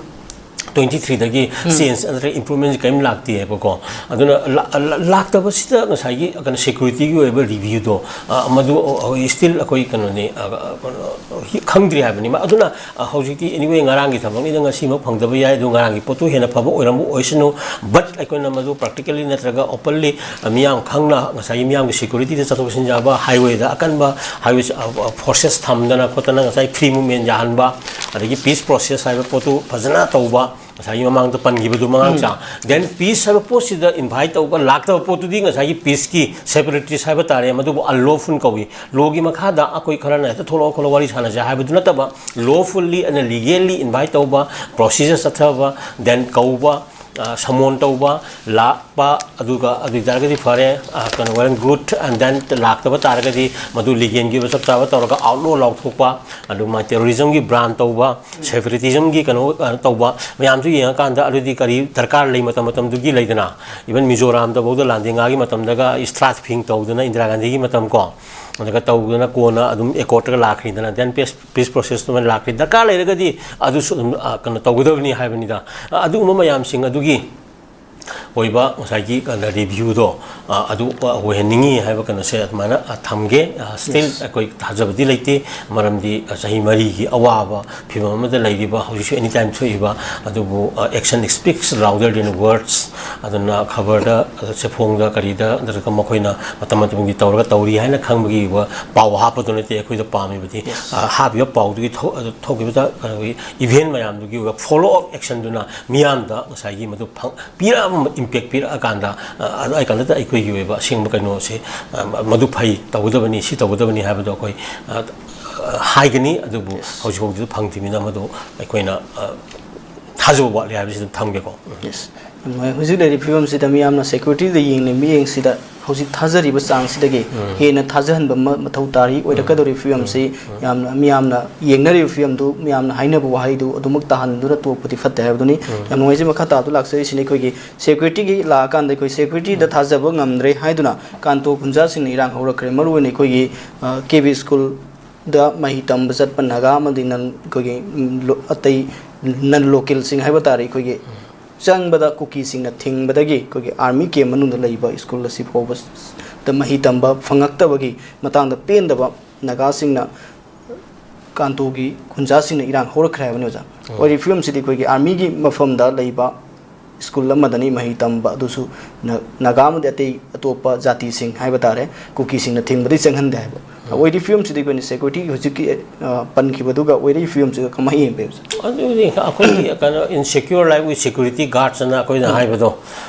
twenty three ꯗꯒꯤ change ꯅꯠꯇ꯭ꯔꯒ improvement ꯁꯤ ꯀꯔꯤꯝ ꯂꯥꯛꯇꯦꯕꯀꯣ꯫ ꯑꯗꯨꯅ ꯂꯥ-, ꯂꯥ-, ꯂꯥꯛꯇꯕꯁꯤꯗ ꯉꯁꯥꯏꯒꯤ ꯀꯩꯅꯣ ꯁꯦꯀ꯭ꯌꯨꯔꯤꯇꯤꯒꯤ ꯑꯣꯏꯕ ꯔꯤꯚ꯭ꯌꯨꯗꯣ, ꯑ, ꯃꯗꯨ, ꯑ, still ꯑꯩꯈꯣꯏ ꯀꯩꯅꯣꯅꯤ, ꯑ, ꯑ, ꯈꯪꯗ꯭ꯔꯤ ꯍꯥꯏꯕꯅꯤ꯫ ꯃ-, ꯑꯗꯨꯅ, ꯑ, ꯍꯧꯖꯤꯛꯇꯤ anyway ꯉꯔꯥꯡꯒꯤ ꯊꯕꯛꯅꯤꯅ ꯉꯁꯤꯃꯛ ꯐꯪꯗꯕ ꯌꯥꯏ, ꯑꯗꯨ ꯉꯔꯥꯡꯒꯤ ꯄꯣꯠꯇꯨ ꯍꯦꯟꯅ ꯐꯕ ꯑꯣꯏꯔꯝꯕ ꯑꯣꯏꯁꯅꯨ, but ꯑꯩꯈꯣꯏꯅ ꯃꯗꯨ practically ꯅꯠꯇ꯭ꯔꯒ openly, ꯑ, ꯃꯤꯌꯥꯝ ꯈꯪꯅ ꯉꯁꯥꯏꯒꯤ ꯃꯤꯌꯥꯝꯒꯤ ꯁꯦꯀ꯭ꯌꯨꯔꯤꯇꯤꯗ ꯆꯠꯊꯣꯛ ꯆꯠꯁꯤꯟ ꯌꯥꯕ highway ꯗ ꯑꯀꯟꯕ highway, ꯑ, ꯑ, forces ꯊꯝꯗꯅ ꯈꯣꯠꯇꯅ ꯉꯁꯥꯏ free movement ꯌꯥꯍꯟꯕ, ꯑꯗꯒꯤ peace process ꯍꯥꯏꯕ ꯄꯣꯠꯇꯨ ꯐꯖꯅ ꯇꯧꯕ, ꯉꯁꯥꯏꯒꯤ ꯃꯃꯥꯡꯗ ꯄꯟꯈꯤꯕꯗꯨ ꯃꯉꯥꯡ ꯆꯥ꯫ Then peace ꯍꯥꯏꯕ ꯄꯣꯠꯁꯤꯗ invite ꯇꯧꯕ ꯂꯥꯛꯇꯕ ꯄꯣꯠꯇꯨꯗꯤ ꯉꯁꯥꯏꯒꯤ peace ꯀꯤ separatist ꯍꯥꯏꯕ ꯇꯥꯔꯦ, ꯃꯗꯨꯕꯨ unlawful ꯀꯧꯏ꯫ Law ꯒꯤ ꯃꯈꯥꯗ ꯑꯩꯈꯣꯏ ꯈꯔꯅ ꯍꯦꯛꯇ ꯊꯣꯛꯂꯛꯑꯣ ꯈꯣꯠꯂꯣ ꯋꯥꯔꯤ ꯁꯥꯟꯅꯁꯦ ꯍꯥꯏꯕꯗꯨ ꯅꯠꯇꯕ, lawfully and legally invite ꯇꯧꯕ, procedure ꯆꯠꯊꯕ, then ꯀꯧꯕ, ꯁꯃꯣꯟ ꯇꯧꯕ, ꯂꯥꯛꯄ, ꯑꯗꯨꯒ ꯑꯗꯨ ꯑꯣꯏꯇꯥꯔꯒꯗꯤ ꯐꯔꯦ, ꯑ, ꯀꯩꯅꯣ, well and good, and then ꯂꯥꯛꯇꯕ ꯇꯥꯔꯒꯗꯤ ꯃꯗꯨ ꯂꯤꯒꯦꯜꯒꯤ ꯑꯣꯏꯕ ꯆꯞ ꯆꯥꯕ ꯇꯧꯔꯒ ꯑꯥꯎꯠꯂꯣ ꯂꯥꯎꯊꯣꯛꯄ, ꯑꯗꯨꯃꯥꯏꯅ ꯇꯦꯔꯣꯔꯤꯖꯝꯒꯤ ꯕ꯭ꯔꯥꯟ ꯇꯧꯕ, ꯁꯦꯄꯔꯦꯇꯤꯖꯝꯒꯤ ꯀꯩꯅꯣ, ꯑ, ꯇꯧꯕ ꯃꯌꯥꯝꯁꯨ ꯌꯦꯡꯉꯀꯥꯟꯗ ꯑꯗꯨꯗꯤ ꯀꯔꯤ ꯗꯔꯀꯥꯔ ꯂꯩ? ꯃꯇꯝ ꯃꯇꯝꯗꯨꯒꯤ ꯂꯩꯗꯅ, ꯏꯚꯟ ꯃꯤꯖꯣꯔꯥꯝꯗꯐꯥꯎꯗ ꯂꯥꯟꯗꯦꯡꯒꯥꯒꯤ ꯃꯇꯝꯗꯒ ꯏꯁꯇ꯭ꯔꯥꯠ ꯐꯤꯡ ꯇꯧꯗꯅ ꯏꯟꯗꯤꯔꯥ ꯒꯥꯟꯙꯤꯒꯤ ꯃꯇꯝ ꯀꯣ, ꯑꯗꯨꯒ ꯇꯧꯗꯅ ꯀꯣꯟꯅ ꯑꯗꯨꯝ ꯑꯦꯀꯣꯔꯠꯇꯒ ꯂꯥꯛꯈ꯭ꯔꯤꯗꯅ, ꯗꯦꯟ ꯄꯤꯁ, ꯄꯤꯁ ꯄ꯭ꯔꯣꯁꯦꯁꯇꯨꯃ ꯂꯥꯛꯈ꯭ꯔꯤ꯫ ꯗꯔꯀꯥꯔ ꯂꯩꯔꯒꯗꯤ ꯑꯗꯨꯁꯨ ꯑꯗꯨꯝ, ꯑ, ꯀꯩꯅꯣ ꯇꯧꯒꯗꯕꯅꯤ ꯍꯥꯏꯕꯅꯤꯗ꯫ ꯑ, ꯑꯗꯨꯒꯨꯝꯕ ꯃꯌꯥꯝꯁꯤꯡ ꯑꯗꯨꯒꯤ ꯑꯣꯏꯕ ꯉꯁꯥꯏꯒꯤ, ꯑ, ꯔꯤꯚ꯭ꯌꯨꯗꯣ, ꯑ, ꯑꯗꯨ, ꯑ, ꯑꯣꯏꯍꯟꯅꯤꯡꯉꯤ ꯍꯥꯏꯕ ꯀꯩꯅꯣꯁꯦ ꯑꯗꯨꯃꯥꯏꯅ, ꯑ, ꯊꯝꯒꯦ꯫ ꯑ, ꯁ꯭ꯇꯤꯜ ꯑꯩꯈꯣꯏ ꯊꯥꯖꯕꯗꯤ ꯂꯩꯇꯦ, ꯃꯔꯝꯗꯤ, ꯑ, ꯆꯍꯤ ꯃꯔꯤꯒꯤ ꯑꯋꯥꯕ ꯐꯤꯕꯝ ꯑꯃꯗ ꯂꯩꯔꯤꯕ, ꯍꯧꯖꯤꯛꯁꯨ ꯑꯦꯅꯤ ꯇꯥꯏꯝ ꯊꯣꯛꯏꯕ, ꯑꯗꯨꯕꯨ, ꯑ, action speaks louder than words꯫ ꯑꯗꯨꯅ ꯈꯕꯔꯗ, ꯑ, ꯆꯦꯐꯣꯡꯗ, ꯀꯔꯤꯗ, ꯅꯠꯇ꯭ꯔꯒ ꯃꯈꯣꯏꯅ ꯃꯇꯝ ꯃꯇꯝꯒꯤ ꯇꯧꯔꯒ ꯇꯧꯔꯤ ꯍꯥꯏꯅ ꯈꯪꯕꯒꯤ ꯑꯣꯏꯕ ꯄꯥꯎ ꯍꯥꯞꯄꯗꯨ ꯅꯠꯇꯦ ꯑꯩꯈꯣꯏꯗ ꯄꯥꯝꯃꯤꯕꯗꯤ꯫ ꯑ, ꯍꯥꯞꯄꯤꯕ ꯄꯥꯎꯗꯨꯒꯤ ꯊꯣꯛ-, ꯑꯗꯨ ꯊꯣꯛꯈꯤꯕꯗ ꯀꯩꯅꯣꯒꯤ ꯏꯚꯦꯟ ꯃꯌꯥꯝꯗꯨꯒꯤ ꯑꯣꯏꯕ ꯐꯣꯂꯣ ꯑꯞ ꯑꯦꯛꯁꯟꯗꯨꯅ ꯃꯤꯌꯥꯝꯗ ꯉꯁꯥꯏꯒꯤ ꯃꯗꯨ ꯐꯪ-, ꯄꯤꯔꯛꯑꯕ, ꯏꯝꯄꯦꯛ ꯄꯤꯔꯛꯑꯀꯥꯟꯗ, ꯑ, ꯑꯗꯨ ꯑꯩ ꯀꯥꯟꯗꯇ ꯑꯩꯈꯣꯏꯒꯤ ꯑꯣꯏꯕ ꯑꯁꯦꯡꯕ ꯀꯩꯅꯣꯁꯦ, ꯑ, ꯃꯗꯨ ꯐꯩ, ꯇꯧꯒꯗꯕꯅꯤ, ꯁꯤ ꯇꯧꯒꯗꯕꯅꯤ ꯍꯥꯏꯕꯗꯣ ꯑꯩꯈꯣꯏ, ꯑ, ꯍꯥꯏꯒꯅꯤ꯫ ꯑꯗꯨꯕꯨ ꯍꯧꯖꯤꯛ ꯐꯥꯎꯒꯤꯗꯤ ꯐꯪꯗ꯭ꯔꯤꯕꯅꯤꯅ ꯃꯗꯨ ꯑꯩꯈꯣꯏꯅ, ꯑ, ꯊꯥꯖꯕ ꯋꯥꯠꯂꯤ ꯍꯥꯏꯕꯁꯤ ꯑꯗꯨꯝ ꯊꯝꯒꯦꯀꯣ꯫ ꯌꯦꯁ꯫ ꯌꯥꯝ ꯅꯨꯡꯉꯥꯏ꯫ ꯍꯧꯖꯤꯛ ꯂꯩꯔꯤꯕ ꯐꯤꯕꯝꯁꯤꯗ ꯃꯤꯌꯥꯝꯅ ꯁꯦꯀ꯭ꯌꯨꯔꯤꯇꯤꯗ ꯌꯦꯡꯂꯤꯕ ꯃꯤꯠꯌꯦꯡꯁꯤꯗ ꯍꯧꯖꯤꯛ ꯊꯥꯖꯔꯤꯕ ꯆꯥꯡꯁꯤꯗꯒꯤ ꯍꯦꯟꯅ ꯊꯥꯖꯍꯟꯕ ꯑꯃ ꯃꯊꯧ ꯇꯥꯔꯤ꯫ ꯑꯣꯏꯔꯛꯀꯗꯧꯔꯤꯕ ꯐꯤꯕꯝꯁꯤ ꯌꯥꯝꯅ, ꯃꯤꯌꯥꯝꯅ ꯌꯦꯡꯅꯔꯤꯕ ꯐꯤꯕꯝꯗꯨ ꯃꯤꯌꯥꯝꯅ ꯍꯥꯏꯅꯕ ꯋꯥꯍꯩꯗꯨ ꯑꯗꯨꯃꯛ ꯇꯥꯍꯟꯗꯨꯅ ꯇꯣꯛꯄꯗꯤ ꯐꯠꯇꯦ ꯍꯥꯏꯕꯗꯨꯅꯤ꯫ ꯌꯥꯝ ꯅꯨꯡꯉꯥꯏꯖꯩ꯫ ꯃꯈꯥ ꯇꯥꯕꯗ ꯂꯥꯛꯆꯔꯤꯁꯤꯅ ꯑꯩꯈꯣꯏꯒꯤ ꯁꯦꯀ꯭ꯌꯨꯔꯤꯇꯤꯒꯤ ꯂꯥꯛꯑꯀꯥꯟꯗ ꯑꯩꯈꯣꯏ ꯁꯦꯀ꯭ꯌꯨꯔꯤꯇꯤꯗ ꯊꯥꯖꯕ ꯉꯝꯗ꯭ꯔꯦ ꯍꯥꯏꯗꯨꯅ ꯀꯥꯟꯇꯣ ꯈꯨꯟꯖꯥꯁꯤꯡꯅ ꯏꯔꯥꯡ ꯍꯧꯔꯛꯈ꯭ꯔꯦ꯫ ꯃꯔꯨꯑꯣꯏꯅ ꯑꯩꯈꯣꯏꯒꯤ, ꯑ, ꯀꯦ ꯕꯤ ꯁ꯭ꯀꯨꯜꯗ ꯃꯍꯩ ꯇꯝꯕ ꯆꯠꯄ ꯅꯥꯒꯥ ꯑꯃꯗꯤ ꯅꯟ, ꯑꯩꯈꯣꯏꯒꯤ, ꯎꯝ, ꯂꯣ-, ꯑꯇꯩ ꯅꯟ ꯂꯣꯀꯦꯜꯁꯤꯡ ꯍꯥꯏꯕ ꯇꯥꯔꯦ, ꯑꯩꯈꯣꯏꯒꯤ ꯆꯪꯕꯗ ꯀꯨꯀꯤꯁꯤꯡꯅ ꯊꯤꯡꯕꯗꯒꯤ ꯑꯩꯈꯣꯏꯒꯤ ꯑꯥꯔꯃꯤ ꯀꯦꯝ ꯃꯅꯨꯡꯗ ꯂꯩꯕ ꯁ꯭ꯀꯨꯜ ꯑꯁꯤ ꯐꯥꯎꯕꯗ ꯃꯍꯩ ꯇꯝꯕ ꯐꯪꯉꯛꯇꯕꯒꯤ ꯃꯇꯥꯡꯗ ꯄꯦꯟꯗꯕ ꯅꯥꯒꯥꯁꯤꯡꯅ ꯀꯥꯟꯇꯣꯒꯤ ꯈꯨꯟꯖꯥꯁꯤꯡꯅ ꯏꯔꯥꯡ ꯍꯧꯔꯛꯈ꯭ꯔꯦ ꯍꯥꯏꯕꯅꯤ ꯑꯣꯖꯥ꯫ ꯑꯣꯏꯔꯤꯕ ꯐꯤꯕꯝꯁꯤꯗꯤ ꯑꯩꯈꯣꯏꯒꯤ ꯑꯥꯔꯃꯤꯒꯤ ꯃꯐꯝꯗ ꯂꯩꯕ ꯁ꯭ꯀꯨꯜ ꯑꯃꯗꯅꯤ ꯃꯍꯩ ꯇꯝꯕ, ꯑꯗꯨꯁꯨ ꯅ-, ꯅꯥꯒꯥ ꯑꯃꯗꯤ ꯑꯇꯩ ꯑꯇꯣꯞꯄ ꯖꯥꯇꯤꯁꯤꯡ ꯍꯥꯏꯕ ꯇꯥꯔꯦ, ꯀꯨꯀꯤꯁꯤꯡꯅ ꯊꯤꯡꯕꯗꯒꯤ ꯆꯪꯍꯟꯗꯦ ꯍꯥꯏꯕ꯫ ꯑꯣꯏꯔꯤ ꯐꯤꯕꯝꯁꯤꯗ ꯑꯩꯈꯣꯏꯅ ꯁꯦꯀ꯭ꯌꯨꯔꯤꯇꯤꯒꯤ ꯍꯧꯖꯤꯛꯀꯤ ꯑ, ꯄꯟꯈꯤꯕꯗꯨꯒ ꯑꯣꯏꯔꯛꯏ ꯐꯤꯕꯝꯁꯤꯒ ꯀꯃꯥꯏꯅ ꯌꯦꯡꯕꯤꯕꯁꯦ? ꯑꯗꯨꯗꯤ ꯑꯩꯈꯣꯏꯒꯤ ꯀꯩꯅꯣ, insecure life with security guards ꯑꯅ ꯑꯩꯈꯣꯏꯅ ꯍꯥꯏꯕꯗꯣ,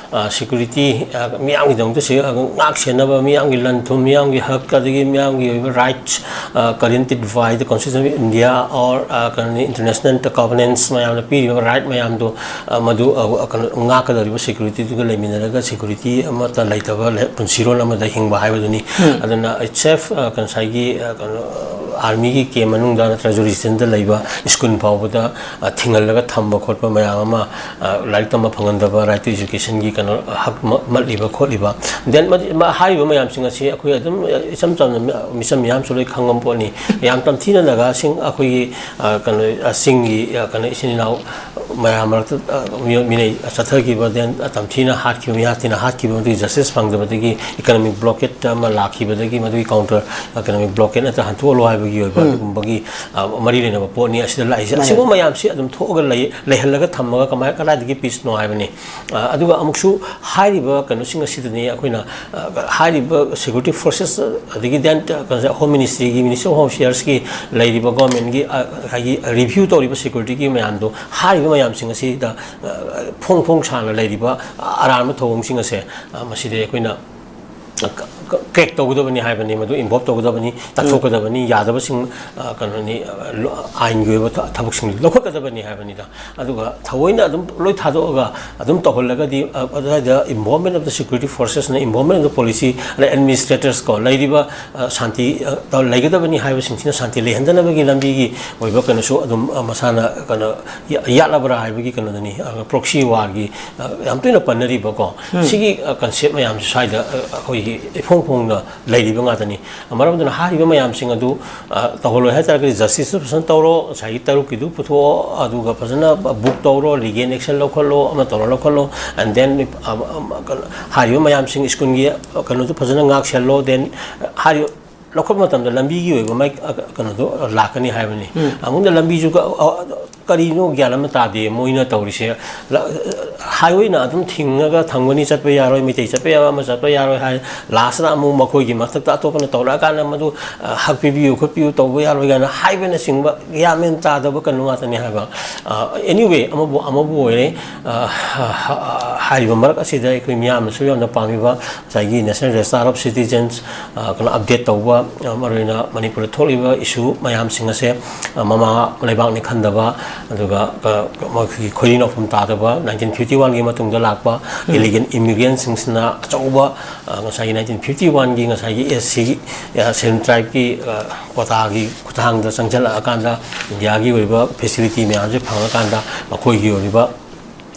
ꯁꯦꯀ꯭ꯌꯨꯔꯤꯇꯤ, ꯃꯤꯌꯥꯝꯒꯤꯗꯃꯛꯇ ꯁꯤ, ꯑ, ꯉꯥꯛ ꯁꯦꯟꯅꯕ, ꯃꯤꯌꯥꯝꯒꯤ ꯂꯟ ꯊꯨꯝ, ꯃꯤꯌꯥꯝꯒꯤ ꯍꯛ, ꯑꯗꯒꯤ ꯃꯤꯌꯥꯝꯒꯤ ꯑꯣꯏꯕ rights, guaranteed by the constitution of India or ꯀꯩꯅꯣꯅꯤ, ꯏꯟꯇꯔꯅꯦꯁꯅꯦꯜ ꯀꯣꯚꯅꯦꯟꯁ ꯃꯌꯥꯝꯅ ꯄꯤꯔꯤꯕ ꯔꯥꯏꯠ ꯃꯌꯥꯝꯗꯣ, ꯑ, ꯃꯗꯨ, ꯑ, ꯀꯩꯅꯣ, ꯉꯥꯛꯀꯗꯧꯔꯤꯕ ꯁꯦꯀ꯭ꯌꯨꯔꯤꯇꯤꯗꯨꯒ ꯂꯩꯃꯤꯟꯅꯔꯒ ꯁꯦꯀ꯭ꯌꯨꯔꯤꯇꯤ ꯑꯃꯠꯇ ꯂꯩꯇꯕ ꯂꯩ-, ꯄꯨꯟꯁꯤꯔꯣꯜ ꯑꯃꯗ ꯍꯤꯡꯕ ꯍꯥꯏꯕꯗꯨꯅꯤ꯫ ꯑꯗꯨꯅ ꯁꯦꯐ, ꯑ, ꯉꯁꯥꯏꯒꯤ, ꯑ, ꯀꯩꯅꯣ, ꯑꯥꯔꯃꯤꯒꯤ ꯀꯦꯝ ꯃꯅꯨꯡꯗ ꯅꯠꯇ꯭ꯔꯒ ꯖꯨꯔꯤꯁꯗꯤꯛꯁꯟꯗ ꯂꯩꯕ ꯁ꯭ꯀꯨꯜ ꯐꯥꯎꯕꯗ, ꯑ, ꯊꯤꯡꯍꯜꯂꯒ ꯊꯝꯕ ꯈꯣꯠꯄ ꯃꯌꯥꯝ ꯑꯃ, ꯑ, ꯂꯥꯏꯔꯤꯛ ꯇꯝꯕ ꯐꯪꯍꯟꯗꯕ, ꯔꯥꯏꯠ ꯇꯨ ꯏꯖꯨꯀꯦꯁꯟꯒꯤ ꯀꯩꯅꯣ, ꯍꯛ ꯃ-, ꯃꯠꯂꯤꯕ ꯈꯣꯠꯂꯤꯕ, ꯗꯦꯟ ꯃꯗꯤ-, ꯃ-, ꯍꯥꯏꯔꯤꯕ ꯃꯌꯥꯝꯁꯤꯡ ꯑꯁꯤ ꯑꯩꯈꯣꯏ ꯑꯗꯨꯝ, ꯑ, ꯏꯆꯝ ꯆꯝꯅ ꯃꯤ-, ꯃꯤꯆꯝ ꯃꯤꯌꯥꯝꯁꯨ ꯂꯣꯏ ꯈꯪꯉꯝꯕ ꯄꯣꯠꯅꯤ꯫ ꯌꯥꯝ ꯇꯝꯊꯤꯅ ꯅꯥꯒꯥꯁꯤꯡ ꯑꯩꯈꯣꯏꯒꯤ, ꯑ, ꯀꯩꯅꯣ, ꯑ, ꯆꯤꯡꯒꯤ, ꯑ, ꯀꯩꯅꯣ, ꯏꯆꯤꯟ ꯏꯅꯥꯎ ꯃꯌꯥꯝ ꯃꯔꯛꯇ, ꯑ, ꯃꯤꯑꯣꯏ-, ꯃꯤꯅꯩ ꯆꯠꯊꯈꯤꯕ, ꯗꯦꯟ, ꯑ, ꯇꯝꯊꯤꯅ ꯍꯥꯠꯈꯤꯕ, ꯃꯤꯍꯥꯠ ꯊꯤꯅ ꯍꯥꯠꯈꯤꯕ, ꯃꯗꯨꯒꯤ ꯖꯁꯇꯤꯁ ꯐꯪꯗꯕꯗꯒꯤ, ꯏꯀꯅꯣꯃꯤꯛ ꯕ꯭ꯂꯣꯀꯦꯠ ꯑꯃ ꯂꯥꯛꯈꯤꯕꯗꯒꯤ, ꯃꯗꯨꯒꯤ ꯀꯥꯎꯟꯇꯔ, ꯑ, ꯏꯀꯅꯣꯃꯤꯛ ꯕ꯭ꯂꯣꯀꯦꯠ ꯅꯠꯇ꯭ꯔ ꯍꯟꯊꯣꯛꯍꯜꯂꯣ ꯍꯥꯏꯕꯒꯤ ꯑꯣꯏꯕ ꯑꯗꯨꯒꯨꯝꯕꯒꯤ, ꯑ, ꯃꯔꯤ ꯂꯩꯅꯕ ꯄꯣꯠꯅꯤ ꯑꯁꯤꯗ ꯂꯥꯛꯏꯁꯦ꯫ ꯑꯁꯤꯒꯨꯝꯕ ꯃꯌꯥꯝꯁꯤ ꯑꯗꯨꯝ ꯊꯣꯛꯑꯒ ꯂꯩ-, ꯂꯩꯍꯜꯂꯒ ꯊꯝꯃꯒ ꯀꯃꯥꯏ-, ꯀꯗꯥꯏꯗꯒꯤ ꯄꯤꯁꯅꯣ ꯍꯥꯏꯕꯅꯤ꯫ ꯑ, ꯑꯗꯨꯒ ꯑꯃꯨꯛꯁꯨ ꯍꯥꯏꯔꯤꯕ ꯀꯩꯅꯣꯁꯤꯡ ꯑꯁꯤꯗꯅꯤ ꯑꯩꯈꯣꯏꯅ, ꯑ, ꯍꯥꯏꯔꯤꯕ ꯁꯦꯀ꯭ꯌꯨꯔꯤꯇꯤ ꯐꯣꯔꯁꯦꯁ ꯑꯗꯒꯤ ꯗꯦꯟ, ꯑ, ꯀꯩꯅꯣꯁꯦ, ꯍꯣꯝ ꯃꯤꯅꯤꯁꯇ꯭ꯔꯤꯒꯤ, ꯃꯤꯅꯤꯁꯇ꯭ꯔꯤ ꯑꯣꯐ ꯍꯣꯝ ꯑꯦꯐꯤꯌꯔꯁꯀꯤ ꯂꯩꯔꯤꯕ ꯒꯣꯔꯃꯦꯟꯒꯤ, ꯑ, ꯉꯁꯥꯏꯒꯤ ꯔꯤꯚ꯭ꯌꯨ ꯇꯧꯔꯤꯕ ꯁꯦꯀ꯭ꯌꯨꯔꯤꯇꯤꯒꯤ ꯃꯌꯥꯝꯗꯣ, ꯍꯥꯏꯔꯤꯕ ꯃꯌꯥꯝꯁꯤꯡ ꯑꯁꯤꯗ, ꯑ, ꯐꯣꯡ ꯐꯣꯡ ꯁꯥꯅ ꯂꯩꯔꯤꯕ, ꯑ, ꯑꯔꯥꯟꯕ ꯊꯧꯑꯣꯡꯁꯤꯡ ꯑꯁꯦ, ꯑ, ꯃꯁꯤꯗꯤ ꯑꯩꯈꯣꯏꯅ ꯀ꯭ꯔꯦꯛ ꯇꯧꯒꯗꯕꯅꯤ ꯍꯥꯏꯕꯅꯤ, ꯃꯗꯨ ꯏꯟꯚꯣꯜꯕ ꯇꯧꯒꯗꯕꯅꯤ, ꯇꯥꯊꯣꯛꯀꯗꯕꯅꯤ, ꯌꯥꯗꯕꯁꯤꯡ, ꯑ, ꯀꯩꯅꯣꯅꯤ, ꯑ, ꯂꯣ-, ꯑꯥꯏꯟꯒꯤ ꯑꯣꯏꯕ ꯊ-, ꯊꯕꯛꯁꯤꯡ ꯂꯧꯈꯠꯀꯗꯕꯅꯤ ꯍꯥꯏꯕꯅꯤꯗ꯫ ꯑꯗꯨꯒ ꯊꯑꯣꯏꯅ ꯑꯗꯨꯝ ꯂꯣꯏ ꯊꯥꯗꯣꯛꯑꯒ ꯑꯗꯨꯝ ꯇꯧꯍꯜꯂꯒꯗꯤ, ꯑ, ꯑꯗꯨꯋꯥꯏꯗ involvement of the security forcesꯅ, involvement of the policy, ꯑꯗꯩ administrators ꯀꯣ, ꯂꯩꯔꯤꯕ, ꯑ, ꯁꯥꯟꯇꯤ, ꯑ, ꯇ-, ꯂꯩꯒꯗꯕꯅꯤ ꯍꯥꯏꯕꯁꯤꯡꯁꯤꯅ ꯁꯥꯟꯇꯤ ꯂꯩꯍꯟꯗꯅꯕꯒꯤ ꯂꯝꯕꯤꯒꯤ ꯑꯣꯏꯕ ꯀꯩꯅꯣꯁꯨ ꯑꯗꯨꯝ, ꯑ, ꯃꯁꯥꯅ ꯀꯩꯅꯣ ꯌꯥ-, ꯌꯥꯠꯂꯕ꯭ꯔꯥ ꯍꯥꯏꯕꯒꯤ ꯀꯩꯅꯣꯗꯅꯤ, ꯑ, ꯄ꯭ꯔꯣꯛꯁꯤ ꯋꯥꯔꯒꯤ, ꯑ, ꯌꯥꯝ ꯇꯣꯏꯅ ꯄꯟꯅꯔꯤꯕꯀꯣ꯫ ꯁꯤꯒꯤ, ꯑ, ꯀꯟꯁꯦꯞ ꯃꯌꯥꯝꯁꯤ ꯁ꯭ꯋꯥꯏꯗ, ꯑ, ꯑꯩꯈꯣꯏꯒꯤ ꯏꯐꯣꯡ ꯐꯣꯡꯅ ꯂꯩꯔꯤꯕ ꯉꯥꯛꯇꯅꯤ꯫ ꯃꯔꯝ ꯑꯗꯨꯅ ꯍꯥꯏꯔꯤꯕ ꯃꯌꯥꯝꯁꯤꯡ ꯑꯗꯨ, ꯑ, ꯇꯧꯍꯜꯂꯣꯏ ꯍꯥꯏ ꯇꯥꯔꯒꯗꯤ ꯖꯁꯇꯤꯁꯇꯨ ꯐꯖꯅ ꯇꯧꯔꯣ, ꯉꯁꯥꯏꯒꯤ ꯇꯔꯨꯛꯀꯤꯗꯨ ꯄꯨꯊꯣꯛꯑꯣ, ꯑꯗꯨꯒ ꯐꯖꯅ ꯕꯨꯛ ꯇꯧꯔꯣ, ꯂꯤꯒꯦꯜ ꯑꯦꯛꯁꯟ ꯂꯧꯈꯠꯂꯣ, ꯑꯃ ꯇꯧꯔꯣ ꯂꯧꯈꯠꯂꯣ, and then, ꯑ, ꯑ, ꯀꯩꯅꯣ, ꯍꯥꯏꯔꯤꯕ ꯃꯌꯥꯝꯁꯤꯡ ꯁ꯭ꯀꯨꯜꯒꯤ, ꯑ, ꯀꯩꯅꯣꯗꯨ ꯐꯖꯅ ꯉꯥꯛ ꯁꯦꯜꯂꯣ, then, ꯑ, ꯍꯥꯏꯔꯤꯕ ꯂꯧꯈꯠꯄ ꯃꯇꯝꯗ ꯂꯝꯕꯤꯒꯤ ꯑꯣꯏꯕ ꯃꯥꯏ, ꯑ, ꯀꯩꯅꯣꯗꯣ ꯂꯥꯛꯀꯅꯤ ꯍꯥꯏꯕꯅꯤ꯫ ꯑꯃꯨꯛꯅ ꯂꯝꯕꯤꯁꯨ ꯀ-, ꯑ, ꯀꯔꯤꯅꯣ ꯒ꯭ꯌꯥꯟ ꯑꯃ ꯇꯥꯗꯦ ꯃꯣꯏꯅ ꯇꯧꯔꯤꯁꯦ꯫ ꯍꯥꯏꯋꯦꯅ ꯑꯗꯨꯝ ꯊꯤꯡꯉꯒ ꯊꯝꯒꯅꯤ, ꯆꯠꯄ ꯌꯥꯔꯣꯏ, ꯃꯩꯇꯩ ꯆꯠꯄ ꯌꯥꯕ ꯑꯃ ꯆꯠꯄ ꯌꯥꯔꯣꯏ ꯍꯥꯏ꯫ ꯂꯥꯁꯇ ꯑꯃꯨꯛ ꯃꯈꯣꯏꯒꯤ ꯃꯊꯛꯇ ꯑꯇꯣꯞꯄꯅ ꯇꯧꯔꯛꯑꯀꯥꯟꯗ ꯃꯗꯨ ꯍꯛꯄꯤꯕꯤꯌꯨ ꯈꯣꯠꯄꯤꯌꯨ ꯇꯧꯕ ꯌꯥꯔꯣꯏ ꯀꯥꯏꯅ ꯍꯥꯏꯕꯅꯆꯤꯡꯕ ꯒ꯭ꯌꯥꯟ ꯃꯦꯟ ꯇꯥꯗꯕ ꯀꯩꯅꯣ ꯉꯥꯛꯇꯅꯤ ꯍꯥꯏꯕ꯫ ꯑꯦꯅꯤꯋꯦ, ꯑꯃꯕꯨ ꯑꯃꯕꯨ ꯑꯣꯏꯔꯦ, ꯍꯥꯏꯔꯤꯕ ꯃꯔꯛ ꯑꯁꯤꯗ ꯑꯩꯈꯣꯏ ꯃꯤꯌꯥꯝꯅꯁꯨ ꯌꯥꯝꯅ ꯄꯥꯝꯃꯤꯕ ꯉꯁꯥꯏꯒꯤ National Register of Citizens ꯀꯩꯅꯣ ꯑꯞꯗꯦꯠ ꯇꯧꯕ, ꯃꯔꯨꯑꯣꯏꯅ ꯃꯅꯤꯄꯨꯔꯗ ꯊꯣꯛꯂꯤꯕ ꯏꯁꯨ ꯃꯌꯥꯝꯁꯤꯡ ꯑꯁꯦ ꯃꯃꯥ ꯂꯩꯕꯥꯛꯅꯤ ꯈꯟꯗꯕ, ꯑꯗꯨꯒ ꯃꯈꯣꯏꯒꯤ ꯈꯣꯏꯔꯤ ꯅꯧꯐꯝ ꯇꯥꯗꯕ nineteen fifty one ꯒꯤ ꯃꯇꯨꯡꯗ ꯂꯥꯛꯄ ꯏꯂꯤꯒꯦꯜ ꯏꯃꯤꯒ꯭ꯔꯦꯟꯁꯤꯡꯁꯤꯅ ꯑꯆꯧꯕ, ꯉꯁꯥꯏꯒꯤ nineteen fifty one ꯒꯤ ꯉꯁꯥꯏꯒꯤ S C Scheduled Tribe ꯀꯤ ꯀꯣꯇꯥꯒꯤ ꯈꯨꯠꯊꯥꯡꯗ ꯆꯪꯁꯤꯜꯂꯛꯑꯀꯥꯟꯗ ꯏꯟꯗꯤꯌꯥꯒꯤ ꯑꯣꯏꯕ ꯐꯦꯁꯤꯂꯤꯇꯤ ꯃꯌꯥꯝꯁꯦ ꯐꯪꯉꯀꯥꯟꯗ ꯃꯈꯣꯏꯒꯤ ꯑꯣꯏꯔꯤꯕ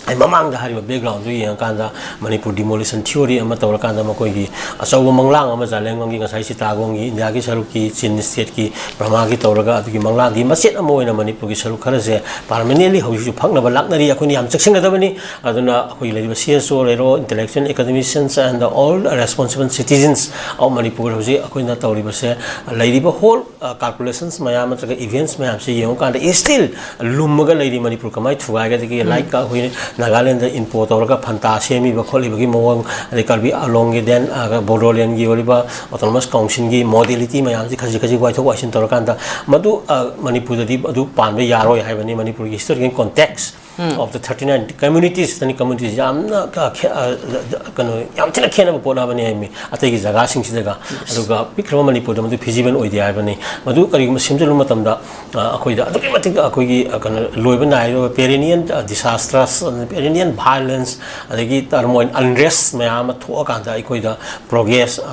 ꯑꯩ ꯃꯃꯥꯡꯗ ꯍꯥꯏꯔꯤꯕ ꯕꯦꯛꯒ꯭ꯔꯥꯎꯟꯗꯨ ꯌꯦꯡꯉꯀꯥꯟꯗ ꯃꯅꯤꯄꯨꯔ demolition theory ꯑꯃ ꯇꯧꯔꯀꯥꯟꯗ ꯃꯈꯣꯏꯒꯤ ꯑꯆꯧꯕ ꯃꯪꯂꯥꯡ ꯑꯃ ꯖꯥꯂꯦꯡꯕꯝꯒꯤ ꯉꯁꯥꯏ ꯆꯤꯇꯥꯒꯣꯡꯒꯤ ꯏꯟꯗꯤꯌꯥꯒꯤ ꯁꯔꯨꯛꯀꯤ ꯆꯤꯟ ꯁ꯭ꯇꯦꯠꯀꯤ ꯕ꯭ꯔꯍꯃꯥꯒꯤ ꯇꯧꯔꯒ ꯑꯗꯨꯒꯤ ꯃꯪꯂꯥꯡꯒꯤ ꯃꯆꯦꯠ ꯑꯃ ꯑꯣꯏꯅ ꯃꯅꯤꯄꯨꯔꯒꯤ ꯁꯔꯨꯛ ꯈꯔꯁꯦ ꯄꯥꯔꯃꯤꯅꯦꯟꯂꯤ ꯍꯧꯖꯤꯛꯁꯨ ꯐꯛꯅꯕ ꯂꯥꯛꯅꯔꯤ꯫ ꯑꯩꯈꯣꯏꯅ ꯌꯥꯝ ꯆꯦꯛꯁꯤꯟꯒꯗꯕꯅꯤ꯫ ꯑꯗꯨꯅ ꯑꯩꯈꯣꯏ ꯂꯩꯔꯤꯕ C S O ꯑꯣꯏꯔꯣ, intellectual academicians and all responsible citizens of Manipur ꯍꯧꯖꯤꯛ ꯑꯩꯈꯣꯏꯅ ꯇꯧꯔꯤꯕꯁꯦ ꯂꯩꯔꯤꯕ ꯍꯣꯜ ꯀꯥꯜꯀꯨꯂꯦꯁꯟꯁ ꯃꯌꯥꯝ ꯅꯠꯇ꯭ꯔꯒ ꯏꯚꯦꯟꯠꯁ ꯃꯌꯥꯝꯁꯦ ꯌꯦꯡꯉꯨꯀꯥꯟꯗ ꯏꯁꯇꯤꯜ ꯂꯨꯝꯃꯒ ꯂꯩꯔꯤ꯫ ꯃꯅꯤꯄꯨꯔ ꯀꯃꯥꯏꯅ ꯊꯨꯒꯥꯏꯒꯗꯒꯦ? ꯂꯥꯏꯛ ꯑꯩꯈꯣꯏ ꯅꯥꯒꯥꯂꯦꯟꯗ ꯏꯟꯄꯣ ꯇꯧꯔꯒ ꯐꯟꯇꯥ ꯁꯦꯝꯃꯤꯕ ꯈꯣꯠꯂꯤꯕꯒꯤ ꯃꯑꯣꯡ, ꯑꯗꯩ ꯀꯥꯔꯕꯤ ꯑꯂꯣꯡꯒꯤ ꯗꯦꯟ ꯕꯣꯗꯣꯂꯦꯟꯒꯤ ꯑꯣꯏꯔꯤꯕ ꯑꯣꯇꯣꯅꯣꯃꯁ ꯀꯥꯎꯟꯁꯤꯜꯒꯤ ꯃꯣꯗꯦꯂꯤꯇꯤ ꯃꯌꯥꯝꯁꯤ ꯈꯖꯤꯛ ꯈꯖꯤꯛ ꯋꯥꯏꯊꯣꯛ ꯋꯥꯏꯁꯤꯟ ꯇꯧꯔꯀꯥꯟꯗ ꯃꯗꯨ ꯃꯅꯤꯄꯨꯔꯗꯗꯤ ꯑꯗꯨ ꯄꯥꯟꯕ ꯌꯥꯔꯣꯏ ꯍꯥꯏꯕꯅꯤ꯫ ꯃꯅꯤꯄꯨꯔꯒꯤ historical context of the thirty nine communities, ꯇꯅꯤ communities ꯌꯥꯝꯅ ꯀꯩꯅꯣ ꯌꯥꯝ ꯊꯤꯅ ꯈꯦꯠꯅꯕ ꯄꯣꯠ ꯑꯃꯅꯤ ꯍꯥꯏꯕꯅꯤ ꯑꯇꯩꯒꯤ ꯖꯒꯥꯁꯤꯡꯁꯤꯗꯒ꯫ ꯑꯗꯨꯒ ꯄꯤꯛꯈ꯭ꯔꯕ ꯃꯅꯤꯄꯨꯔꯗ ꯃꯗꯨ feasible ꯑꯣꯏꯗꯦ ꯍꯥꯏꯕꯅꯤ꯫ ꯃꯗꯨ ꯀꯔꯤꯒꯨꯝꯕ ꯁꯦꯝꯖꯤꯜꯂꯨꯕ ꯃꯇꯝꯗ ꯑꯩꯈꯣꯏꯗ ꯑꯗꯨꯛꯀꯤ ꯃꯇꯤꯛ ꯑꯩꯈꯣꯏꯒꯤ ꯀꯩꯅꯣ ꯂꯣꯏꯕ ꯅꯥꯏꯔꯣꯏ꯫ Perennial disasters, perennial violence, ꯑꯗꯒꯤ turmoil, unrest ꯃꯌꯥꯝ ꯑꯃ ꯊꯣꯛꯑꯀꯥꯟꯗ ꯑꯩꯈꯣꯏꯗ ꯄ꯭ꯔꯣꯒ꯭ꯔꯦꯁ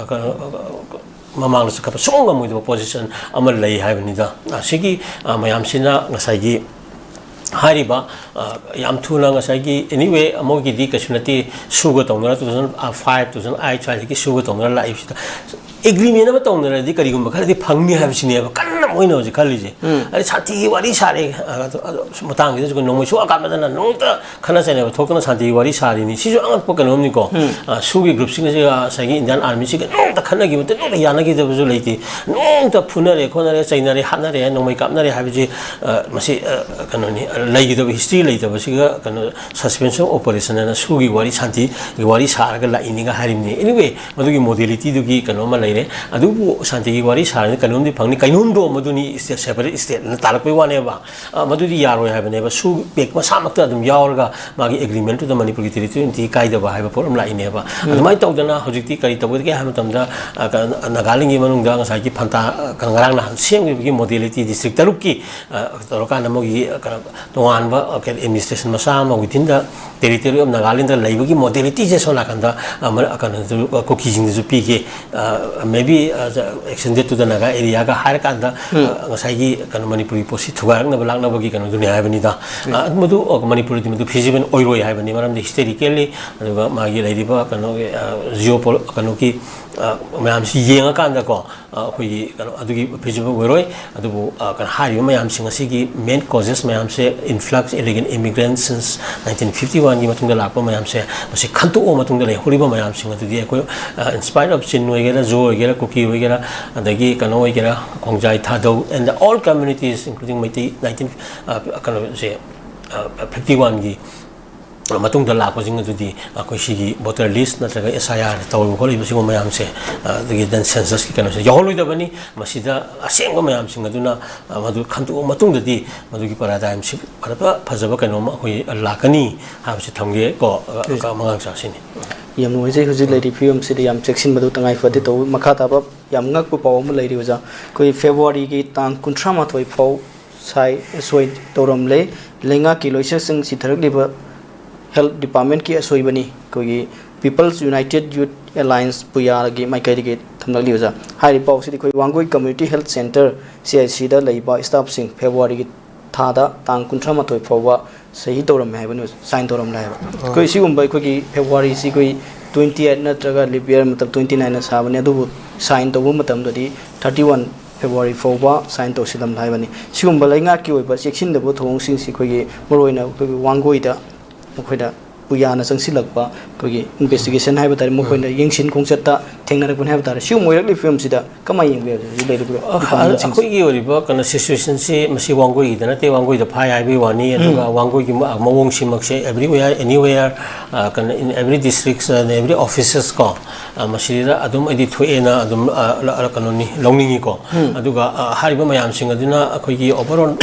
ꯃꯃꯥꯡꯗ ꯆꯠꯈꯠꯄ ꯁꯨꯡꯉꯝ ꯉꯝꯃꯣꯏꯗꯕ ꯄꯣꯖꯤꯁꯟ ꯑꯃ ꯂꯩ ꯍꯥꯏꯕꯅꯤꯗ꯫ ꯑꯁꯤꯒꯤ ꯃꯌꯥꯝꯁꯤꯅ ꯉꯁꯥꯏꯒꯤ ꯍꯥꯏꯔꯤꯕ ꯌꯥꯝ ꯊꯨꯅ ꯉꯁꯥꯏꯒꯤ ꯑꯦꯅꯤꯋꯦ ꯑꯃꯒꯤꯗꯤ ꯀꯩꯁꯨ ꯅꯠꯇꯦ꯫ ꯁꯨꯒ ꯇꯧꯅꯔ two thousand five, two thousand eight ꯁ꯭ꯋꯥꯏꯗꯒꯤ ꯁꯨꯒ ꯇꯧꯅꯔ ꯂꯥꯛꯏꯕꯁꯤꯗ ꯑꯦꯒ꯭ꯔꯤꯃꯦꯟ ꯑꯃ ꯇꯧꯅꯔꯗꯤ ꯀꯔꯤꯒꯨꯝꯕ ꯈꯔꯗꯤ ꯐꯪꯅꯤ ꯍꯥꯏꯕꯁꯤꯅꯦꯕ ꯀꯟꯅ ꯃꯣꯏꯅ ꯍꯧꯖꯤꯛ ꯈꯜꯂꯤꯁꯦ꯫ ꯑꯗꯩ ꯁꯥꯟꯇꯤꯒꯤ ꯋꯥꯔꯤ ꯁꯥꯔꯦ, ꯑ, ꯑꯗꯨ, ꯑꯗꯨ ꯃꯇꯥꯡꯁꯤꯗꯁꯨ ꯅꯣꯡꯃꯩ ꯁꯣꯛꯑꯀꯥꯟꯗꯅ ꯅꯣꯡꯃꯇ ꯈꯠꯅ ꯆꯩꯅꯕ ꯊꯣꯛꯇꯅ ꯁꯥꯟꯇꯤꯒꯤ ꯋꯥꯔꯤ ꯁꯥꯔꯤꯅꯤ꯫ ꯁꯤꯁꯨ ꯑꯉꯛꯄ ꯀꯩꯅꯣꯝꯅꯤꯀꯣ꯫ ꯑ, ꯁꯨꯒꯤ ꯒ꯭ꯔꯨꯞꯁꯤꯡ ꯑꯁꯤꯒ ꯉꯁꯥꯏꯒꯤ ꯏꯟꯗꯤꯌꯥꯟ ꯑꯥꯔꯃꯤꯁꯤꯒ ꯅꯣꯡꯃꯇ ꯈꯠꯅꯈꯤꯕ ꯅꯠꯇꯦ, ꯅꯣꯡꯃꯇ ꯌꯥꯅꯈꯤꯗꯕꯁꯨ ꯂꯩꯇꯦ꯫ ꯅꯣꯡꯃꯇ ꯐꯨꯅꯔꯦ ꯈꯣꯠꯅꯔꯦ, ꯆꯩꯅꯔꯦ, ꯍꯥꯠꯅꯔꯦ, ꯅꯣꯡꯃꯩ ꯀꯥꯞꯅꯔꯦ ꯍꯥꯏꯕꯁꯤ, ꯑ, ꯃꯁꯤ, ꯑ, ꯀꯩꯅꯣꯅꯤ, ꯑ, ꯂꯩꯈꯤꯗꯕ, ꯍꯤꯁꯇ꯭ꯔꯤ ꯂꯩꯇꯕꯁꯤꯒ ꯀꯩꯅꯣ, suspension of operation ꯍꯥꯏꯅ ꯁꯨꯒꯤ ꯋꯥꯔꯤ, ꯁꯥꯟꯇꯤꯒꯤ ꯋꯥꯔꯤ ꯁꯥꯔꯒ ꯂꯥꯛꯏꯅꯤꯒ ꯍꯥꯏꯔꯤꯕꯅꯤ꯫ Anyway, ꯃꯗꯨꯒꯤ modality ꯗꯨꯒꯤ ꯀꯩꯅꯣ ꯑꯃ ꯂꯩꯔꯦ꯫ ꯑꯗꯨꯕꯨ ꯁꯥꯟꯇꯤꯒꯤ ꯋꯥꯔꯤ ꯁꯥꯔꯗꯤ ꯀꯩꯅꯣꯝꯗꯤ ꯐꯪꯅꯤ, ꯀꯩꯅꯣꯝꯗꯣ ꯃꯗꯨꯅꯤ, state, separate state ꯅ ꯇꯥꯔꯛꯄꯩ ꯋꯥꯅꯦꯕ꯫ ꯑ, ꯃꯗꯨꯗꯤ ꯌꯥꯔꯣꯏ ꯍꯥꯏꯕꯅꯦꯕ꯫ ꯁꯨ ꯄꯦꯛ ꯃꯁꯥꯃꯛꯇ ꯑꯗꯨꯝ ꯌꯥꯎꯔꯒ ꯃꯥꯒꯤ agreement ꯇꯨꯗ ꯃꯅꯤꯄꯨꯔꯒꯤ territory integrity ꯀꯥꯏꯗꯕ ꯍꯥꯏꯕ ꯄꯣꯠ ꯑꯃ ꯂꯥꯛꯏꯅꯦꯕ꯫ ꯑꯗꯨꯃꯥꯏꯅ ꯇꯧꯗꯅ ꯍꯧꯖꯤꯛꯇꯤ ꯀꯔꯤ ꯇꯧꯒꯗꯒꯦ ꯍꯥꯏꯕ ꯃꯇꯝꯗ, ꯑ, ꯀ-, ꯅꯥꯒꯥꯂꯦꯟꯒꯤ ꯃꯅꯨꯡꯗ ꯉꯁꯥꯏꯒꯤ ꯐꯟꯇꯥ, ꯑ, ꯉꯔꯥꯡ ꯅꯍꯥꯟ ꯁꯦꯝꯈꯤꯕꯒꯤ modality district ꯇꯔꯨꯛꯀꯤ, ꯑ, ꯇꯧꯔꯀꯥꯟꯗ ꯃꯣꯏꯒꯤ, ꯑ, ꯀꯩꯅꯣ, ꯇꯣꯉꯥꯟꯕ, ꯑ, ꯀꯩ, administration ꯃꯆꯥ ꯑꯃ within the territory of Nagaland ꯗ ꯂꯩꯕꯒꯤ modality ꯁꯦ ꯁꯣꯝ ꯅꯥꯀꯟꯗ, ꯑ, ꯃ-, ꯑ, ꯀꯩꯅꯣꯗꯁꯨ, ꯑ, ꯀꯨꯀꯤꯁꯤꯡꯗꯁꯨ ꯄꯤꯒꯦ꯫ ꯑ, maybe, ꯑ, extended to the Naga area ꯒ ꯍꯥꯏꯔꯀꯥꯟꯗ, ꯑ, ꯉꯁꯥꯏꯒꯤ ꯀꯩꯅꯣ ꯃꯅꯤꯄꯨꯔꯒꯤ ꯄꯣꯠꯁꯤ ꯊꯨꯒꯥꯏꯔꯛꯅꯕ ꯂꯥꯛꯅꯕꯒꯤ ꯀꯩꯅꯣꯗꯨꯅꯤ ꯍꯥꯏꯕꯅꯤꯗ꯫ ꯑ, ꯃꯗꯨ, ꯑ, ꯃꯅꯤꯄꯨꯔꯗꯗꯤ ꯃꯗꯨ feasible ꯑꯣꯏꯔꯣꯏ ꯍꯥꯏꯕꯅꯤ, ꯃꯔꯝꯗꯤ historically ꯑꯗꯨꯒ ꯃꯥꯒꯤ ꯂꯩꯔꯤꯕ ꯀꯩꯅꯣꯒꯤ, ꯑ, geopol-, ꯀꯩꯅꯣꯒꯤ, ꯑ, ꯃꯌꯥꯝꯁꯤ ꯌꯦꯡꯉꯀꯥꯟꯗꯀꯣ, ꯑ, ꯑꯩꯈꯣꯏꯒꯤ ꯀꯩꯅꯣ ꯑꯗꯨꯒꯤ feasible ꯑꯣꯏꯔꯣꯏ꯫ ꯑꯗꯨꯕꯨ, ꯑ, ꯀꯩꯅꯣ ꯍꯥꯏꯔꯤꯕ ꯃꯌꯥꯝꯁꯤꯡ ꯑꯁꯤꯒꯤ main causes ꯃꯌꯥꯝꯁꯦ, influx illegal immigrants since nineteen fifty one ꯒꯤ ꯃꯇꯨꯡꯗ ꯂꯥꯛꯄ ꯃꯌꯥꯝꯁꯦ, ꯃꯁꯤ ꯈꯟꯇꯣꯛꯑ ꯃꯇꯨꯡꯗ ꯂꯩꯍꯧꯔꯤꯕ ꯃꯌꯥꯝꯁꯤꯡ ꯑꯗꯨꯗꯤ ꯑꯩꯈꯣꯏ, ꯑ, in spite of ꯆꯤꯟ ꯑꯣꯏꯒꯦꯔꯥ, ꯖꯣ ꯑꯣꯏꯒꯦꯔꯥ, ꯀꯨꯀꯤ ꯑꯣꯏꯒꯦꯔꯥ, ꯑꯗꯒꯤ ꯀꯩꯅꯣ ꯑꯣꯏꯒꯦꯔꯥ, ꯈꯣꯡꯖꯥꯏ ꯊꯥꯗꯧ and all communities including Meitei nineteen, ꯑ, ꯀꯩꯅꯣꯁꯦ, ꯑ, fifty one ꯒꯤ ꯃꯇꯨꯡꯗ ꯂꯥꯛꯄꯁꯤꯡ ꯑꯗꯨꯗꯤ ꯑꯩꯈꯣꯏ ꯁꯤꯒꯤ voter list ꯅꯠꯇ꯭ꯔꯒ S I R ꯇꯧꯔꯤꯕ ꯈꯣꯠꯂꯤꯕ ꯁꯤꯒꯨꯝꯕ ꯃꯌꯥꯝꯁꯦ, ꯑ, ꯑꯗꯒꯤ then census ꯀꯤ ꯀꯩꯅꯣꯁꯦ ꯌꯥꯎꯍꯜꯂꯣꯏꯗꯕꯅꯤ꯫ ꯃꯁꯤꯗ ꯑꯁꯦꯡꯕ ꯃꯌꯥꯝꯁꯤꯡ ꯑꯗꯨꯅ, ꯑ, ꯃꯗꯨ ꯈꯟꯗꯣꯛꯑ ꯃꯇꯨꯡꯗꯗꯤ ꯃꯗꯨꯒꯤ paradigm ꯁꯤ ꯐꯖꯕ, ꯐꯖꯕ ꯀꯩꯅꯣꯝ ꯑꯩꯈꯣꯏ ꯂꯥꯛꯀꯅꯤ ꯍꯥꯏꯕꯁꯤ ꯊꯝꯒꯦ ꯀꯣ, ꯑ, ꯃꯉꯥꯡ ꯁꯥꯁꯤꯅꯤ꯫ ꯌꯥꯝ ꯅꯨꯡꯉꯥꯏꯖꯩ꯫ ꯍꯧꯖꯤꯛ ꯂꯩꯔꯤꯕ ꯐꯤꯕꯝꯁꯤꯗ ꯌꯥꯝ ꯆꯦꯛꯁꯤꯟꯕꯗꯨ ꯇꯉꯥꯏ ꯐꯗꯦ꯫ ꯇꯧꯕ ꯃꯈꯥ ꯇꯥꯕ ꯌꯥꯝ ꯉꯛꯄ ꯄꯥꯎ ꯑꯃ ꯂꯩꯔꯤ ꯑꯣꯖꯥ꯫ ꯑꯩꯈꯣꯏ February ꯒꯤ ꯇꯥꯡ ꯀꯨꯟꯊ꯭ꯔꯥ ꯃꯥꯊꯣꯏ ꯐꯥꯎ ꯁꯥꯏ ꯑꯁꯣꯏ ꯇꯧꯔꯝꯂꯦ꯫ ꯂꯩꯉꯥꯛꯀꯤ ꯂꯣꯏꯁꯪꯁꯤꯡ ꯁꯤꯊꯔꯛꯂꯤꯕ health department ꯀꯤ ꯑꯁꯣꯏꯕꯅꯤ꯫ ꯑꯩꯈꯣꯏꯒꯤ People's United Youth Alliance, ꯄꯨꯌꯥꯒꯤ ꯃꯥꯏꯀꯩꯗꯒꯤ ꯊꯝꯂꯛꯂꯤ ꯑꯣꯖꯥ꯫ ꯍꯥꯏꯔꯤꯕ ꯄꯥꯎꯁꯤꯗꯤ ꯑꯩꯈꯣꯏ Wangoi Community Health Centre, C H C ꯗ ꯂꯩꯕ staff ꯁꯤꯡ February ꯒꯤ ꯊꯥꯗ ꯇꯥꯡ ꯀꯨꯟꯊ꯭ꯔꯥ ꯃꯥꯊꯣꯏ ꯐꯥꯎꯕ ꯁꯍꯤ ꯇꯧꯔꯝꯃꯦ ꯍꯥꯏꯕꯅꯤ ꯑꯣꯖꯥ, sign ꯇꯧꯔꯝꯂꯦ ꯍꯥꯏꯕ꯫ ꯑꯩꯈꯣꯏ ꯁꯤꯒꯨꯝꯕ ꯑꯩꯈꯣꯏꯒꯤ February ꯁꯤ ꯑꯩꯈꯣꯏ twenty eight ꯅꯠꯇ꯭ꯔꯒ leap year ꯃꯇꯝ twenty nine ꯅ ꯁꯥꯕꯅꯤ, ꯑꯗꯨꯕꯨ sign ꯇꯧꯕ ꯃꯇꯝꯗꯗꯤ thirty one ꯐꯦꯕ꯭ꯔꯨꯋꯥꯔꯤ ꯐꯥꯎꯕ ꯁꯥꯏꯟ ꯇꯧꯁꯤꯜꯂꯝ ꯍꯥꯏꯕꯅꯤ꯫ ꯁꯤꯒꯨꯝꯕ ꯂꯩꯉꯥꯛꯀꯤ ꯑꯣꯏꯕ ꯆꯦꯛꯁꯤꯟꯗꯕ ꯊꯧꯑꯣꯡꯁꯤꯡꯁꯤ ꯑꯩꯈꯣꯏꯒꯤ ꯃꯔꯨꯑꯣꯏꯅ ꯑꯩꯈꯣꯏꯒꯤ ꯋꯥꯡꯒꯣꯏꯗ ꯃꯈꯣꯏꯗ ꯄꯨꯌꯥꯅ ꯆꯪꯁꯤꯜꯂꯛꯄ ꯑꯩꯈꯣꯏꯒꯤ ꯏꯟꯚꯦꯁꯇꯤꯒꯦꯁꯟ ꯍꯥꯏꯕ ꯇꯥꯔꯦ, ꯃꯈꯣꯏꯅ ꯌꯦꯡꯁꯤꯟ ꯈꯣꯡꯆꯠꯇ ꯊꯦꯡꯅꯔꯛꯄꯅꯤ ꯍꯥꯏꯕ ꯇꯥꯔꯦ꯫ ꯁꯤꯒꯨꯝꯕ ꯑꯣꯏꯔꯛꯂꯤꯕ ꯐꯤꯕꯝꯁꯤꯗ ꯀꯃꯥꯏꯅ ꯌꯦꯡꯕ ꯌꯥꯏ ꯍꯧꯖꯤꯛ ꯂꯩꯔꯤꯕ ꯑ, departmentꯁꯤꯡꯁꯤ? ꯑꯩꯈꯣꯏꯒꯤ ꯑꯣꯏꯔꯤꯕ ꯀꯩꯅꯣ ꯁꯤꯆꯨꯋꯦꯁꯟꯁꯤ ꯃꯁꯤ ꯋꯥꯡꯒꯣꯏꯒꯤꯗ ꯅꯠꯇꯦ, ꯋꯥꯡꯒꯣꯏꯗ ꯐꯥꯏ ꯍꯥꯏꯕꯒꯤ ꯋꯥꯅꯤ꯫ ꯑꯗꯨꯒ ꯋꯥꯡꯒꯣꯏꯒꯤ ꯃ- ꯃꯑꯣꯡꯁꯤꯃꯛꯁꯦ everywhere, anywhere, ꯑ, ꯀꯩꯅꯣ, in every district, ꯑ, every offices ꯀꯣ, ꯑ, ꯃꯁꯤꯗ ꯑꯗꯨꯝ ꯑꯩꯗꯤ ꯊꯣꯛꯑꯦꯅ ꯑꯗꯨꯝ, ꯑ, ꯂ- ꯀꯩꯅꯣꯅꯤ, ꯂꯧꯅꯤꯡꯉꯤꯀꯣ꯫ ꯑꯗꯨꯒ, ꯑ, ꯍꯥꯏꯔꯤꯕ ꯃꯌꯥꯝꯁꯤꯡ ꯑꯗꯨꯅ ꯑꯩꯈꯣꯏꯒꯤ overall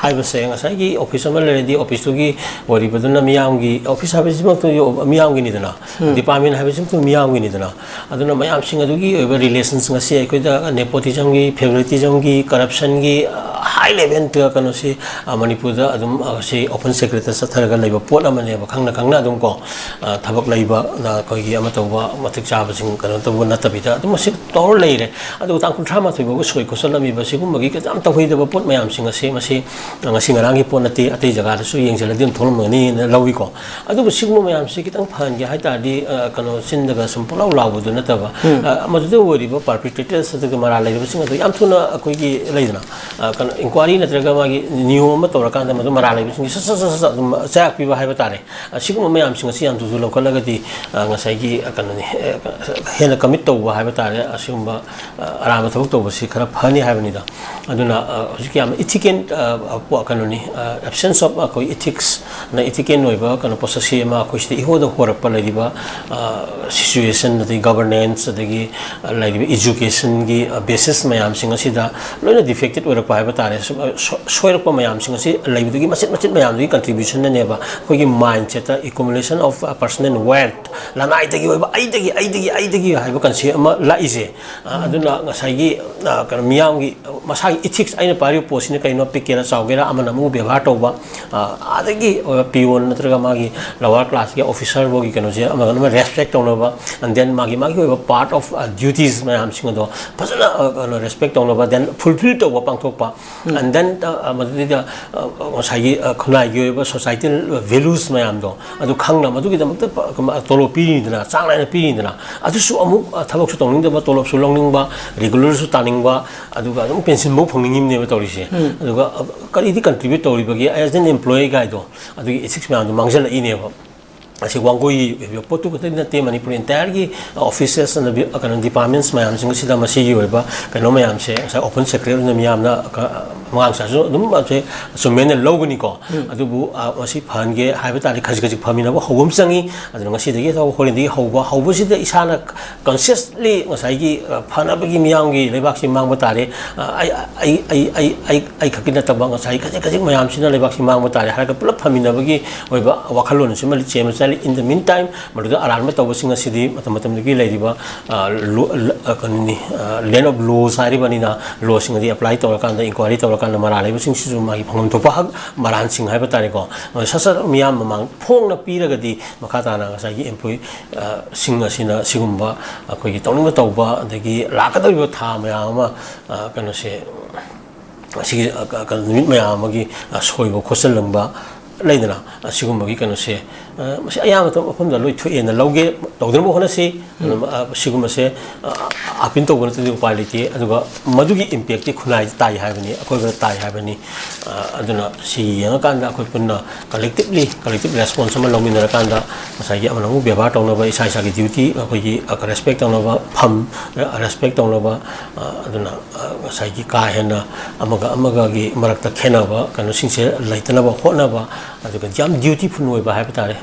ꯍꯥꯏꯕꯁꯦ ꯉꯁꯥꯏꯒꯤ ꯑꯣꯐꯤꯁ ꯑꯃ ꯂꯩꯔꯗꯤ ꯑꯣꯐꯤꯁꯇꯨꯒꯤ ꯑꯣꯏꯔꯤꯕꯗꯨꯅ ꯃꯤꯌꯥꯝꯒꯤ, ꯑꯣꯐꯤꯁ ꯍꯥꯏꯕꯁꯤꯃꯛꯇ ꯃꯤꯌꯥꯝꯒꯤꯅꯤꯗꯅ, ꯗꯤꯄꯥꯔꯠꯃꯦꯟ ꯍꯥꯏꯕꯁꯤꯃꯛꯇ ꯃꯤꯌꯥꯝꯒꯤꯅꯤꯗꯅ꯫ ꯑꯗꯨꯅ ꯃꯌꯥꯝꯁꯤꯡ ꯑꯗꯨꯒꯤ ꯑꯣꯏꯕ ꯔꯤꯂꯦꯁꯟꯁ ꯉꯁꯤ ꯑꯩꯈꯣꯏꯗ nepotismꯒꯤ, favoritismꯒꯤ, corruptionꯒꯤ, ꯑ, high levelꯗ ꯀꯩꯅꯣꯁꯤ, ꯑ, ꯃꯅꯤꯄꯨꯔꯗ ꯑꯗꯨꯝ, ꯑ, ꯁꯤ open secretꯇ ꯆꯠꯊꯔꯒ ꯂꯩꯕ ꯄꯣꯠ ꯑꯃꯅꯦꯕ꯫ ꯈꯪꯅ ꯈꯪꯅ ꯑꯗꯨꯝ ꯀꯣ, ꯑ, ꯊꯕꯛ ꯂꯩꯕ, ꯑ, ꯑꯩꯈꯣꯏꯒꯤ ꯑꯃ ꯇꯧꯕ, ꯃꯇꯤꯛ ꯆꯥꯕꯁꯤꯡ ꯀꯩꯅꯣ ꯇꯧꯕ ꯅꯠꯇꯕꯤꯗ ꯑꯗꯨꯝ ꯃꯁꯤ ꯇꯧꯔ ꯂꯩꯔꯦ꯫ ꯑꯗꯨꯒ ꯇꯥꯡ ꯀꯨꯟꯊ꯭ꯔꯥ ꯃꯥꯊꯣꯏ ꯐꯥꯎꯕ ꯁꯣꯏ ꯈꯣꯠꯆꯜꯂꯝꯃꯤꯕ ꯁꯤꯒꯨꯝꯕꯒꯤ ꯌꯥꯝ ꯇꯧꯍꯩꯗꯕ ꯄꯣꯠ ꯃꯌꯥꯝꯁꯤꯡ ꯑꯁꯤ, ꯃꯁꯤ ꯉꯁꯤ ꯉꯔꯥꯡꯒꯤ ꯄꯣꯠ ꯅꯠꯇꯦ, ꯑꯇꯩ ꯖꯒꯥꯗꯁꯨ ꯌꯦꯡꯁꯤꯜꯂꯗꯤ ꯑꯗꯨꯝ ꯊꯣꯛꯂꯝꯒꯅꯤꯅ ꯂꯧꯏꯀꯣ꯫ ꯑꯗꯨꯕꯨ ꯁꯤꯒꯨꯝꯕ ꯃꯌꯥꯝꯁꯤ ꯈꯤꯇꯪ ꯐꯍꯟꯒꯦ ꯍꯥꯏ ꯇꯥꯔꯗꯤ, ꯑ, ꯀꯩꯅꯣ, ꯆꯤꯟꯗꯒ ꯁꯨꯝ ꯄꯨꯡꯂꯥꯎ ꯂꯥꯎꯕꯗꯨ ꯅꯠꯇꯕ, ꯑ, ꯃꯗꯨꯗ ꯑꯣꯏꯔꯤꯕ perpetrators ꯑꯗꯨꯒ ꯃꯔꯥꯜ ꯂꯩꯔꯤꯕꯁꯤꯡ ꯑꯗꯨ ꯌꯥꯝ ꯊꯨꯅ ꯑꯩꯈꯣꯏꯒꯤ ꯂꯩꯗꯅ, ꯑ, ꯀꯩꯅꯣ, ꯏꯟꯀ꯭ꯋꯥꯏꯔꯤ ꯅꯠꯇ꯭ꯔꯒ ꯃꯥꯒꯤ ꯅꯤꯌꯣꯝ ꯑꯃ ꯇꯧꯔꯀꯥꯟꯗ ꯃꯗꯨ ꯃꯔꯥꯜ ꯂꯩꯕꯁꯤꯡꯁꯤ ꯁꯠ ꯁꯠ ꯁꯠ ꯁꯠ ꯑꯗꯨꯝ ꯆꯩꯔꯥꯛ ꯄꯤꯕ ꯍꯥꯏꯕ ꯇꯥꯔꯦ꯫ ꯑ, ꯁꯤꯒꯨꯝꯕ ꯃꯌꯥꯝꯁꯤꯡ ꯑꯁꯤ ꯌꯥꯝ ꯊꯨ ꯊꯨ ꯂꯧꯈꯠꯂꯒꯗꯤ, ꯑ, ꯉꯁꯥꯏꯒꯤ, ꯑ, ꯀꯩꯅꯣꯅꯤ, ꯑ, ꯍꯦꯟꯅ ꯀꯃꯤꯠ ꯇꯧꯕ ꯍꯥꯏꯕ ꯇꯥꯔꯦ, ꯑꯁꯤꯒꯨꯝꯕ, ꯑ, ꯑꯔꯥꯟꯕ ꯊꯕꯛ ꯇꯧꯕꯁꯤ ꯈꯔ ꯐꯅꯤ ꯍꯥꯏꯕꯅꯤꯗ꯫ ꯑꯗꯨꯅ, ꯑ, ꯍꯧꯖꯤꯛꯀꯤ ꯌꯥꯝ ethical, ꯑ, ꯑ, ꯄꯣ-, ꯀꯩꯅꯣꯅꯤ, ꯑ, absence of ꯑꯩꯈꯣꯏ ethicsꯅ ethical ꯑꯣꯏꯕ ꯀꯩꯅꯣ ꯄꯣꯠꯁꯛꯁꯤ ꯑꯃ ꯑꯩꯈꯣꯏ ꯁꯤꯗ ꯏꯍꯣꯗ ꯍꯣꯔꯛꯄ ꯂꯩꯔꯤꯕ, ꯑ, situation, ꯑꯗꯒꯤ governance, ꯑꯗꯒꯤ, ꯑ, ꯂꯩꯔꯤꯕ educationꯒꯤ, ꯑ, basis ꯃꯌꯥꯝꯁꯤꯡ ꯑꯁꯤꯗ ꯂꯣꯏꯅ defected ꯑꯣꯏꯔꯛꯄ ꯍꯥꯏꯕ ꯇꯥꯔꯦ꯫ ꯁꯨꯝ, ꯑ, ꯁꯣ-, ꯁꯣꯏꯔꯛꯄ ꯃꯌꯥꯝꯁꯤꯡ ꯑꯁꯤ ꯂꯩꯕꯗꯨꯒꯤ ꯃꯆꯤꯠ ꯃꯆꯤꯠ ꯃꯌꯥꯝꯗꯨꯒꯤ contributionꯅꯅꯦꯕ ꯑꯩꯈꯣꯏꯒꯤ mindsetꯇ accumulation of, ꯑ, personal wealth, ꯂꯅꯥꯏꯗꯒꯤ ꯑꯣꯏꯕ ꯑꯩꯗꯒꯤ, ꯑꯩꯗꯒꯤ, ꯑꯩꯗꯒꯤ ꯍꯥꯏꯕ concept ꯑꯃ ꯂꯥꯛꯏꯁꯦ꯫ ꯑ, ꯑꯗꯨꯅ ꯉꯁꯥꯏꯒꯤ, ꯑ, ꯀꯩꯅꯣ, ꯃꯤꯌꯥꯝꯒꯤ, ꯑ, ꯃꯁꯥꯒꯤ ethics, ꯑꯩꯅ ꯄꯥꯏꯔꯤꯕ ꯄꯣꯠꯁꯤꯅ ꯀꯩꯅꯣ, ꯄꯤꯛꯀꯦꯔꯥ ꯆꯥꯎꯒꯦꯔꯥ, ꯑꯃꯅ ꯑꯃꯕꯨ ꯕꯦꯕꯥꯔ ꯇꯧꯕ, ꯑ, ꯑꯗꯒꯤ ꯑꯣꯏꯕ peon ꯅꯠꯇ꯭ꯔꯒ ꯃꯥꯒꯤ lower classꯀꯤ officer ꯐꯥꯎꯒꯤ ꯀꯩꯅꯣꯁꯦ ꯑꯃꯒ ꯑꯃ respect ꯇꯧꯅꯕ, and then ꯃꯥꯒꯤ, ꯃꯥꯒꯤ ꯑꯣꯏꯕ part of, ꯑ, duties ꯃꯌꯥꯝꯁꯤꯡ ꯑꯗꯣ ꯐꯖꯅ, ꯑ, ꯀꯩꯅꯣ, respect ꯇꯧꯅꯕ, then fulfill ꯇꯧꯕ, ꯄꯥꯡꯊꯣꯛꯄ, And then ꯃꯗꯨꯗꯩꯗ ꯉꯁꯥꯏꯒꯤ ꯈꯨꯟꯅꯥꯏꯒꯤ ꯑꯣꯏꯕ ꯁꯣꯁꯥꯏꯇꯤꯌꯦꯜ ꯚꯦꯂꯨꯁ ꯃꯌꯥꯝꯗꯣ ꯑꯗꯨ ꯈꯪꯅ ꯃꯗꯨꯒꯤꯗꯃꯛꯇ ꯇꯣꯂꯣꯞ ꯄꯤꯔꯤꯅꯤꯗꯅ, ꯆꯥꯡ ꯅꯥꯏꯅ ꯄꯤꯔꯤꯅꯤꯗꯅ, ꯑꯗꯨꯁꯨ ꯑꯃꯨꯛ ꯊꯕꯛꯁꯨ ꯇꯧꯅꯤꯡꯗꯕ, ꯇꯣꯂꯣꯞꯁꯨ ꯂꯧꯅꯤꯡꯕ, ꯔꯤꯒꯨꯂꯔꯁꯨ ꯇꯥꯅꯤꯡꯕ, ꯑꯗꯨꯒ ꯑꯗꯨꯝ ꯄꯦꯟꯁꯤꯟꯐꯧ ꯐꯪꯅꯤꯡꯉꯤꯕꯅꯦꯕ ꯇꯧꯔꯤꯁꯦ꯫ ꯑꯗꯨꯒ ꯀꯔꯤꯗꯤ ꯀꯟꯇ꯭ꯔꯤꯕ꯭ꯌꯨꯠ ꯇꯧꯔꯤꯕꯒꯦ as an employee ꯀꯥꯏꯗꯣ, ꯑꯗꯨꯒꯤ ꯏꯊꯤꯛꯁ ꯃꯌꯥꯝꯗꯣ ꯃꯥꯡꯁꯤꯜꯂꯛꯏꯅꯦꯕ꯫ ꯑꯁꯤ ꯋꯥꯡꯒꯣꯏꯒꯤ ꯑꯣꯏꯕ ꯄꯣꯠꯇꯨ ꯈꯛꯇꯗꯤ ꯅꯠꯇꯦ, ꯃꯅꯤꯄꯨꯔ ꯏꯟꯇꯥꯌꯔꯒꯤ ꯑꯣꯐꯤꯁꯦꯁ ꯑꯅ ꯀꯩꯅꯣ ꯗꯤꯄꯥꯔꯠꯃꯦꯟꯁ ꯃꯌꯥꯝꯁꯤꯡ ꯑꯁꯤꯗ ꯃꯁꯤꯒꯤ ꯑꯣꯏꯕ ꯀꯩꯅꯣ ꯃꯌꯥꯝꯁꯦ ꯉꯁꯥꯏ ꯑꯣꯄꯟ ꯁꯦꯀ꯭ꯔꯦꯠ ꯑꯣꯏꯅ ꯃꯤꯌꯥꯝꯅ ꯃꯉꯥꯡ ꯁꯥꯁꯨ ꯑꯗꯨꯝ ꯑꯁꯦ ꯑꯆꯨꯝꯃꯦꯅ ꯂꯧꯒꯅꯤꯀꯣ꯫ ꯑꯗꯨꯕꯨ ꯃꯁꯤ ꯐꯍꯟꯒꯦ ꯍꯥꯏꯕ ꯇꯥꯔꯗꯤ ꯈꯖꯤꯛ ꯈꯖꯤꯛ ꯐꯃꯤꯟꯅꯕ ꯍꯧꯕ ꯑꯃ ꯆꯪꯉꯤ꯫ ꯑꯗꯨꯅ ꯉꯁꯤꯗꯒꯤ ꯍꯧꯕ, ꯍꯣꯔꯦꯟꯗꯒꯤ ꯍꯧꯕ, ꯍꯧꯕꯁꯤꯗ ꯏꯁꯥꯅ ꯀꯟꯁꯤꯌꯁꯂꯤ ꯉꯁꯥꯏꯒꯤ ꯐꯅꯕꯒꯤ ꯃꯤꯌꯥꯝꯒꯤ ꯂꯩꯕꯥꯛꯁꯤ ꯃꯥꯡꯕ ꯇꯥꯔꯦ꯫ ꯑꯩ ꯈꯛꯀꯤ ꯅꯠꯇꯕ ꯉꯁꯥꯏ ꯈꯖꯤꯛ ꯈꯖꯤꯛ ꯃꯌꯥꯝꯁꯤꯅ ꯂꯩꯕꯥꯛꯁꯤ ꯃꯥꯡꯕ ꯇꯥꯔꯦ ꯍꯥꯏꯔꯒ ꯄꯨꯂꯞ ꯐꯃꯤꯟꯅꯕꯒꯤ ꯑꯣꯏꯕ ꯋꯥꯈꯜꯂꯣꯟ ꯑꯁꯤꯃ ꯆꯦꯟꯕ ꯆꯠꯂꯤ꯫ In the meantime, ꯃꯗꯨꯗ ꯑꯔꯥꯟꯕ ꯇꯧꯕꯁꯤꯡ ꯑꯁꯤꯗꯤ ꯃꯇꯝ ꯃꯇꯝꯗꯨꯒꯤ ꯂꯩꯔꯤꯕ ꯀꯩꯅꯣꯅꯤ, ꯂꯦꯟ ꯑꯣꯐ ꯂꯣꯁ ꯍꯥꯏꯔꯤꯕꯅꯤꯅ, ꯂꯣꯁꯤꯡ ꯑꯗꯤ ꯑꯦꯄ꯭ꯂꯥꯏ ꯇꯧꯔꯀꯥꯟꯗ, ꯏꯟꯀ꯭ꯋꯥꯏꯔꯤ ꯇꯧꯔꯀꯥꯟꯗ ꯃꯔꯥꯜ ꯂꯩꯕꯁꯤꯡꯁꯤꯁꯨ ꯃꯥꯒꯤ ꯐꯪꯐꯝ ꯊꯣꯛꯄ ꯍꯛ ꯃꯔꯥꯟꯁꯤꯡ ꯍꯥꯏꯕ ꯇꯥꯔꯦꯀꯣ, ꯁꯠ ꯁꯠ ꯃꯤꯌꯥꯝ ꯃꯃꯥꯡ ꯐꯣꯡꯅ ꯄꯤꯔꯒꯗꯤ ꯃꯈꯥ ꯇꯥꯅ ꯉꯁꯥꯏꯒꯤ ꯑꯦꯝꯄ꯭ꯂꯣꯌꯤ ꯁꯤꯡ ꯑꯁꯤꯅ ꯁꯤꯒꯨꯝꯕ ꯑꯩꯈꯣꯏꯒꯤ ꯇꯧꯅꯤꯡꯕ ꯇꯧꯕ, ꯑꯗꯒꯤ ꯂꯥꯛꯀꯗꯧꯔꯤꯕ ꯊꯥ ꯃꯌꯥꯝ ꯑꯃ ꯀꯩꯅꯣꯁꯦ ꯑꯁꯤꯒꯤ ꯅꯨꯃꯤꯠ ꯃꯌꯥꯝ ꯑꯃꯒꯤ ꯁꯣꯏꯕ ꯈꯣꯠꯆꯜꯂꯝꯕ ꯂꯩꯗꯅ, ꯑꯁꯤꯒꯨꯝꯕꯒꯤ ꯀꯩꯅꯣꯁꯦ ꯃꯁꯤ ꯑꯌꯥꯝꯕ ꯃꯐꯝꯗ ꯂꯣꯏ ꯊꯣꯛꯑꯦꯅ ꯂꯧꯒꯦ, ꯇꯧꯗꯅꯕ ꯍꯣꯠꯅꯁꯤ꯫ ꯑꯗꯨꯝ ꯁꯤꯒꯨꯝꯕꯁꯦ ꯑꯥꯄꯤꯜ ꯇꯧꯕ ꯅꯠꯇ꯭ꯔꯗꯤ ꯎꯄꯥꯏ ꯂꯩꯇꯦ꯫ ꯑꯗꯨꯒ ꯃꯗꯨꯒꯤ ꯏꯝꯄꯦꯛꯇꯤ ꯈꯨꯟꯅꯥꯏꯗ ꯇꯥꯏ ꯍꯥꯏꯕꯅꯤ, ꯑꯀꯣꯏꯕꯗ ꯇꯥꯏ ꯍꯥꯏꯕꯅꯤ꯫ ꯑꯗꯨꯅ ꯁꯤ ꯌꯦꯡꯉꯀꯥꯟꯗ ꯑꯩꯈꯣꯏ ꯄꯨꯟꯅ ꯀꯂꯦꯛꯇꯤꯞꯂꯤ, ꯀꯂꯦꯛꯇꯤꯞ ꯔꯦꯁꯄꯣꯟꯁ ꯑꯃ ꯂꯧꯃꯤꯟꯅꯔꯀꯥꯟꯗ ꯉꯁꯥꯏꯒꯤ ꯑꯃꯅ ꯑꯃꯨꯛ ꯕꯦꯕꯥꯔ ꯇꯧꯅꯕ, ꯏꯁꯥ ꯏꯁꯥꯒꯤ ꯗ꯭ꯌꯨꯇꯤ ꯑꯩꯈꯣꯏꯒꯤ ꯔꯦꯁꯄꯦꯛ ꯇꯧꯅꯕ ꯐꯝ, ꯔꯦꯁꯄꯦꯛ ꯇꯧꯅꯕ, ꯑꯗꯨꯅ ꯉꯁꯥꯏꯒꯤ ꯀꯥ ꯍꯦꯟꯅ ꯑꯃꯒ ꯑꯃꯒꯒꯤ ꯃꯔꯛꯇ ꯈꯦꯠꯅꯕ ꯀꯩꯅꯣꯁꯤꯡꯁꯦ ꯂꯩꯇꯅꯕ ꯍꯣꯠꯅꯕ, ꯑꯗꯨꯒ ꯌꯥꯝ ꯗ꯭ꯌꯨꯇꯤꯐꯨꯜ ꯑꯣꯏꯕ ꯍꯥꯏꯕ ꯇꯥꯔꯦ꯫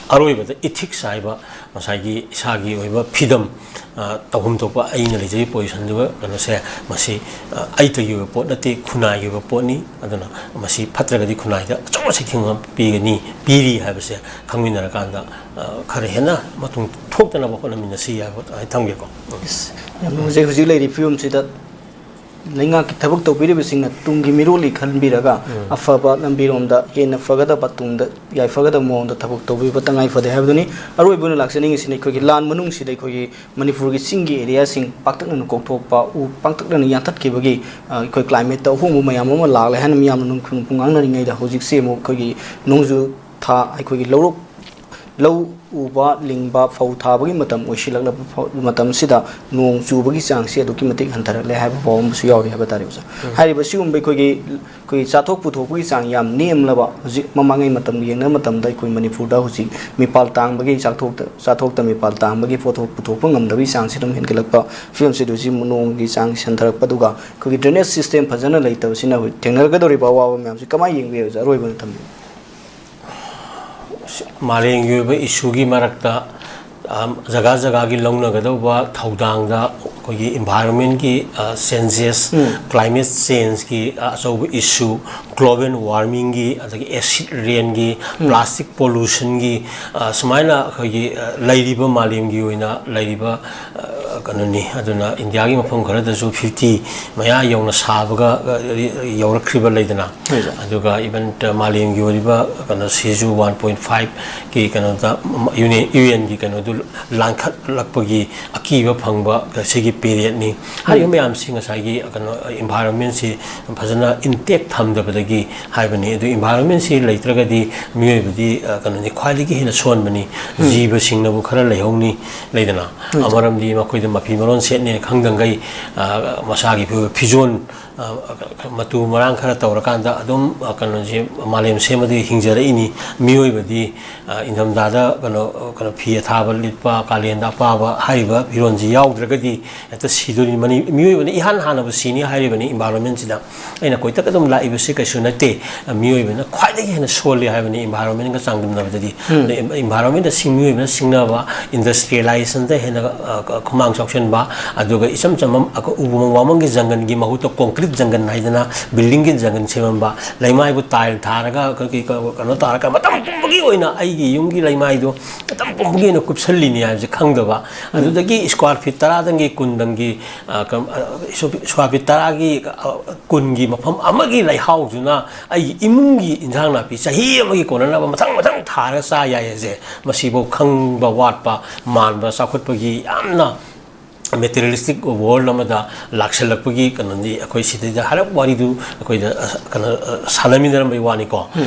ꯑꯔꯣꯏꯕꯗ ꯏꯊꯤꯛꯁ ꯍꯥꯏꯕ ꯉꯁꯥꯏꯒꯤ ꯏꯁꯥꯒꯤ ꯑꯣꯏꯕ ꯐ꯭ꯔꯤꯗꯝ, ꯇꯧꯐꯝ ꯊꯣꯛꯄ ꯑꯩꯅ ꯂꯩꯖꯔꯤꯕ ꯄꯣꯖꯤꯁꯟꯗꯨꯒ ꯀꯩꯅꯣꯁꯦ, ꯃꯁꯤ ꯑꯩꯇꯒꯤ ꯑꯣꯏꯕ ꯄꯣꯠ ꯅꯠꯇꯦ, ꯈꯨꯟꯅꯥꯏꯒꯤ ꯑꯣꯏꯕ ꯄꯣꯠꯅꯤ꯫ ꯑꯗꯨꯅ ꯃꯁꯤ ꯐꯠꯇ꯭ꯔꯒꯗꯤ ꯈꯨꯟꯅꯥꯏꯗ ꯑꯆꯧꯕ ꯆꯩꯊꯦꯡ ꯑꯃ ꯄꯤꯒꯅꯤ, ꯄꯤꯔꯤ ꯍꯥꯏꯕꯁꯦ ꯈꯪꯃꯤꯟꯅꯔꯀꯥꯟꯗ ꯈꯔ ꯍꯦꯟꯅ ꯃꯇꯨꯡ ꯊꯣꯛꯇꯅꯕ ꯍꯣꯠꯅꯃꯤꯟꯅꯁꯤ ꯍꯥꯏꯕ ꯑꯩ ꯊꯝꯒꯦꯀꯣ꯫ ꯌꯥꯝ ꯅꯨꯡꯉꯥꯏꯖꯩ꯫ ꯍꯧꯖꯤꯛ ꯂꯩꯔꯤꯕ ꯐꯤꯕꯝꯁꯤꯗ ꯂꯩꯉꯥꯛꯀꯤ ꯊꯕꯛ ꯇꯧꯕꯤꯔꯤꯕꯁꯤꯡꯅ ꯇꯨꯡꯒꯤ ꯃꯤꯔꯣꯜꯒꯤ ꯈꯟꯕꯤꯔꯒ ꯑꯐꯕ ꯂꯝꯕꯤꯔꯣꯝꯗ ꯍꯦꯟꯅ ꯐꯒꯗꯕ, ꯇꯨꯡꯗ ꯌꯥꯏꯐꯒꯗꯕ ꯃꯑꯣꯡꯗ ꯊꯕꯛ ꯇꯧꯕꯤꯕ ꯇꯉꯥꯏ ꯐꯗꯦ ꯍꯥꯏꯕꯗꯨꯅꯤ꯫ ꯑꯔꯣꯏꯕ ꯑꯣꯏꯅ ꯂꯥꯛꯆꯅꯤꯡꯉꯤꯁꯤꯅ ꯑꯩꯈꯣꯏꯒꯤ ꯂꯥꯟ ꯃꯅꯨꯡꯁꯤꯗ ꯑꯩꯈꯣꯏꯒꯤ ꯃꯅꯤꯄꯨꯔꯒꯤ ꯆꯤꯡꯒꯤ ꯑꯦꯔꯤꯌꯥꯁꯤꯡ ꯄꯥꯛꯇꯛꯅꯅ ꯀꯣꯛꯊꯣꯛꯄ, ꯎ ꯄꯥꯛꯇꯛꯅꯅ ꯌꯥꯟꯊꯠꯈꯤꯕꯒꯤ, ꯑ, ꯑꯩꯈꯣꯏ ꯀ꯭ꯂꯥꯏꯃꯦꯠꯇ ꯑꯍꯣꯡꯕ ꯃꯌꯥꯝ ꯑꯃ ꯂꯥꯛꯂꯦ ꯍꯥꯏꯅ ꯃꯤꯌꯥꯝꯅ ꯅꯨꯡ ꯈꯨꯟ ꯉꯥꯡꯅꯔꯤꯉꯩꯗ ꯍꯧꯖꯤꯛꯁꯦ ꯑꯃꯨꯛ ꯑꯩꯈꯣꯏꯒꯤ ꯅꯣꯡꯖꯨ ꯊꯥ, ꯑꯩꯈꯣꯏꯒꯤ ꯂꯧꯔꯣꯛ ꯂꯧ ꯎꯕ, ꯂꯤꯡꯕ, ꯐꯧ ꯊꯥꯕꯒꯤ ꯃꯇꯝ ꯑꯣꯏꯁꯤꯜꯂꯛꯂꯕ ꯐꯥꯎ-, ꯃꯇꯝꯁꯤꯗ ꯅꯣꯡ ꯆꯨꯕꯒꯤ ꯆꯥꯡꯁꯤ ꯑꯗꯨꯛꯀꯤ ꯃꯇꯤꯛ ꯍꯟꯊꯔꯛꯂꯦ ꯍꯥꯏꯕ ꯄꯥꯎ ꯑꯃꯁꯨ ꯌꯥꯎꯔꯤ ꯍꯥꯏꯕ ꯇꯥꯔꯦ ꯑꯣꯖꯥ꯫ ꯍꯥꯏꯔꯤꯕ ꯁꯤꯒꯨꯝꯕ ꯑꯩꯈꯣꯏꯒꯤ, ꯑꯩꯈꯣꯏꯒꯤ ꯆꯥꯊꯣꯛ ꯄꯨꯊꯣꯛꯄꯒꯤ ꯆꯥꯡ ꯌꯥꯝ ꯅꯦꯝꯂꯕ, ꯍꯧꯖꯤꯛ ꯃꯃꯥꯡꯉꯩ ꯃꯇꯝꯒ ꯌꯦꯡꯅꯕ ꯃꯇꯝꯗ ꯑꯩꯈꯣꯏ ꯃꯅꯤꯄꯨꯔꯗ ꯍꯧꯖꯤꯛ ꯃꯤꯄꯥꯜ ꯇꯥꯡꯕꯒꯤ, ꯆꯥꯊꯣꯛꯇ, ꯆꯥꯊꯣꯛꯇ ꯃꯤꯄꯥꯜ ꯇꯥꯡꯕꯒꯤ, ꯄꯣꯠꯊꯣꯛ ꯄꯨꯊꯣꯛꯄ ꯉꯝꯗꯕꯒꯤ ꯆꯥꯡꯁꯤ ꯑꯗꯨꯝ ꯍꯦꯟꯒꯠꯂꯛꯄ ꯐꯤꯕꯝꯁꯤꯗ ꯍꯧꯖꯤꯛ ꯅꯣꯡꯒꯤ ꯆꯥꯡ ꯍꯟꯊꯔꯛꯄꯗꯨꯒ ꯑꯩꯈꯣꯏꯒꯤ drainage system ꯐꯖꯅ ꯂꯩꯇꯕꯁꯤꯅ ꯍꯧꯖꯤꯛ ꯊꯦꯡꯅꯔꯛꯀꯗꯧꯔꯤꯕ ꯑꯋꯥꯕ ꯃꯌꯥꯝꯁꯤ ꯀꯃꯥꯏꯅ ꯌꯦꯡꯕꯤꯔꯤ ꯑꯣꯖꯥ? ꯑꯔꯣꯏꯕ ꯑꯣꯏꯅ ꯊꯝꯕꯤꯌꯨ꯫ ꯃꯥꯂꯦꯝꯒꯤ ꯑꯣꯏꯕ ꯏꯁꯨꯒꯤ ꯃꯔꯛꯇ, ꯑ, ꯖꯒꯥ ꯖꯒꯥꯒꯤ ꯂꯧꯅꯒꯗꯧꯕ ꯊꯧꯗꯥꯡꯗ ꯑꯩꯈꯣꯏꯒꯤ ꯏꯟꯚꯥꯏꯔꯣꯟꯃꯦꯟꯒꯤ, ꯑ, ꯆꯦꯟꯖꯦꯁ, ꯎꯝ꯫ ꯀ꯭ꯂꯥꯏꯃꯦꯠ ꯆꯦꯟꯖꯀꯤ, ꯑ, ꯑꯆꯧꯕ ꯏꯁꯨ, ꯒ꯭ꯂꯣꯕꯦꯜ ꯋꯥꯔꯃꯤꯡꯒꯤ, ꯑꯗꯒꯤ ꯑꯦꯁꯤꯠ ꯔꯦꯟꯒꯤ, ꯎꯝ꯫ ꯄ꯭ꯂꯥꯁꯇꯤꯛ ꯄꯣꯂꯨꯁꯟꯒꯤ, ꯑ, ꯁꯨꯃꯥꯏꯅ ꯑꯩꯈꯣꯏꯒꯤ, ꯑ, ꯂꯩꯔꯤꯕ ꯃꯥꯂꯦꯝꯒꯤ ꯑꯣꯏꯅ ꯂꯩꯔꯤꯕ, ꯑ, ꯀꯩꯅꯣꯅꯤ꯫ ꯑꯗꯨꯅ ꯏꯟꯗꯤꯌꯥꯒꯤ ꯃꯐꯝ ꯈꯔꯗꯁꯨ ꯐꯤꯐꯇꯤ ꯃꯌꯥ ꯌꯧꯅ ꯁꯥꯕꯒ, ꯑ, ꯌꯧꯔꯛꯈ꯭ꯔꯤꯕ ꯂꯩꯗꯅ꯫ ꯍꯣꯏ, ꯁꯥꯔ꯫ ꯑꯗꯨꯒ ꯏꯚꯟ ꯃꯥꯂꯦꯝꯒꯤ ꯑꯣꯏꯔꯤꯕ ꯀꯩꯅꯣ ꯁꯤꯁꯨ ꯋꯥꯟ ꯄꯣꯏꯟ ꯐꯥꯏꯚꯀꯤ ꯀꯩꯅꯣꯗ, ꯌꯨꯅꯤꯌꯟ, ꯌꯨ ꯑꯦꯟꯒꯤ ꯀꯩꯅꯣꯗꯨ ꯂꯥꯟꯈꯠꯂꯛꯄꯒꯤ ꯑꯀꯤꯕ ꯐꯪꯕ ꯁꯤꯒꯤ ꯄꯦꯔꯦꯠꯅꯤ꯫ ꯍꯥꯏꯔꯤꯕ ꯎꯝ꯫ ꯃꯌꯥꯝꯁꯤ ꯉꯁꯥꯏꯒꯤ ꯀꯩꯅꯣ, ꯏꯟꯚꯥꯏꯔꯣꯟꯃꯦꯟꯁꯤ ꯐꯖꯅ ꯏꯟꯇꯦꯛ ꯊꯝꯗꯕꯗꯒꯤ ꯍꯥꯏꯕꯅꯤ꯫ ꯑꯗꯨ ꯏꯟꯚꯥꯏꯔꯣꯟꯃꯦꯟꯁꯤ ꯂꯩꯇ꯭ꯔꯒꯗꯤ ꯃꯤꯑꯣꯏꯕꯗꯤ, ꯑ, ꯀꯩꯅꯣꯅꯤ, ꯈ꯭ꯋꯥꯏꯗꯒꯤ ꯍꯦꯟꯅ ꯁꯣꯟꯕꯅꯤ꯫ ꯎꯝ꯫ ꯖꯤꯕꯁꯤꯡꯅꯕꯨ ꯈꯔ ꯂꯩꯍꯧꯅꯤ, ꯂꯩꯗꯅ꯫ ꯎꯝ꯫ ꯃꯔꯝꯗꯤ ꯃꯈꯣꯏꯗ ꯃꯐꯤ ꯃꯔꯣꯟ ꯁꯦꯠꯅꯦ ꯈꯪꯗꯪꯒꯩ, ꯑ, ꯃꯁꯥꯒꯤ ꯐꯤꯖꯣꯜ, ꯑ, ꯃꯇꯨ ꯃꯔꯥꯡ ꯈꯔ ꯇꯧꯔꯀꯥꯟꯗ ꯑꯗꯨꯝ, ꯑ, ꯀꯩꯅꯣꯁꯤ ꯃꯥꯂꯦꯝ ꯁꯦꯝꯕꯗꯒꯤ ꯍꯤꯡꯖꯔꯛꯏꯅꯤ꯫ ꯃꯤꯑꯣꯏꯕꯗꯤ, ꯑ, ꯏꯪꯊꯝꯊꯥꯗ ꯀꯩꯅꯣ, ꯀꯩꯅꯣ ꯐꯤ ꯑꯊꯥꯕ ꯂꯤꯠꯄ, ꯀꯥꯂꯦꯟꯗ ꯑꯄꯥꯕ ꯍꯥꯏꯔꯤꯕ ꯐꯤꯔꯣꯟꯁꯤ ꯌꯥꯎꯗ꯭ꯔꯒꯗꯤ ꯍꯦꯛꯇ ꯁꯤꯗꯣꯔꯤ꯫ ꯃꯅꯤ-, ꯃꯤꯑꯣꯏꯕꯅ ꯏꯍꯥꯟ ꯍꯥꯟꯅꯕꯨ ꯁꯤꯅꯤ ꯍꯥꯏꯔꯤꯕꯅꯤ ꯏꯟꯚꯥꯏꯔꯣꯟꯃꯦꯟꯁꯤꯗ꯫ ꯑꯩꯅ ꯀꯣꯏꯇꯛ ꯑꯗꯨꯝ ꯂꯥꯛꯏꯕꯁꯤ ꯀꯩꯁꯨ ꯅꯠꯇꯦ꯫ ꯃꯤꯑꯣꯏꯕꯅ ꯈ꯭ꯋꯥꯏꯗꯒꯤ ꯍꯦꯟꯅ ꯁꯣꯜꯂꯤ ꯍꯥꯏꯕꯅꯤ ꯏꯟꯚꯥꯏꯔꯣꯟꯃꯦꯟꯒ ꯆꯥꯡꯗꯝꯅꯕꯗꯗꯤ꯫ ꯎꯝ꯫ ꯑꯗ ꯏꯟꯚꯥꯏꯔꯣꯟꯃꯦꯟꯗ ꯁꯤꯡ-, ꯃꯤꯑꯣꯏꯕꯅ ꯁꯤꯡꯅꯕ, ꯏꯟꯗꯁꯇ꯭ꯔꯤꯌꯦꯂꯥꯏꯖꯦꯁꯟꯗ ꯍꯦꯟꯅ, ꯑ, ꯈꯨꯃꯥꯡ ꯌꯥꯎꯁꯟꯕ, ꯑꯗꯨꯒ ꯏꯆꯝ ꯆꯝꯕ ꯑꯩꯈꯣꯏ ꯎꯃꯪ ꯋꯥꯃꯪꯒꯤ ꯖꯪꯒꯜꯒꯤ ꯃꯍꯨꯠꯇ concrete ꯖꯪꯒꯜ ꯍꯥꯏꯗꯅ buildingꯒꯤ ꯖꯪꯒꯜ ꯁꯦꯝꯃꯝꯕ, ꯂꯩꯃꯥꯏꯕꯨ tile ꯊꯥꯔꯒ ꯑꯩꯈꯣꯏꯒꯤ ꯀꯩꯅꯣ ꯇꯥꯔꯒ ꯃꯇꯝ ꯄꯨꯝꯕꯒꯤ ꯑꯣꯏꯅ ꯑꯩꯒꯤ ꯌꯨꯝꯒꯤ ꯂꯩꯃꯥꯏꯗꯣ ꯃꯇꯝ ꯄꯨꯝꯕꯒꯤ ꯑꯣꯏꯅ ꯀꯨꯞꯁꯜꯂꯤꯅꯤ ꯍꯥꯏꯕꯁꯦ ꯈꯪꯗꯕ꯫ ꯑꯗꯨꯗꯒꯤ square feet ꯇꯔꯥꯗꯪꯒꯤ ꯀꯨꯟꯗꯪꯒꯤ, ꯑ, ꯀ-, ꯑ, square feet ꯇꯔꯥꯒꯤ, ꯑ, ꯀꯨꯟꯒꯤ ꯃꯐꯝ ꯑꯃꯒꯤ ꯂꯩꯍꯥꯎꯗꯨꯅ ꯑꯩꯒꯤ ꯏꯃꯨꯡꯒꯤ ꯏꯟꯖꯥꯡ ꯅꯥꯄꯤ ꯆꯍꯤ ꯑꯃꯒꯤ ꯀꯣꯟꯅꯅꯕ ꯃꯊꯪ ꯃꯊꯪ ꯊꯥꯔꯒ ꯆꯥ ꯌꯥꯏ ꯍꯥꯏꯁꯦ, ꯃꯁꯤꯐꯥꯎ ꯈꯪꯕ ꯋꯥꯠꯄ ꯃꯥꯟꯕ, ꯆꯥꯎꯈꯠꯄꯒꯤ ꯌꯥꯝꯅ materialistic world ꯑꯃꯗ ꯂꯥꯛꯁꯜꯂꯛꯄꯒꯤ ꯀꯩꯅꯣꯗꯤ ꯑꯩꯈꯣꯏ ꯁꯤꯗꯩꯗ ꯍꯥꯏꯔꯞ ꯋꯥꯔꯤꯗꯨ ꯑꯩꯈꯣꯏꯗ, ꯑ, ꯀꯩꯅꯣ, ꯑ, ꯁꯥꯟꯅꯃꯤꯟꯅꯔꯝꯕꯒꯤ ꯋꯥꯅꯤꯀꯣ꯫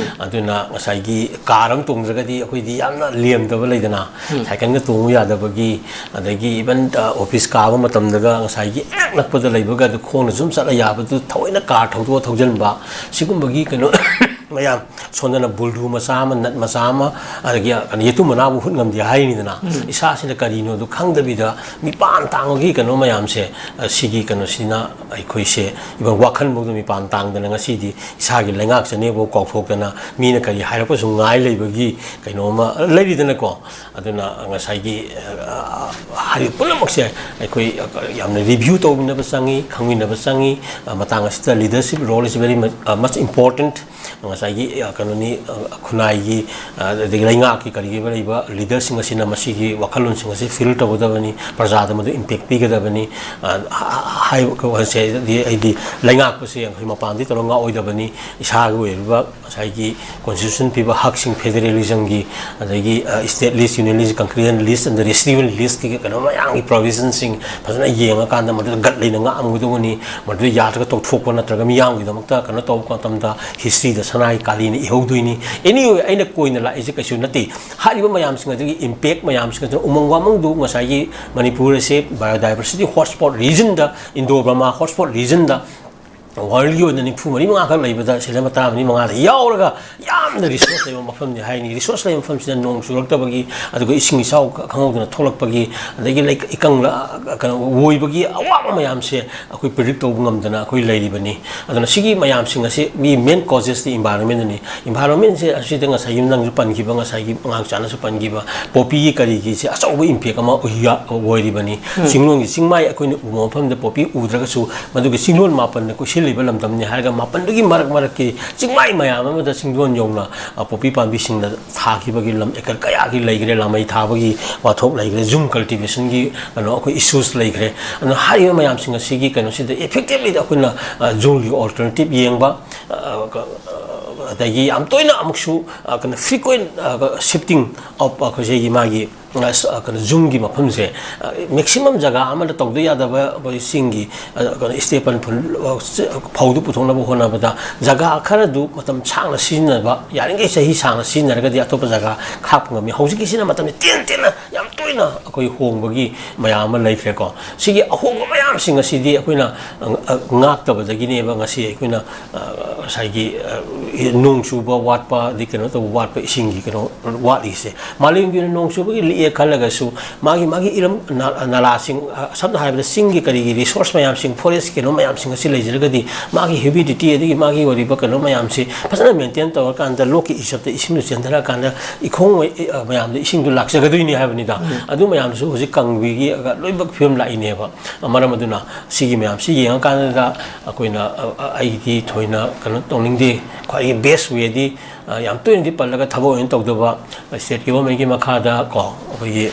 ꯑꯗꯨꯅ ꯉꯁꯥꯏꯒꯤ car ꯑꯃ ꯇꯣꯡꯗ꯭ꯔꯒꯗꯤ ꯑꯩꯈꯣꯏꯗꯤ ꯌꯥꯝꯅ ꯂꯦꯝꯗꯕ ꯂꯩꯗꯅ, cycleꯒ ꯇꯣꯡꯉꯨ ꯌꯥꯗꯕꯒꯤ, ꯑꯗꯒꯤ even, ꯑ, office ꯀꯥꯕ ꯃꯇꯝꯗꯒ ꯉꯁꯥꯏꯒꯤ ꯍꯦꯛ ꯅꯛꯄꯗ ꯂꯩꯕꯒ ꯑꯗꯨ ꯈꯣꯡꯅ ꯁꯨꯝ ꯆꯠꯂ ꯌꯥꯕꯗꯨ ꯊꯑꯣꯏꯅ car ꯊꯧꯗꯣꯛꯑ ꯊꯧꯖꯤꯟꯕ, ꯁꯤꯒꯨꯝꯕꯒꯤ ꯀꯩꯅꯣ ꯃꯌꯥꯝ, ꯁꯣꯝꯗꯅ ꯕꯨꯜꯗꯨ ꯃꯆꯥ ꯑꯃ, ꯅꯠ ꯃꯆꯥ ꯑꯃ, ꯑꯗꯒꯤ ꯀꯩꯅꯣ, ꯌꯦꯇꯨꯝ ꯃꯅꯥꯕꯨ ꯍꯨꯠ ꯉꯝꯗꯦ ꯍꯥꯏꯔꯤꯅꯤꯗꯅ꯫ ꯏꯁꯥꯁꯤꯅ ꯀꯔꯤꯅꯣꯗꯨ ꯈꯪꯗꯕꯤꯗ ꯃꯤꯄꯥꯟ ꯇꯥꯡꯕꯒꯤ ꯀꯩꯅꯣ ꯃꯌꯥꯝꯁꯦ, ꯑ, ꯁꯤꯒꯤ ꯀꯩꯅꯣꯁꯤꯅ ꯑꯩꯈꯣꯏꯁꯦ even ꯋꯥꯈꯜꯐꯥꯎꯗ ꯃꯤꯄꯥꯟ ꯇꯥꯡꯗꯅ ꯉꯁꯤꯗꯤ ꯏꯁꯥꯒꯤ ꯂꯩꯉꯥꯛ ꯆꯅꯦꯐꯥꯎ ꯀꯥꯎꯊꯣꯛꯇꯅ ꯃꯤꯅ ꯀꯔꯤ ꯍꯥꯏꯔꯛꯄꯁꯨ ꯉꯥꯏ ꯂꯩꯕꯒꯤ ꯀꯩꯅꯣꯝꯃ ꯂꯩꯔꯤꯗꯅꯀꯣ꯫ ꯑꯗꯨꯅ ꯉꯁꯥꯏꯒꯤ, ꯑ, ꯍꯥꯏꯔꯤꯕ ꯄꯨꯝꯅꯃꯛꯁꯦ ꯑꯩꯈꯣꯏ ꯌꯥꯝꯅ review ꯇꯧꯃꯤꯟꯅꯕ ꯆꯪꯉꯤ, ꯈꯪꯃꯤꯟꯅꯕ ꯆꯪꯉꯤ꯫ ꯑ, ꯃꯇꯥꯡ ꯑꯁꯤꯗ leadership role is very much, uh, much important꯫ ꯉꯁꯥꯏꯒꯤ, ꯑ, ꯀꯩꯅꯣꯅꯤ, ꯑ, ꯈꯨꯟꯅꯥꯏꯒꯤ, ꯑ, ꯑꯗꯒꯤ ꯂꯩꯉꯥꯛꯀꯤ ꯀꯔꯤꯒꯤ ꯂꯩꯕ leaderꯁꯤꯡ ꯑꯁꯤꯅ ꯃꯁꯤꯒꯤ ꯋꯥꯈꯜꯂꯣꯟꯁꯤꯡ ꯑꯁꯤ feel ꯇꯧꯒꯗꯕꯅꯤ, ꯄ꯭ꯔꯖꯥꯗ ꯃꯗꯨ impact ꯄꯤꯒꯗꯕꯅꯤ꯫ ꯑ, ꯍꯥꯏꯕ ꯋꯥꯁꯦ ꯍꯥꯏꯗꯤ, ꯍꯥꯏꯗꯤ ꯂꯩꯉꯥꯛꯄꯁꯦ ꯑꯩꯈꯣꯏ ꯃꯄꯥꯟꯗꯒꯤ ꯇꯧꯔꯒ ꯉꯥꯛꯑꯣꯏꯗꯕꯅꯤ, ꯏꯁꯥꯒꯤ ꯑꯣꯏꯔꯤꯕ ꯉꯁꯥꯏꯒꯤ constitution ꯄꯤꯕ ꯍꯛꯁꯤꯡ, federalismꯒꯤ, ꯑꯗꯒꯤ, ꯑ, state list, union list, concurrent list ꯑꯃꯗꯤ residual listꯀꯤ ꯀꯩꯅꯣ ꯃꯌꯥꯝꯒꯤ provisionꯁꯤꯡ ꯐꯖꯅ ꯌꯦꯡꯉꯀꯥꯟꯗ ꯃꯗꯨꯗ ꯒꯠ ꯂꯩꯅ ꯉꯥꯛꯑꯝꯒꯗꯧꯕꯅꯤ꯫ ꯃꯗꯨꯗ ꯌꯥꯗ꯭ꯔꯒ ꯇꯧꯊꯣꯛꯄ ꯅꯠꯇ꯭ꯔꯒ ꯃꯤꯌꯥꯝꯒꯤꯗꯃꯛꯇ ꯀꯩꯅꯣ ꯇꯧꯕ ꯃꯇꯝꯗ historyꯗ ꯁꯅꯥꯒꯤ ꯀꯥꯂꯤꯅ ꯏꯍꯧꯗꯣꯏꯅꯤ꯫ Anyway, ꯑꯩꯅ ꯀꯣꯏꯅ ꯂꯥꯛꯏꯁꯦ ꯀꯩꯁꯨ ꯅꯠꯇꯦ꯫ ꯍꯥꯏꯔꯤꯕ ꯃꯌꯥꯝꯁꯤꯡ ꯑꯗꯨꯒꯤ impact ꯃꯌꯥꯝꯁꯤꯡ ꯑꯗꯨꯅ ꯎꯃꯪ ꯋꯥꯃꯪꯗꯨ ꯉꯁꯥꯏꯒꯤ ꯃꯅꯤꯄꯨꯔ ꯑꯁꯦ biodiversity hotspot regionꯗ, Indo-Burma hotspot regionꯗ ꯋꯥꯔꯜꯒꯤ ꯑꯣꯏꯅ ꯅꯤꯐꯨ ꯃꯔꯤ ꯃꯉꯥꯈꯛ ꯂꯩꯕꯗ ꯁꯤꯂꯦꯟꯗꯔ ꯇꯔꯥ ꯃꯔꯤ ꯃꯉꯥꯗ ꯌꯥꯎꯔꯒ ꯌꯥꯝꯅ ꯔꯤꯁꯣꯔꯁ ꯂꯩꯕ ꯃꯐꯝꯅꯤ ꯍꯥꯏꯅꯤ꯫ ꯔꯤꯁꯣꯔꯁ ꯂꯩꯕ ꯃꯐꯝꯁꯤꯗ ꯅꯣꯡ ꯆꯨꯔꯛꯇꯕꯒꯤ, ꯑꯗꯨꯒ ꯏꯁꯤꯡ ꯏꯆꯥꯎ ꯈꯪꯍꯧꯗꯅ ꯊꯣꯛꯂꯛꯄꯒꯤ, ꯑꯗꯒꯤ ꯂꯩ-, ꯏꯀꯪ ꯂ-, ꯀꯩꯅꯣ ꯑꯣꯏꯕꯒꯤ ꯑꯋꯥꯕ ꯃꯌꯥꯝꯁꯦ ꯑꯩꯈꯣꯏ ꯄ꯭ꯔꯤꯗꯤꯛ ꯇꯧꯕ ꯉꯝꯗꯅ ꯑꯩꯈꯣꯏ ꯂꯩꯔꯤꯕꯅꯤ꯫ ꯑꯗꯨꯅ ꯁꯤꯒꯤ ꯃꯌꯥꯝꯁꯤꯡ ꯑꯁꯤꯒꯤ ꯃꯦꯟ ꯀꯣꯖꯦꯁꯇꯤ ꯏꯟꯚꯥꯏꯔꯣꯟꯃꯦꯟꯗꯅꯤ꯫ ꯏꯟꯚꯥꯏꯔꯣꯟꯃꯦꯟꯁꯦ ꯑꯁꯤꯗ ꯉꯁꯥꯏꯒꯤ ꯅꯪꯁꯨ ꯄꯟꯈꯤꯕ, ꯉꯁꯥꯏꯒꯤ ꯑꯉꯥꯡ ꯆꯥꯅꯁꯨ ꯄꯟꯈꯤꯕ ꯄꯣꯄꯤꯒꯤ ꯀꯔꯤꯒꯤꯁꯦ ꯑꯆꯧꯕ ꯏꯝꯄꯦꯛ ꯑꯃ ꯑꯣꯏ-, ꯑꯣꯏꯔꯤꯕꯅꯤ꯫ ꯆꯤꯡꯂꯣꯟꯒꯤ ꯆꯤꯡꯃꯥꯏ ꯑꯩꯈꯣꯏꯅ ꯎꯕ ꯃꯐꯝꯗ ꯄꯣꯄꯤ ꯎꯗ꯭ꯔꯒꯁꯨ ꯃꯗꯨꯒꯤ ꯆꯤꯡꯂꯣꯟ ꯃꯥꯄꯟꯅ ꯀꯣꯏꯁꯤꯜꯂꯤꯕ ꯂꯝꯗꯝꯅꯤ ꯍꯥꯏꯔꯒ ꯃꯥꯄꯟꯗꯨꯒꯤ ꯃꯔꯛ ꯃꯔꯛꯀꯤ ꯆꯤꯡꯃꯥꯏ ꯃꯌꯥꯝ ꯑꯃꯗ ꯆꯤꯡꯂꯣꯟ ꯌꯧꯅ, ꯑ, ꯄꯣꯄꯤ ꯄꯥꯝꯕꯤꯁꯤꯡꯅ ꯊꯥꯈꯤꯕꯒꯤ ꯂꯝ ꯑꯦꯀꯔ ꯀꯌꯥꯒꯤ ꯂꯩꯈ꯭ꯔꯦ꯫ ꯂꯥꯃꯩ ꯊꯥꯕꯒꯤ ꯋꯥꯊꯣꯛ ꯂꯩꯈ꯭ꯔꯦ꯫ ꯖꯨꯝ ꯀꯜꯇꯤꯚꯦꯁꯟꯒꯤ ꯀꯩꯅꯣ ꯑꯩꯈꯣꯏ ꯏꯁꯨꯁ ꯂꯩꯈ꯭ꯔꯦ꯫ ꯑꯗꯨꯅ ꯍꯥꯏꯔꯤꯕ ꯃꯌꯥꯝꯁꯤꯡ ꯑꯁꯤꯒꯤ ꯀꯩꯅꯣꯁꯤꯗ ꯏꯐꯦꯛꯇꯤꯚꯂꯤ ꯑꯩꯈꯣꯏꯅ, ꯑ, ꯖꯨꯝꯒꯤ ꯑꯣꯜꯇꯔꯅꯦꯇꯤꯚ ꯌꯦꯡꯕ, ꯑ, ꯀ-, ꯑ, ꯑꯗꯒꯤ ꯌꯥꯝ ꯇꯣꯏꯅ ꯑꯃꯨꯛꯁꯨ, ꯑ, ꯀꯩꯅꯣ, ꯐ꯭ꯔꯤꯀ꯭ꯋꯦꯟ, ꯑ, ꯁꯤꯐꯇꯤꯡ ꯑꯣꯐ ꯑꯩꯈꯣꯏ ꯁꯤꯒꯤ ꯃꯥꯒꯤ, ꯑ, ꯁ-, ꯑ, ꯀꯩꯅꯣ, ꯖꯨꯝꯒꯤ ꯃꯐꯝꯁꯦ, ꯑ, ꯃꯦꯛꯁꯤꯃꯝ ꯖꯒꯥ ꯑꯃꯗ ꯇꯧꯗ ꯌꯥꯗꯕ ꯑꯩꯈꯣꯏ ꯆꯤꯡꯒꯤ, ꯑ, ꯀꯩꯅꯣ, ꯏꯁꯇꯦꯄꯟ ꯐꯨꯜ, ꯑ, ꯆ-, ꯐꯧꯗꯨ ꯄꯨꯊꯣꯛꯅꯕ ꯍꯣꯠꯅꯕꯗ ꯖꯒꯥ ꯈꯔꯗꯨ ꯃꯇꯝ ꯁꯥꯡꯅ ꯁꯤꯖꯤꯟꯅꯕ, ꯌꯥꯔꯤꯈꯩ ꯆꯍꯤ ꯁꯥꯡꯅ ꯁꯤꯖꯤꯟꯅꯔꯒꯗꯤ ꯑꯇꯣꯞꯄ ꯖꯒꯥ ꯈꯥꯛꯄ ꯉꯝꯃꯤ꯫ ꯍꯧꯖꯤꯛꯀꯤꯁꯤꯅ ꯃꯇꯝꯁꯦ ꯇꯦꯟ ꯇꯦꯟꯅ ꯌꯥꯝ ꯇꯣꯏꯅ ꯑꯩꯈꯣꯏ ꯍꯣꯡꯕꯒꯤ ꯃꯌꯥꯝ ꯑꯃ ꯂꯩꯈ꯭ꯔꯦꯀꯣ꯫ ꯁꯤꯒꯤ ꯑꯍꯣꯡꯕ ꯃꯌꯥꯝꯁꯤꯡ ꯑꯁꯤꯗꯤ ꯑꯩꯈꯣꯏꯅ, ꯑ, ꯑ, ꯉꯥꯛꯇꯕꯗꯒꯤꯅꯦꯕ ꯉꯁꯤ ꯑꯩꯈꯣꯏꯅ, ꯑ, ꯉꯁꯥꯏꯒꯤ, ꯑ, ꯅꯣꯡ ꯆꯨꯕ ꯋꯥꯠꯄ, ꯑꯗꯩ ꯀꯩꯅꯣ ꯇꯧꯕ ꯋꯥꯠꯄ, ꯏꯁꯤꯡꯒꯤ ꯀꯩꯅꯣ ꯋꯥꯠꯂꯤꯁꯦ꯫ ꯃꯥꯂꯦꯝꯒꯤ ꯑꯣꯏꯅ ꯅꯣꯡ ꯆꯨꯕꯒꯤ ꯂꯤꯛꯑꯦ ꯈꯜꯂꯒꯁꯨ ꯃꯥꯒꯤ, ꯃꯥꯒꯤ ꯏꯔꯝ ꯅ-, ꯅꯂꯥꯁꯤꯡ, ꯑ, ꯁꯝꯅ ꯍꯥꯏꯔꯕꯗ ꯆꯤꯡꯒꯤ ꯀꯔꯤꯒꯤ ꯔꯤꯁꯣꯔꯁ ꯃꯌꯥꯝꯁꯤꯡ, ꯐꯣꯔꯦꯁ ꯀꯩꯅꯣ ꯃꯌꯥꯝꯁꯤꯡ ꯑꯁꯤ ꯂꯩꯖꯔꯒꯗꯤ ꯃꯥꯒꯤ ꯍ꯭ꯌꯨꯃꯤꯗꯤꯇꯤ ꯑꯗꯒꯤ ꯃꯥꯒꯤ ꯑꯣꯏꯔꯤꯕ ꯀꯩꯅꯣ ꯃꯌꯥꯝꯁꯤ ꯐꯖꯅ ꯃꯦꯟꯇꯦꯟ ꯇꯧꯔꯀꯥꯟꯗ ꯂꯣꯛꯀꯤ ꯏꯆꯞꯇ ꯏꯁꯤꯡꯗꯨ ꯆꯦꯟꯊꯔꯛꯑꯀꯥꯟꯗ ꯏꯈꯣꯡ ꯑꯣꯏ-, ꯑ, ꯃꯌꯥꯝꯗ ꯏꯁꯤꯡꯗꯨ ꯂꯥꯛꯆꯒꯗꯣꯏꯅꯤ ꯍꯥꯏꯕꯅꯤꯗ꯫ ꯑꯗꯨ ꯃꯌꯥꯝꯗꯨꯁꯨ ꯍꯧꯖꯤꯛ ꯀꯪꯕꯒꯤ, ꯑ, ꯂꯣꯏꯅꯃꯛ ꯐꯤꯕꯝ ꯂꯥꯛꯏꯅꯦꯕ꯫ ꯃꯔꯝ ꯑꯗꯨꯅ ꯁꯤꯒꯤ ꯃꯌꯥꯝꯁꯤ ꯌꯦꯡꯉꯀꯥꯟꯗ ꯑꯩꯈꯣꯏꯅ, ꯑ, ꯑ, ꯑꯩꯗꯤ ꯊꯣꯏꯅ ꯀꯩꯅꯣ ꯇꯧꯅꯤꯡꯗꯦ꯫ ꯈ꯭ꯋꯥꯏꯗꯒꯤ ꯕꯦꯁ ꯋꯦꯗꯤ, ꯑ, ꯌꯥꯝ ꯇꯣꯏꯅꯗꯤ ꯄꯜꯂꯒ ꯊꯕꯛ ꯑꯣꯏꯅ ꯇꯧꯗꯕ, ꯁ꯭ꯇꯦꯠ ꯒꯣꯚꯔꯟꯃꯦꯟꯠꯀꯤ ꯃꯈꯥꯗ ꯀꯣ, ꯑꯩꯈꯣꯏꯒꯤ,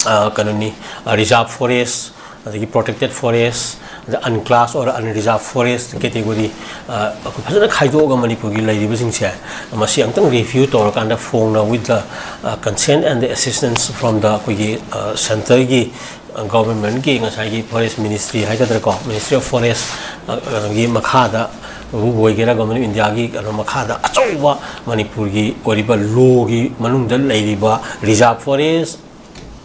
ꯑ, ꯀꯩꯅꯣꯅꯤ, ꯑ, ꯔꯤꯖꯥꯔꯚ ꯐꯣꯔꯦꯁ, ꯑꯗꯒꯤ ꯄ꯭ꯔꯣꯇꯦꯛꯇꯦꯗ ꯐꯣꯔꯦꯁ, ꯑꯗ ꯑꯟꯀ꯭ꯂꯥꯁ ꯑꯣꯔ ꯑꯟꯔꯤꯖꯥꯔꯚ ꯐꯣꯔꯦꯁ ꯀꯦꯇꯦꯒꯣꯔꯤ, ꯑ, ꯑꯩꯈꯣꯏ ꯐꯖꯅ ꯈꯥꯏꯗꯣꯛꯑꯒ ꯃꯅꯤꯄꯨꯔꯒꯤ ꯂꯩꯔꯤꯕꯁꯤꯡꯁꯦ ꯃꯁꯤ ꯑꯃꯨꯛꯇꯪ ꯔꯤꯚ꯭ꯌꯨ ꯇꯧꯔꯀꯥꯟꯗ ꯐꯣꯡꯅ with the, ꯑ, consent and the assistance from the ꯑꯩꯈꯣꯏꯒꯤ, ꯑ, ꯁꯦꯟꯇꯔꯒꯤ ꯒꯣꯚꯔꯟꯃꯦꯟꯠꯀꯤ ꯉꯁꯥꯏꯒꯤ ꯐꯣꯔꯦꯁ ꯃꯤꯅꯤꯁꯇ꯭ꯔꯤ ꯍꯥꯏꯒꯗ꯭ꯔꯥꯀꯣ, ꯃꯤꯅꯤꯁꯇ꯭ꯔꯤ ꯑꯣꯐ ꯐꯣꯔꯦꯁ, ꯑ, ꯀꯩꯅꯣꯒꯤ ꯃꯈꯥꯗ, ꯔꯨ ꯑꯣꯏꯒꯦꯔꯥ, ꯒꯣꯚꯔꯟꯃꯦꯟꯠ ꯑꯣꯐ ꯏꯟꯗꯤꯌꯥꯒꯤ ꯀꯩꯅꯣ ꯃꯈꯥꯗ ꯑꯆꯧꯕ ꯃꯅꯤꯄꯨꯔꯒꯤ ꯑꯣꯏꯔꯤꯕ ꯂꯣꯒꯤ ꯃꯅꯨꯡꯗ ꯂꯩꯔꯤꯕ ꯔꯤꯖꯥꯔꯚ ꯐꯣꯔꯦꯁ,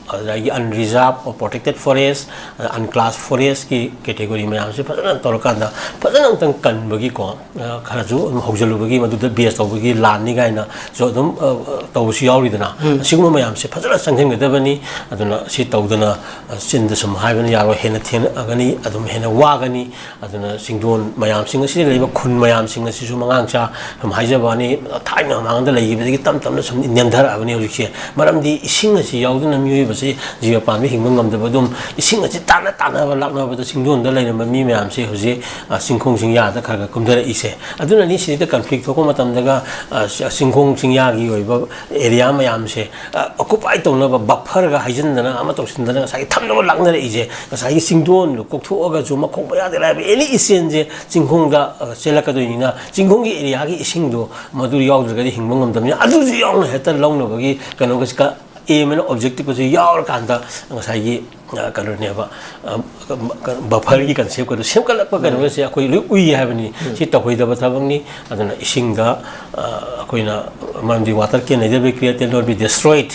ꯑꯗꯨꯗꯒꯤ unreserved or protected forest, unclassed forestꯀꯤ category ꯃꯌꯥꯝꯁꯦ ꯐꯖꯅ ꯇꯧꯔꯀꯥꯟꯗ ꯐꯖꯅ ꯑꯝꯇꯪ ꯀꯟꯕꯒꯤꯀꯣ, ꯈꯔꯁꯨ ꯑꯗꯨꯝ ꯍꯧꯖꯤꯜꯂꯨꯕꯒꯤ, ꯃꯗꯨꯗ base ꯇꯧꯕꯒꯤ ꯂꯥꯟꯅꯤ ꯀꯥꯏꯅꯁꯨ ꯑꯗꯨꯝ ꯇꯧꯕꯁꯨ ꯌꯥꯎꯔꯤꯗꯅ꯫ ꯑꯁꯤꯒꯨꯝꯕ ꯃꯌꯥꯝꯁꯦ ꯐꯖꯅ ꯆꯪꯁꯤꯟꯒꯗꯕꯅꯤ꯫ ꯑꯗꯨꯅ ꯁꯤ ꯇꯧꯗꯅ ꯆꯤꯟꯗ ꯁꯨꯝ ꯍꯥꯏꯕꯅ ꯌꯥꯔꯣꯏ, ꯍꯦꯟꯅ ꯊꯦꯡꯅꯒꯅꯤ, ꯑꯗꯨꯝ ꯍꯦꯟꯅ ꯋꯥꯒꯅꯤ꯫ ꯑꯗꯨꯅ ꯆꯤꯡꯗꯣꯟ ꯃꯌꯥꯝꯁꯤꯡ ꯑꯁꯤꯗ ꯂꯩꯕ ꯈꯨꯟ ꯃꯌꯥꯝꯁꯤꯡ ꯑꯁꯤꯁꯨ ꯃꯉꯥꯡꯆꯥ ꯁꯨꯝ ꯍꯥꯏꯖꯕ ꯋꯥꯅꯤ, ꯊꯥꯏꯅ ꯃꯃꯥꯡꯗ ꯂꯩꯈꯤꯕꯗꯒꯤ ꯇꯞ ꯇꯞꯅ ꯁꯨꯝ ꯅꯦꯝꯊꯔꯛꯑꯕꯅꯤ ꯍꯧꯖꯤꯛꯁꯦ꯫ ꯃꯔꯝꯗꯤ ꯏꯁꯤꯡ ꯑꯁꯤ ꯌꯥꯎꯗꯅ ꯃꯤꯑꯣꯏꯕꯁꯤ, ꯖꯤꯕ ꯄꯥꯟꯕ ꯍꯤꯡꯕ ꯉꯝꯗꯕ ꯑꯗꯨꯝ ꯏꯁꯤꯡ ꯑꯁꯤ ꯇꯥꯟꯅ ꯇꯥꯟꯅꯕ ꯂꯥꯛꯅꯕꯗ ꯆꯤꯡꯗꯣꯟꯗ ꯂꯩꯔꯝꯕ ꯃꯤ ꯃꯌꯥꯝꯁꯤ ꯍꯧꯖꯤꯛ, ꯑ, ꯆꯤꯡꯈꯣꯡ ꯆꯤꯡꯌꯥꯗ ꯈꯔ ꯈꯔ ꯀꯨꯝꯊꯔꯛꯏꯁꯦ꯫ ꯑꯗꯨꯅꯅꯤ ꯁꯤꯗ conflict ꯊꯣꯛꯄ ꯃꯇꯝꯗꯒ, ꯑ, ꯆꯤꯡꯈꯣꯡ ꯆꯤꯡꯌꯥꯒꯤ ꯑꯣꯏꯕ area ꯃꯌꯥꯝꯁꯦ, ꯑ, occupy ꯇꯧꯅꯕ bufferꯒ ꯍꯥꯏꯖꯤꯟꯗꯅ ꯑꯃ ꯇꯧꯁꯤꯟꯗꯅ ꯉꯁꯥꯏꯒꯤ ꯊꯝꯅꯕ ꯂꯥꯛꯅꯔꯛꯏꯁꯦ꯫ ꯉꯁꯥꯏꯒꯤ ꯆꯤꯡꯗꯣꯟꯗꯣ ꯀꯣꯛꯊꯣꯛꯑꯒꯁꯨ ꯃꯈꯣꯡ ꯃꯌꯥꯗ ꯂꯩꯔꯕ any ꯏꯆꯦꯜꯁꯦ ꯆꯤꯡꯈꯣꯡꯗ, ꯑ, ꯆꯦꯜꯂꯛꯀꯗꯣꯏꯅꯤꯅ, ꯆꯤꯡꯈꯣꯡꯒꯤ areaꯒꯤ ꯏꯁꯤꯡꯗꯣ ꯃꯗꯨ ꯌꯥꯎꯗ꯭ꯔꯒꯗꯤ ꯍꯤꯡꯕ ꯉꯝꯗꯕꯅꯤꯅ, ꯑꯗꯨꯁꯨ ꯌꯥꯎꯅ ꯍꯦꯛꯇ ꯂꯧꯅꯕꯒꯤ ꯀꯩꯅꯣꯒꯁꯤ ꯀ-, aim and objectiveꯀꯁꯨ ꯌꯥꯎꯔꯀꯥꯟꯗ ꯉꯁꯥꯏꯒꯤ, ꯑ, ꯀꯩꯅꯣꯅꯦꯕ, ꯑ, bufferꯒꯤ conceptꯀꯗꯣ ꯁꯦꯝꯒꯠꯂꯛꯄ ꯀꯩꯅꯣꯒꯁꯦ ꯑꯩꯈꯣꯏ ꯂꯣꯏ ꯎꯏ ꯍꯥꯏꯕꯅꯤ꯫ ꯁꯤ ꯇꯧꯍꯩꯗꯕ ꯊꯕꯛꯅꯤ꯫ ꯑꯗꯨꯅ ꯏꯁꯤꯡꯗ, ꯑ, ꯑꯩꯈꯣꯏꯅ, ꯃꯔꯝꯗꯤ water can neither be created nor be destroyed,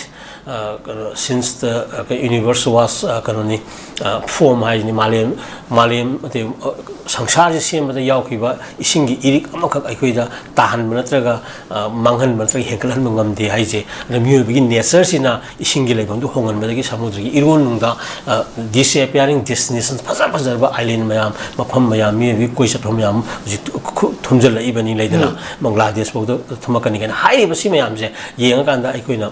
ꯑ, ꯀꯩꯅꯣ, since the, ꯑ, universe was, ꯑ, ꯀꯩꯅꯣꯅꯤ, ꯑ, form ꯍꯥꯏꯁꯤꯅꯤ, ꯃꯥꯂꯦꯝ, ꯃꯥꯂꯦꯝ, ꯑꯗꯩ, ꯑ, ꯁꯪꯁꯥꯔꯁꯤ ꯁꯦꯝꯕꯗ ꯌꯥꯎꯈꯤꯕ ꯏꯁꯤꯡꯒꯤ ꯏꯔꯤꯛ ꯑꯃꯈꯛ ꯑꯩꯈꯣꯏꯗ ꯇꯥꯍꯟꯕ ꯅꯠꯇ꯭ꯔꯒ, ꯑ, ꯃꯥꯡꯍꯟꯕ ꯅꯠꯇ꯭ꯔꯒ ꯍꯦꯟꯒꯠꯍꯟꯕ ꯉꯝꯗꯦ ꯍꯥꯏꯁꯦ꯫ ꯑꯗ ꯃꯤꯑꯣꯏꯕꯒꯤ natureꯁꯤꯅ ꯏꯁꯤꯡꯒꯤ ꯂꯩꯐꯝꯗꯨ ꯍꯣꯡꯍꯟꯕꯗꯒꯤ ꯁꯃꯨꯗ꯭ꯔꯒꯤ ꯏꯔꯣꯟ ꯅꯨꯡꯗ, ꯑ, disappearing destinations, ꯐꯖ ꯐꯖꯔꯕ island ꯃꯌꯥꯝ, ꯃꯐꯝ ꯃꯌꯥꯝ, ꯃꯤꯑꯣꯏꯕꯒꯤ ꯀꯣꯏ ꯆꯠꯐꯝ ꯃꯌꯥꯝ ꯍꯧꯖꯤꯛ ꯈꯨ-, ꯊꯨꯝꯖꯤꯜꯂꯛꯏꯕꯅꯤ, ꯂꯩꯗꯅ, ꯕꯪꯒ꯭ꯂꯥꯗꯦꯁ ꯐꯥꯎꯗ ꯊꯨꯝꯃꯛꯀꯅꯤ ꯀꯥꯏꯅ ꯍꯥꯏꯔꯤꯕ ꯁꯤ ꯃꯌꯥꯝꯁꯦ ꯌꯦꯡꯉꯀꯥꯟꯗ ꯑꯩꯈꯣꯏꯅ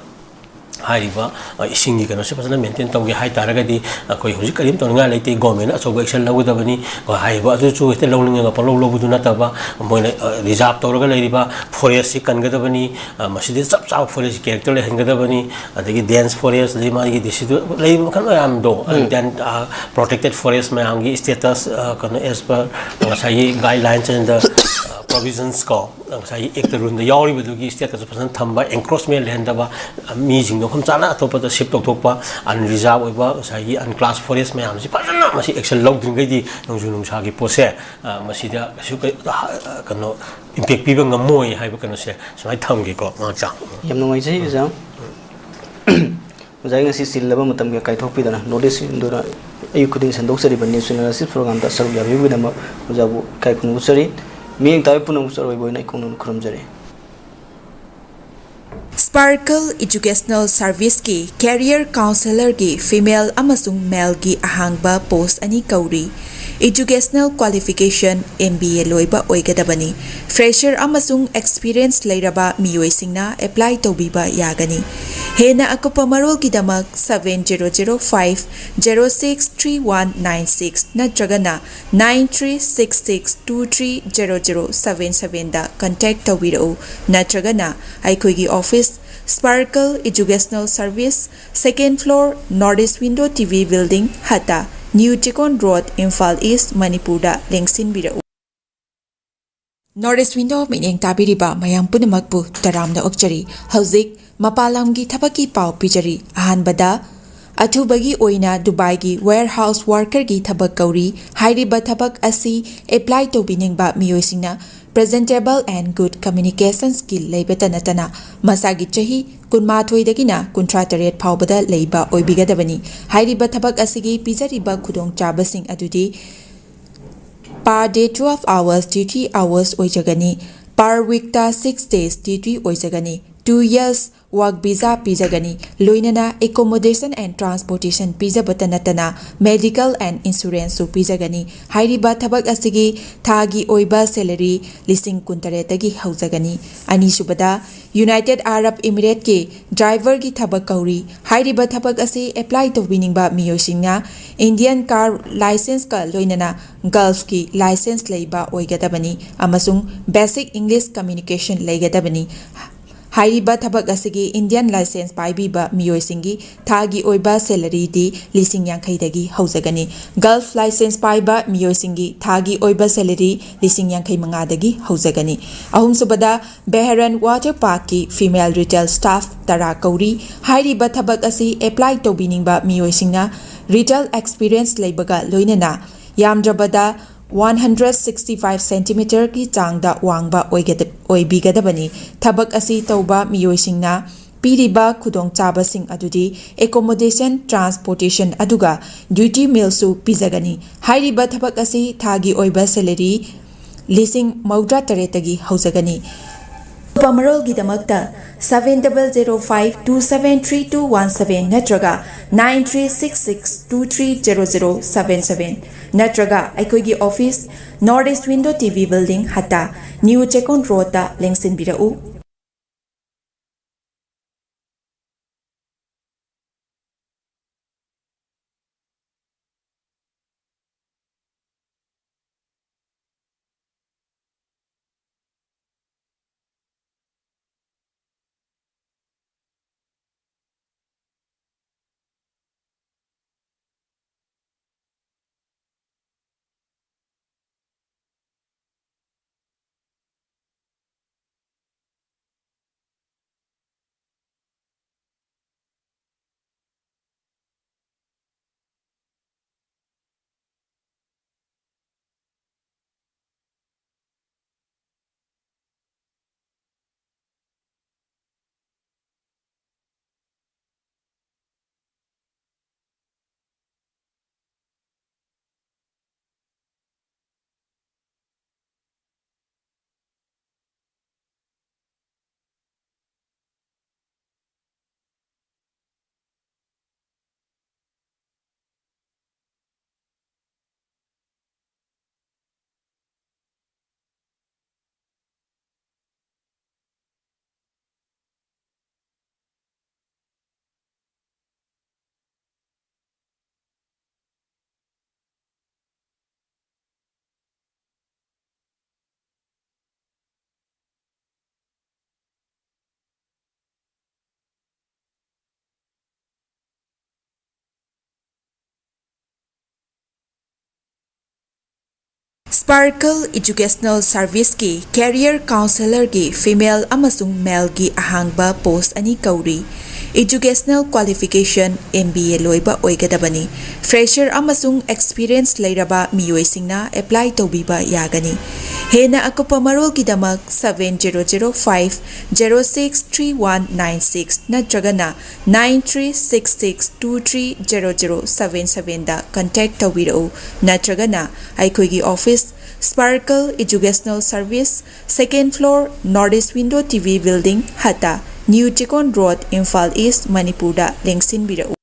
ꯍꯥꯏꯔꯤꯕ, ꯑ, ꯏꯁꯤꯡꯒꯤ ꯀꯩꯅꯣꯁꯦ ꯐꯖꯅ maintain ꯇꯧꯒꯦ ꯍꯥꯏ ꯇꯥꯔꯒꯗꯤ ꯑꯩꯈꯣꯏ ꯍꯧꯖꯤꯛ ꯀꯔꯤꯝ ꯇꯧꯅꯤꯡꯉꯥꯏ ꯂꯩꯇꯦ꯫ Governmentꯅ ꯑꯆꯧꯕ action ꯂꯧꯒꯗꯕꯅꯤ꯫ ꯑ, ꯍꯥꯏꯔꯤꯕ ꯑꯗꯨꯁꯨ ꯍꯦꯛꯇ ꯂꯧꯅꯤꯡꯉꯒ ꯄꯪꯂꯧ ꯂꯧꯕꯗꯨ ꯅꯠꯇꯕ, ꯃꯣꯏꯅ, ꯑ, reserve ꯇꯧꯔꯒ ꯂꯩꯔꯤꯕ forestꯁꯤ ꯀꯟꯒꯗꯕꯅꯤ꯫ ꯑ, ꯃꯁꯤꯗ ꯆꯞ ꯆꯥꯕ forestꯀꯤ character ꯂꯩꯍꯟꯒꯗꯕꯅꯤ꯫ ꯑꯗꯒꯤ dense forest, ꯑꯗꯩ ꯃꯥꯒꯤ deciduous ꯂꯩꯔꯤꯕ ꯃꯈꯜ ꯃꯌꯥꯝꯗꯣ, ꯑ, protected forest ꯃꯌꯥꯝꯒꯤ status, ꯑ, ꯀꯩꯅꯣ, as per ꯉꯁꯥꯏꯒꯤ guidelines and the, ꯑ, provisions ꯀꯣ, ꯉꯁꯥꯏꯒꯤ act ruleꯗ ꯌꯥꯎꯔꯤꯕꯗꯨꯒꯤ stateꯀꯁꯨ ꯐꯖꯅ ꯊꯝꯕ, encroachment ꯂꯩꯍꯟꯗꯕ, ꯃꯤꯁꯤꯡꯗꯣ ꯃꯐꯝ ꯆꯥꯅ ꯑꯇꯣꯞꯄꯗ shift ꯇꯧꯊꯣꯛꯄ, unreserved ꯑꯣꯏꯕ ꯉꯁꯥꯏꯒꯤ unclassed forest ꯃꯌꯥꯝꯁꯤ ꯐꯖꯅ ꯃꯁꯤ action ꯂꯧꯗ꯭ꯔꯤꯉꯩꯗꯤ ꯅꯣꯡꯖꯨ ꯅꯨꯡꯁꯥꯒꯤ ꯄꯣꯠꯁꯦ, ꯑ, ꯃꯁꯤꯗ ꯀꯩꯁꯨ ꯀꯩ-, ꯑ, ꯀꯩꯅꯣ, impact ꯄꯤꯕ ꯉꯝꯃꯣꯏ ꯍꯥꯏꯕ ꯀꯩꯅꯣꯁꯦ ꯁꯨꯃꯥꯏꯅ ꯊꯝꯒꯦꯀꯣ, ꯃꯉꯥꯡꯆꯥ꯫ ꯌꯥꯝ ꯅꯨꯡꯉꯥꯏꯖꯩ, ꯑꯣꯖꯥ꯫ ꯑꯣꯖꯥꯒꯤ ꯉꯁꯤ ꯆꯤꯜꯂꯕ ꯃꯇꯝꯒ ꯀꯥꯏꯊꯣꯛꯄꯤꯗꯅ North East Window ꯑꯗꯨꯅ ꯑꯌꯨꯛ ꯈꯨꯗꯤꯡ ꯁꯟꯗꯣꯛꯆꯔꯤꯕ News Channel Assist Program ꯗ ꯁꯔꯨꯛ ꯌꯥꯕꯤꯕꯒꯤꯗꯝ ꯑꯣꯖꯥꯕꯨ ꯏꯀꯥꯏ ꯈꯨꯝꯅꯕ ꯎꯠꯆꯔꯤ꯫ ꯃꯤꯠꯌꯦꯡ ꯇꯥꯕꯤ ꯄꯨꯝꯅꯃꯛꯁꯨ ꯑꯔꯣꯏꯕ ꯑꯣꯏꯅ ꯑꯩ ꯈꯣꯡ ꯅꯣꯟꯅ ꯈꯨꯔꯨꯝꯖꯔꯤ꯫ Sparkle Educational Service ꯀꯤ Career Counsellor ꯒꯤ Female ꯑꯃꯁꯨꯡ Male ꯒꯤ ꯑꯍꯥꯡꯕ post ꯑꯅꯤ ꯀꯧꯔꯤ꯫ Educational qualification M B A ꯂꯣꯏꯕ ꯑꯣꯏꯒꯗꯕꯅꯤ꯫ Fresher ꯑꯃꯁꯨꯡ experience ꯂꯩꯔꯕ ꯃꯤꯑꯣꯏꯁꯤꯡꯅ apply ꯇꯧꯕꯤꯕ ꯌꯥꯒꯅꯤ꯫ ꯍꯦꯟꯅ ꯑꯀꯨꯞꯄ ꯃꯔꯣꯜꯒꯤꯗꯃꯛ seven zero zero five zero six three one nine six ꯅꯠꯇ꯭ꯔꯒꯅ nine three six six two three zero zero seven seven ꯗ contact ꯇꯧꯕꯤꯔꯛꯎ, ꯅꯠꯇ꯭ꯔꯒꯅ ꯑꯩꯈꯣꯏꯒꯤ office, Sparkle Educational Service, second floor, North East Window T V Building, ꯍꯠꯇ, New Chikon Road, Imphal ꯏꯁ, ꯃꯅꯤꯄꯨꯔꯗ ꯂꯦꯡꯁꯤꯟꯕꯤꯔꯛꯎ꯫ North East Window ꯃꯤꯠꯌꯦꯡ ꯇꯥꯕꯤꯔꯤꯕ ꯃꯌꯥꯝ ꯄꯨꯝꯅꯃꯛꯄꯨ ꯇꯔꯥꯝꯅ ꯑꯣꯛꯆꯔꯤ꯫ ꯍꯧꯖꯤꯛ ꯃꯄꯥꯟ ꯂꯝꯒꯤ ꯊꯕꯛꯀꯤ ꯄꯥꯎ ꯄꯤꯖꯔꯤ꯫ ꯑꯍꯥꯟꯕꯗ, ꯑꯊꯨꯕꯒꯤ ꯑꯣꯏꯅ ꯗꯨꯕꯥꯏꯒꯤ warehouse worker ꯒꯤ ꯊꯕꯛ ꯀꯧꯔꯤ꯫ ꯍꯥꯏꯔꯤꯕ ꯊꯕꯛ ꯑꯁꯤ apply ꯇꯧꯕꯤꯅꯤꯡꯕ ꯃꯤꯑꯣꯏꯁꯤꯡꯅ presentable and good communication skill ꯂꯩꯕꯇ ꯅꯠꯇꯅ ꯃꯁꯥꯒꯤ ꯆꯍꯤ ꯀꯨꯟꯃꯥꯊꯣꯏꯗꯒꯤꯅ ꯀꯨꯟꯊ꯭ꯔꯥ ꯇꯔꯦꯠ ꯐꯥꯎꯕꯗ ꯂꯩꯕ ꯑꯣꯏꯕꯤꯒꯗꯕꯅꯤ꯫ ꯍꯥꯏꯔꯤꯕ ꯊꯕꯛ ꯑꯁꯤꯒꯤ ꯄꯤꯖꯔꯤꯕ ꯈꯨꯗꯣꯡꯆꯥꯕꯁꯤꯡ ꯑꯗꯨꯗꯤ per day twelve hours duty hours ꯑꯣꯏꯖꯒꯅꯤ꯫ Per week ꯇ six days duty ꯑꯣꯏꯖꯒꯅꯤ꯫ Two years work visa ꯄꯤꯖꯒꯅꯤ, ꯂꯣꯏꯅꯅ accommodation and transportation ꯄꯤꯖꯕꯇ ꯅꯠꯇꯅ medical and insurance ꯁꯨ ꯄꯤꯖꯒꯅꯤ꯫ ꯍꯥꯏꯔꯤꯕ ꯊꯕꯛ ꯑꯁꯤꯒꯤ ꯊꯥꯒꯤ ꯑꯣꯏꯕ salary ꯂꯤꯁꯤꯡ ꯀꯨꯟꯇꯔꯦꯠꯇꯒꯤ ꯍꯧꯖꯒꯅꯤ꯫ ꯑꯅꯤꯁꯨꯕꯗ, United Arab Emirates ꯀꯤ driver ꯒꯤ ꯊꯕꯛ ꯀꯧꯔꯤ꯫ ꯍꯥꯏꯔꯤꯕ ꯊꯕꯛ ꯑꯁꯤ apply ꯇꯧꯕꯤꯅꯤꯡꯕ ꯃꯤꯑꯣꯏꯁꯤꯡꯅ Indian car licence ꯀ ꯂꯣꯏꯅꯅ Gulf ꯀꯤ licence ꯂꯩꯕ ꯑꯣꯏꯒꯗꯕꯅꯤ ꯑꯃꯁꯨꯡ basic English communication ꯂꯩꯒꯗꯕꯅꯤ꯫ ꯍꯥꯏꯔꯤꯕ ꯊꯕꯛ ꯑꯁꯤꯒꯤ Indian licence ꯄꯥꯏꯕꯤꯕ ꯃꯤꯑꯣꯏꯁꯤꯡꯒꯤ ꯊꯥꯒꯤ ꯑꯣꯏꯕ salary ꯗꯤ ꯂꯤꯁꯤꯡ ꯌꯥꯡꯈꯩꯗꯒꯤ ꯍꯧꯖꯒꯅꯤ꯫ Gulf licence ꯄꯥꯏꯕ ꯃꯤꯑꯣꯏꯁꯤꯡꯒꯤ ꯊꯥꯒꯤ ꯑꯣꯏꯕ salary ꯂꯤꯁꯤꯡ ꯌꯥꯡꯈꯩ ꯃꯉꯥꯗꯒꯤ ꯍꯧꯖꯒꯅꯤ꯫ ꯑꯍꯨꯝꯁꯨꯕꯗ, Bahrain Water Park ꯀꯤ female retail staff ꯇꯔꯥ ꯀꯧꯔꯤ꯫ ꯍꯥꯏꯔꯤꯕ ꯊꯕꯛ ꯑꯁꯤ apply ꯇꯧꯕꯤꯅꯤꯡꯕ ꯃꯤꯑꯣꯏꯁꯤꯡꯅ retail experience ꯂꯩꯕꯒ ꯂꯣꯏꯅꯅ ꯌꯥꯝꯗ꯭ꯔꯕꯗ one hundred sixty five centimeter ꯒꯤ ꯆꯥꯡꯗ ꯋꯥꯡꯕ ꯑꯣꯏꯒꯗ-, ꯑꯣꯏꯕꯤꯒꯗꯕꯅꯤ꯫ ꯊꯕꯛ ꯑꯁꯤ ꯇꯧꯕ ꯃꯤꯑꯣꯏꯁꯤꯡꯅ ꯄꯤꯔꯤꯕ ꯈꯨꯗꯣꯡꯆꯥꯕꯁꯤꯡ ꯑꯗꯨꯗꯤ accommodation, transportation ꯑꯗꯨꯒ duty mealꯁꯨ ꯄꯤꯖꯒꯅꯤ꯫ ꯍꯥꯏꯔꯤꯕ ꯊꯕꯛ ꯑꯁꯤ ꯊꯥꯒꯤ ꯑꯣꯏꯕ salary ꯂꯤꯁꯤꯡ ꯃꯧꯗ꯭ꯔꯥ ꯇꯔꯦꯠꯇꯒꯤ ꯍꯧꯖꯒꯅꯤ꯫ ꯑꯀꯨꯞꯄ ꯃꯔꯣꯜꯒꯤꯗꯃꯛꯇ seven double zero five two seven three two one seven ꯅꯠꯇ꯭ꯔꯒ nine three six six two three zero zero seven seven ꯅꯠꯇ꯭ꯔꯒ ꯑꯩꯈꯣꯏꯒꯤ office, North East Window T V Building, ꯍꯠꯇꯥ, New Chekon Roadꯇ ꯂꯦꯡꯁꯤꯟꯕꯤꯔꯛꯎ꯫ Sparkle Educational Serviceꯀꯤ Career Counselorꯒꯤ female ꯑꯃꯁꯨꯡ maleꯒꯤ ꯑꯍꯥꯡꯕ post ꯑꯅꯤ ꯀꯧꯔꯤ꯫ Educational qualification M B A ꯂꯣꯏꯕ ꯑꯣꯏꯒꯗꯕꯅꯤ꯫ Fresher ꯑꯃꯁꯨꯡ experience ꯂꯩꯔꯕ ꯃꯤꯑꯣꯏꯁꯤꯡꯅ apply ꯇꯧꯕꯤꯕ ꯌꯥꯒꯅꯤ꯫ ꯍꯦꯟꯅ ꯑꯀꯨꯞꯄ ꯃꯔꯣꯜꯒꯤꯗꯃꯛ seven zero zero five zero six three one nine six ꯅꯠꯇ꯭ꯔꯒꯅ nine three six six two three zero zero seven seven ꯗ contact ꯇꯧꯕꯤꯔꯛꯎ, ꯅꯠꯇ꯭ꯔꯒꯅ ꯑꯩꯈꯣꯏꯒꯤ office, Sparkle Educational Service, second floor, North East Window T V Building, ꯍꯠꯇ, New Chikon Road, Imphal east, ꯃꯅꯤꯄꯨꯔꯗ ꯂꯦꯡꯁꯤꯟꯕꯤꯔꯛꯎ꯫